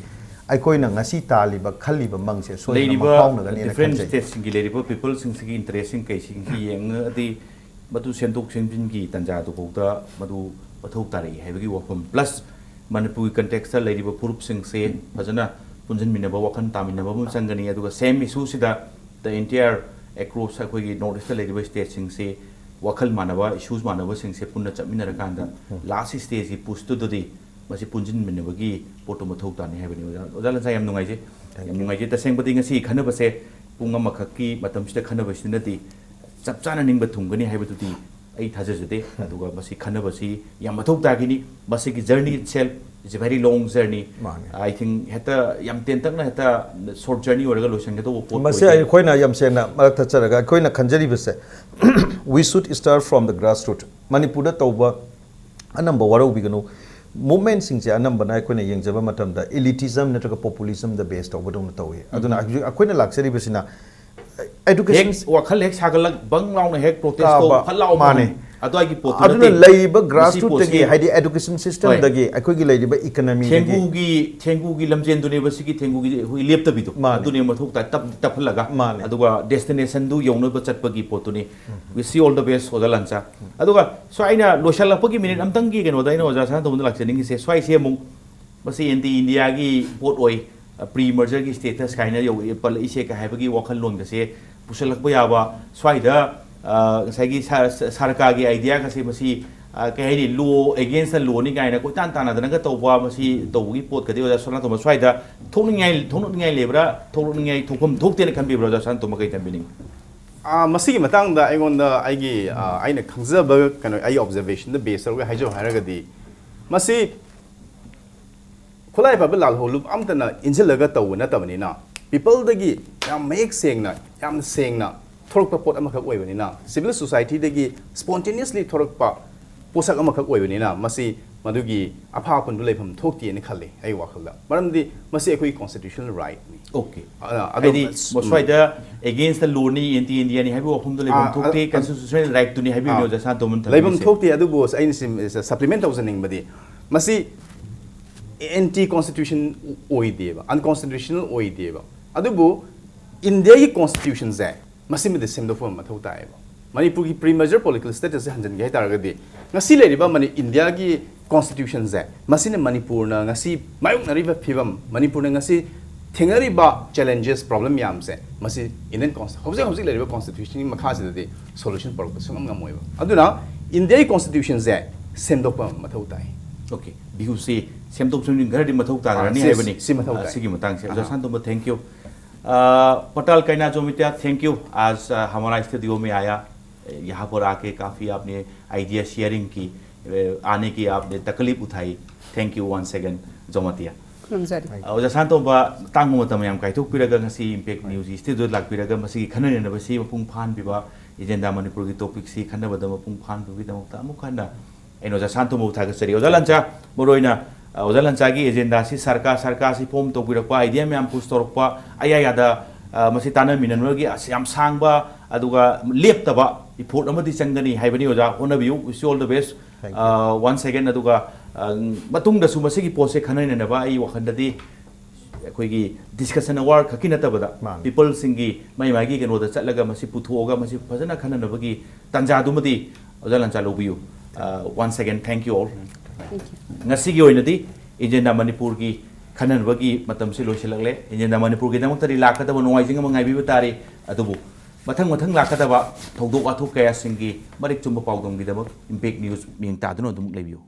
ꯑꯩꯈꯣꯏꯅ ꯉꯁꯤ ꯇꯥꯜꯂꯤꯕ ꯈꯜꯂꯤꯕ ꯃꯪꯁꯦ ꯁꯣꯏꯗꯅ ꯂꯩꯔꯤꯕ ꯃꯪꯐꯥꯎꯅꯒꯅꯤꯅ ꯗꯤꯐ꯭ꯔꯦꯟ ꯈꯟꯖꯩ꯫ ꯁ꯭ꯇꯦꯠꯁꯤꯡꯒꯤ ꯂꯩꯔꯤꯕ ꯄꯤꯄꯜꯁꯤꯡꯁꯤꯒꯤ ꯏꯟꯇꯔꯦꯁꯁꯤꯡ ꯀꯩꯁꯤꯡꯁꯤ ꯌꯦꯡꯉꯒꯗꯤ, ꯃꯗꯨ ꯁꯦꯝꯗꯣꯛ ꯁꯦꯝꯖꯤꯟꯒꯤ ꯇꯥꯟꯖꯥꯗꯨꯐꯥꯎꯗ ꯃꯗꯨ ꯃꯊꯧ ꯇꯥꯔꯛꯏ ꯍꯥꯏꯕꯒꯤ ꯋꯥꯐꯝ, ꯄ꯭ꯂꯁ ꯃꯅꯤꯄꯨꯔꯒꯤ ꯀꯟꯇꯦꯛꯁꯇ ꯂꯩꯔꯤꯕ ꯐꯨꯔꯨꯞꯁꯤꯡꯁꯦ ꯐꯖꯅ ꯄꯨꯟꯁꯤꯟꯃꯤꯟꯅꯕ, ꯋꯥꯈꯜ ꯇꯥꯃꯤꯟꯅꯕ ꯑꯃ ꯆꯪꯒꯅꯤ꯫ ꯑꯗꯨꯒ ꯁꯦꯝ ꯏꯁꯨꯁꯤꯗ ꯗ ꯏꯟꯇꯤꯌꯥꯔ ꯑꯦꯀ꯭ꯔꯣꯁ ꯑꯩꯈꯣꯏꯒꯤ ꯅꯣꯔꯠ ꯏꯁꯇ ꯂꯩꯔꯤꯕ ꯁ꯭ꯇꯦꯠꯁꯤꯡꯁꯦ ꯋꯥꯈꯜ ꯃꯥꯟꯅꯕ, ꯏꯁꯨꯁ ꯃꯥꯟꯅꯕꯁꯤꯡꯁꯦ ꯄꯨꯟꯅ ꯆꯠꯃꯤꯟꯅꯔꯀꯥꯟꯗ ꯂꯥꯁ ꯁ꯭ꯇꯦꯖꯀꯤ ꯄꯨꯁꯇꯨꯗꯗꯤ ꯃꯁꯤ ꯄꯨꯟꯁꯤꯟꯃꯤꯟꯅꯕꯒꯤ ꯄꯣꯠꯇꯨ ꯃꯊꯧ ꯇꯥꯅꯤ ꯍꯥꯏꯕꯅꯤ꯫ ꯑꯣꯖꯥ, ꯑꯣꯖꯥ ꯂꯟꯁꯥ, ꯌꯥꯝ ꯅꯨꯡꯉꯥꯏꯖꯩ꯫ ꯌꯥꯝ ꯅꯨꯡꯉꯥꯏꯖꯩ꯫ ꯇꯁꯦꯡꯕꯗꯤ ꯉꯁꯤ ꯈꯟꯅꯕꯁꯦ ꯄꯨꯡ ꯑꯃꯈꯛꯀꯤ ꯃꯇꯝꯁꯤꯗ ꯈꯟꯅꯕꯁꯤꯅꯗꯤ ꯆꯞ ꯆꯥꯅ ꯅꯤꯡꯕ ꯊꯨꯡꯒꯅꯤ ꯍꯥꯏꯕꯗꯨꯗꯤ ꯑꯩ ꯊꯥꯖꯖꯗꯦ꯫ ꯑꯗꯨꯒ ꯃꯁꯤ ꯈꯟꯅꯕꯁꯤ ꯌꯥꯝ ꯃꯊꯧ ꯇꯥꯈꯤꯅꯤ꯫ ꯃꯁꯤꯒꯤ journey itself is a very long journey꯫ ꯃꯥꯅꯦ꯫ I think ꯍꯦꯛꯇ ꯌꯥꯝ ꯇꯦꯟꯇꯛꯅ ꯍꯦꯛꯇ ꯁꯣꯔꯠ ꯖꯔꯅꯤ ꯑꯣꯏꯔꯒ ꯂꯣꯏꯁꯤꯟꯒꯗꯧꯕ ꯄꯣꯠ ꯃꯁꯤ ꯑꯣꯏꯗꯦ꯫ ꯑꯩꯈꯣꯏꯅ ꯌꯥꯝ ꯁꯦꯡꯅ ꯃꯔꯛ ꯊꯠꯆꯔꯒ ꯑꯩꯈꯣꯏꯅ ꯈꯟꯖꯔꯤꯕꯁꯦ, we should start from the grassroot꯫ ꯃꯅꯤꯄꯨꯔꯗ ꯇꯧꯕ ꯑꯅꯝꯕ ꯋꯥꯔꯧꯕꯤꯒꯅꯨ, ꯃꯨꯞꯃꯦꯟꯁꯤꯡꯁꯦ ꯑꯅꯝꯕꯅ ꯑꯩꯈꯣꯏꯅ ꯌꯦꯡꯖꯕ ꯃꯇꯝꯗ ꯏꯂꯤꯇꯤꯖꯝ ꯅꯠꯇ꯭ꯔꯒ ꯄꯣꯄꯨꯂꯤꯖꯝꯗ ꯕꯦꯁ ꯇꯧꯕꯗꯧꯅ ꯇꯧꯏ꯫ ꯑꯗꯨꯅ ꯍꯧꯖꯤꯛ ꯑꯩꯈꯣꯏꯅ ꯂꯥꯛꯆꯔꯤꯕꯁꯤꯅ ꯍꯦꯛ ꯑꯦꯗꯨꯀꯦꯁꯟ ꯋꯥꯈꯜ ꯍꯦꯛ ꯁꯥꯒꯠꯂꯛ ꯕꯪ ꯂꯥꯎꯅ ꯍꯦꯛ ꯄ꯭ꯔꯣꯇꯦꯁ ꯀꯥꯕ, ꯇꯧ ꯐꯠ ꯂꯥꯎꯕ ꯃꯥꯅꯦ꯫ ꯑꯗꯨꯋꯥꯏꯒꯤ ꯄꯣꯠꯇꯨ ꯑꯗꯨꯅ ꯅꯠꯇꯦ꯫ ꯂꯩꯔꯤꯕ ꯃꯁꯤ ꯒ꯭ꯔꯥꯁꯔꯨꯠꯇꯒꯤ, ꯄꯣꯠꯁꯤ ꯍꯥꯏꯗꯤ ꯑꯦꯗꯨꯀꯦꯁꯟ ꯁꯤꯁꯇꯦꯝꯗꯒꯤ, ꯑꯩꯈꯣꯏꯒꯤ ꯂꯩꯔꯤꯕ ꯏꯀꯅꯃꯤꯗꯒꯤ꯫ ꯊꯦꯡꯒꯨꯒꯤ ꯊꯦꯡꯒꯨꯒꯤ ꯂꯝꯖꯦꯟꯗꯨꯅꯦꯕ ꯁꯤꯒꯤ ꯊꯦꯡꯒꯨꯒꯤ ꯑꯩꯈꯣꯏ ꯂꯦꯞꯇꯕꯤꯗꯣ꯫ ꯃꯥꯅꯦ꯫ ꯑꯗꯨꯅꯦ ꯃꯊꯧ ꯇꯥꯏ ꯇꯞ- ꯇꯞꯍꯜꯂꯒ꯫ ꯃꯥꯅꯦ꯫ ꯑꯗꯨꯒ ꯗꯦꯁꯇꯤꯅꯦꯁꯟꯗꯨ ꯌꯧꯅꯕ ꯆꯠꯄꯒꯤ ꯄꯣꯠꯇꯨꯅꯤ꯫ Wish you all the best, ꯑꯣꯖꯥ ꯂꯥꯟꯆꯥ꯫ ꯑꯗꯨꯒ ꯁ꯭ꯋꯥꯏ ꯑꯩꯅ ꯂꯣꯏꯁꯤꯜꯂꯛꯄꯒꯤ ꯃꯤꯅꯤꯠ ꯑꯝꯇꯪꯒꯤ ꯀꯩꯅꯣꯗ ꯑꯩꯅ ꯑꯣꯖꯥ ꯁꯅꯥꯇꯣꯝꯕꯗ ꯂꯥꯛꯆꯅꯤꯡꯉꯤꯁꯦ, ꯁ꯭ꯋꯥꯏꯁꯦ ꯑꯃꯨꯛ ꯃꯁꯤ ꯑꯦꯟꯇꯤ ꯏꯟꯗꯤꯌꯥꯒꯤ ꯄꯣꯠ ꯑꯣꯏ, ꯄ꯭ꯔꯤ ꯃꯔꯖꯔꯒꯤ ꯁ꯭ꯇꯦꯇꯁ ꯀꯥꯏꯅ ꯌꯧ-, ꯄꯜꯂꯛꯏꯁꯦ ꯀ ꯍꯥꯏꯕꯒꯤ ꯋꯥꯈꯜꯂꯣꯟꯒꯁꯦ ꯄꯨꯁꯜꯂꯛꯄ ꯌꯥꯕ, ꯁ꯭ꯋꯥꯏꯗ, ꯑ, ꯉꯁꯥꯏꯒꯤ ꯁ-, ꯁ-, ꯁꯔꯀꯥꯔꯒꯤ ꯑꯥꯏꯗꯤꯌꯥꯒꯁꯦ ꯃꯁꯤ, ꯑ, ꯀꯩ ꯍꯥꯏꯅꯤ, ꯂꯣ ꯑꯦꯒꯦꯟꯁꯇ ꯂꯣꯅꯤ ꯀꯥꯏꯅ ꯀꯣꯏꯇꯥꯟ ꯇꯥꯟꯅꯗꯅꯒ ꯇꯧꯕ, ꯃꯁꯤ ꯇꯧꯕꯒꯤ ꯄꯣꯠꯀꯗꯤ ꯑꯣꯖꯥ ꯁꯅꯥꯇꯣꯝꯕ ꯁ꯭ꯋꯥꯏꯗ ꯊꯣꯛꯅꯤꯡꯉꯥꯏ, ꯊꯣꯛꯅꯤꯡꯉꯥꯏ ꯂꯩꯕ꯭ꯔꯥ, ꯊꯣꯛꯅꯤꯡꯉꯥꯏ ꯊꯣꯛꯐꯝ ꯊꯣꯛꯇꯦꯅ ꯈꯟꯕꯤꯕ꯭ꯔꯥ? ꯑꯣꯖꯥ ꯁꯅꯥꯇꯣꯝꯕ ꯀꯩ ꯊꯝꯕꯤꯅꯤꯡꯉꯤ? ꯑꯥ, ꯃꯁꯤꯒꯤ ꯃꯇꯥꯡꯗ ꯑꯩꯉꯣꯟꯗ ꯑꯩꯒꯤ, ꯑꯥ, ꯑꯩꯅ ꯈꯪꯖꯕ ꯀꯩꯅꯣ, ꯑꯩ ꯑꯣꯕꯖꯔꯕꯦꯁꯟꯗ ꯕꯦꯁ ꯇꯧꯔꯒ ꯍꯥꯏꯖꯧ ꯍꯥꯏꯔꯒꯗꯤ, ꯃꯁꯤ ꯈꯨꯠꯂꯥꯏ ꯄꯥꯏꯕ ꯂꯥꯜꯍꯧꯂꯨꯞ ꯑꯝꯇꯅ ꯏꯟꯁꯤꯜꯂꯒ ꯇꯧꯕ ꯅꯠꯇꯕꯅꯤꯅ, ꯄꯤꯄꯜꯗꯒꯤ ꯌꯥꯝ ꯃꯌꯦꯛ ꯁꯦꯡꯅ, ꯌꯥꯝ ꯁꯦꯡꯅ ꯊꯣꯔꯛꯄ ꯄꯣꯠ ꯑꯃꯈꯛ ꯑꯣꯏꯕꯅꯤꯅ, ꯁꯤꯚꯤꯜ ꯁꯣꯁꯥꯏꯇꯤꯗꯒꯤ ꯁ꯭ꯄꯣꯟꯇꯦꯅꯤꯌꯁꯂꯤ ꯊꯣꯔꯛꯄ ꯄꯣꯠꯁꯛ ꯑꯃꯈꯛ ꯑꯣꯏꯕꯅꯤꯅ, ꯃꯁꯤ ꯃꯗꯨꯒꯤ ꯑꯐ ꯑꯄꯟꯗꯨ ꯂꯩꯐꯝ ꯊꯣꯛꯇꯦꯅ ꯈꯜꯂꯤ ꯑꯩ ꯋꯥꯈꯜꯗ꯫ ꯃꯔꯝꯗꯤ ꯃꯁꯤ ꯑꯩꯈꯣꯏꯒꯤ constitutional rightꯅꯤ꯫ Okay. ꯑ, ꯑꯗꯣ ꯍꯥꯏꯗꯤ ꯑꯁ, ꯃꯁ꯭ꯋꯥꯏꯗ against the lawꯅꯤ, anti Indiaꯅꯤ ꯍꯥꯏꯕꯒꯤ ꯋꯥꯐꯝꯗ ꯂꯩꯐꯝ ꯑ, ꯊꯣꯛꯇꯦ꯫ ꯑ, Constitutional rightꯇꯨꯅꯤ ꯍꯥꯏꯕꯤꯕꯅꯤ ꯑ, ꯑꯣꯖꯥ ꯁꯅꯥꯇꯣꯝꯕꯅ ꯂꯩꯐꯝ ꯊꯝꯕꯤꯔꯤꯁꯦ꯫ ꯊꯣꯛꯇꯦ꯫ ꯑꯗꯨꯕꯨ ꯑꯩꯅ ꯁꯤ supplement ꯇꯧꯖꯅꯤꯡꯕꯗꯤ ꯃꯁꯤ anti constitution ꯑꯣꯏꯗꯦꯕ, unconstitutional ꯑꯣꯏꯗꯦꯕ꯫ ꯑꯗꯨꯕꯨ ꯏꯟꯗꯤꯌꯥꯒꯤ constitutionꯁꯦ ꯃꯁꯤꯃꯗꯤ ꯁꯦꯝꯗꯣꯛꯄ ꯑꯃ ꯃꯊꯧ ꯇꯥꯏꯌꯦꯕ꯫ ꯃꯅꯤꯄꯨꯔꯒꯤ pre-merger political statusꯁꯦ ꯍꯟꯖꯤꯟꯒꯦ ꯍꯥꯏꯇꯥꯔꯒꯗꯤ ꯉꯁꯤ ꯂꯩꯔꯤꯕ ꯃꯅꯤ-, ꯏꯟꯗꯤꯌꯥꯒꯤ constitutionꯁꯦ, ꯃꯁꯤꯅ ꯃꯅꯤꯄꯨꯔꯅ ꯉꯁꯤ ꯃꯥꯌꯣꯛꯅꯔꯤꯕ ꯐꯤꯕꯝ, ꯃꯅꯤꯄꯨꯔꯅ ꯉꯁꯤ ꯊꯦꯡꯅꯔꯤꯕ challenges, problem ꯃꯌꯥꯝꯁꯦ, ꯃꯁꯤ Indian Consti-, ꯍꯧꯖꯤꯛ ꯍꯧꯖꯤꯛ ꯂꯩꯔꯤꯕ constitutionꯒꯤ ꯃꯈꯥꯁꯤꯗꯗꯤ solution ꯄꯨꯔꯛꯄ ꯁꯨꯡꯉꯝ ꯉꯝꯃꯣꯏꯕ꯫ ꯑꯗꯨꯅ ꯏꯟꯗꯤꯌꯥꯒꯤ constitutionꯁꯦ ꯁꯦꯝꯗꯣꯛꯄ ꯑꯃ ꯃꯊꯧ ꯇꯥꯏ꯫ Okay, ꯚ꯭ꯌꯨꯁꯤ ꯁꯦꯝꯗꯣꯛ ꯁꯦꯝꯖꯤꯟ ꯈꯔꯗꯤ ꯃꯊꯧ ꯇꯥꯒꯅꯤ ꯑꯥ, ꯁꯤ, ꯍꯥꯏꯕꯅꯤ꯫ ꯁꯤ ꯃꯊꯧ ꯑꯥ, ꯇꯥꯏ꯫ ꯁꯤꯒꯤ ꯃꯇꯥꯡꯁꯦ ꯑꯣꯖꯥ ꯑꯍꯥ꯫ ꯁꯅꯥꯇꯣꯝꯕ, thank you। Uh, पटाल काइना जोमित्या, thank you। आज, आ, हमारा स्टूडियो में आया, यहाँ पर आके काफ़ी आपने आइडिया शेयरिंग की, ए, आने की आपने तकलीफ उठाई। Thank you once again, जोमित्या। ꯈꯨꯔꯨꯝꯖꯔꯤ꯫ ꯑꯣꯖꯥ ꯁꯅꯥꯇꯣꯝꯕ, ꯇꯥꯡꯕ ꯃꯇꯝ ꯌꯥꯝ ꯀꯥꯏꯊꯣꯛꯄꯤꯔꯒ ꯉꯁꯤ ꯏꯝꯄꯦꯛ ꯅ꯭ꯌꯨꯁꯀꯤ ꯁ꯭ꯇꯨꯗꯤꯑꯣꯗ ꯂꯥꯛꯄꯤꯔꯒ ꯃꯁꯤꯒꯤ ꯈꯟꯅ ꯅꯩꯅꯕꯁꯤ ꯃꯄꯨꯡ ꯐꯥꯍꯟꯕꯤꯕ, ꯑꯦꯖꯦꯟꯗꯥ ꯃꯅꯤꯄꯨꯔꯒꯤ ꯇꯣꯄꯤꯛꯁꯤ ꯈꯟꯅꯕꯗ ꯃꯄꯨꯡ ꯐꯥꯍꯟꯕꯒꯤꯗꯃꯛꯇ ꯑꯃꯨꯛ ꯍꯟꯅ ꯑꯩꯅ ꯑꯣꯖꯥ ꯁꯅꯥꯇꯣꯝꯕꯕꯨ ꯊꯥꯒꯠꯆꯔꯤ꯫ ꯑꯣꯖꯥ ꯂꯟꯆꯥ, ꯃꯔꯨꯑꯣꯏꯅ, ꯑ, ꯑꯣꯖꯥ ꯂꯟꯆꯥꯒꯤ ꯑꯦꯖꯦꯟꯗꯥꯁꯤ ꯁꯔꯀꯥꯔ, ꯁꯔꯀꯥꯔꯁꯤ ꯐꯣꯝ ꯇꯧꯕꯤꯔꯛꯄ, ꯑꯥꯏꯗꯤꯌꯥ ꯃꯌꯥꯝ ꯄꯨꯁ ꯇꯧꯔꯛꯄ, ꯑꯌꯥ ꯌꯥꯗ, ꯑ, ꯃꯁꯤ ꯇꯥꯟꯅꯃꯤꯟꯅꯕꯒꯤ ꯑꯁ ꯌꯥꯝ ꯁꯥꯡꯕ ꯑꯗꯨꯒ ꯂꯦꯞꯇꯕ ꯏꯐꯣꯔꯠ ꯑꯃꯗꯤ ꯆꯪꯒꯅꯤ ꯍꯥꯏꯕꯅꯤ꯫ ꯑꯣꯖꯥ, ꯍꯣꯠꯅꯕꯤꯌꯨ, wish you all the best꯫ Thank you. ꯑ, once again, ꯑꯗꯨꯒ, ꯑ, ꯃꯇꯨꯡꯗꯁꯨ ꯃꯁꯤꯒꯤ ꯄꯣꯠꯁꯦ ꯈꯟꯅ ꯅꯩꯅꯅꯕ ꯑꯩ ꯋꯥꯈꯜꯗꯗꯤ ꯑꯩꯈꯣꯏꯒꯤ ꯗꯤꯁꯀꯁꯟ ꯑꯋꯥꯔ ꯈꯛꯀꯤ ꯅꯠꯇꯕꯗ ꯃꯥꯅꯤ꯫ ꯄꯤꯄꯜꯁꯤꯡꯒꯤ ꯃꯥꯏ ꯃꯥꯏꯒꯤ ꯀꯩꯅꯣꯗ ꯆꯠꯂꯒ ꯃꯁꯤ ꯄꯨꯊꯣꯛꯑꯒ ꯃꯁꯤ ꯐꯖꯅ ꯈꯟꯅꯅꯕꯒꯤ ꯇꯥꯟꯖꯥꯗꯨꯃꯗꯤ ꯑꯣꯖꯥ ꯂꯟꯆꯥ ꯂꯧꯕꯤꯌꯨ꯫ ꯑ, once again, thank you all꯫ Thank you. ꯉꯁꯤꯒꯤ ꯑꯣꯏꯅꯗꯤ ꯏꯟꯗꯤꯌꯟꯗ ꯃꯅꯤꯄꯨꯔꯒꯤ ꯈꯟꯅꯅꯕꯒꯤ ꯃꯇꯝꯁꯤ ꯂꯣꯏꯁꯤꯜꯂꯛꯂꯦ꯫ ꯏꯟꯗꯤꯌꯟꯗ ꯃꯅꯤꯄꯨꯔꯒꯤꯗꯃꯛꯇꯗꯤ ꯂꯥꯛꯀꯗꯕ ꯅꯣꯡꯃꯥꯏꯖꯤꯡ ꯑꯃ ꯉꯥꯏꯕꯤꯕ ꯇꯥꯔꯤ꯫ ꯑꯗꯨꯕꯨ ꯃꯊꯪ ꯃꯊꯪ ꯂꯥꯛꯀꯗꯕ ꯊꯧꯗꯣꯛ ꯋꯥꯊꯣꯛ ꯀꯌꯥꯁꯤꯡꯒꯤ ꯃꯔꯤꯛ ꯆꯨꯝꯕ ꯄꯥꯎꯗꯝꯒꯤꯗꯃꯛ ꯏꯝꯄꯦꯛ ꯅ꯭ꯌꯨꯁ ꯃꯤꯠꯌꯦꯡ ꯇꯥꯗꯨꯅ ꯑꯗꯨꯝ ꯂꯩꯕꯤꯌꯨ꯫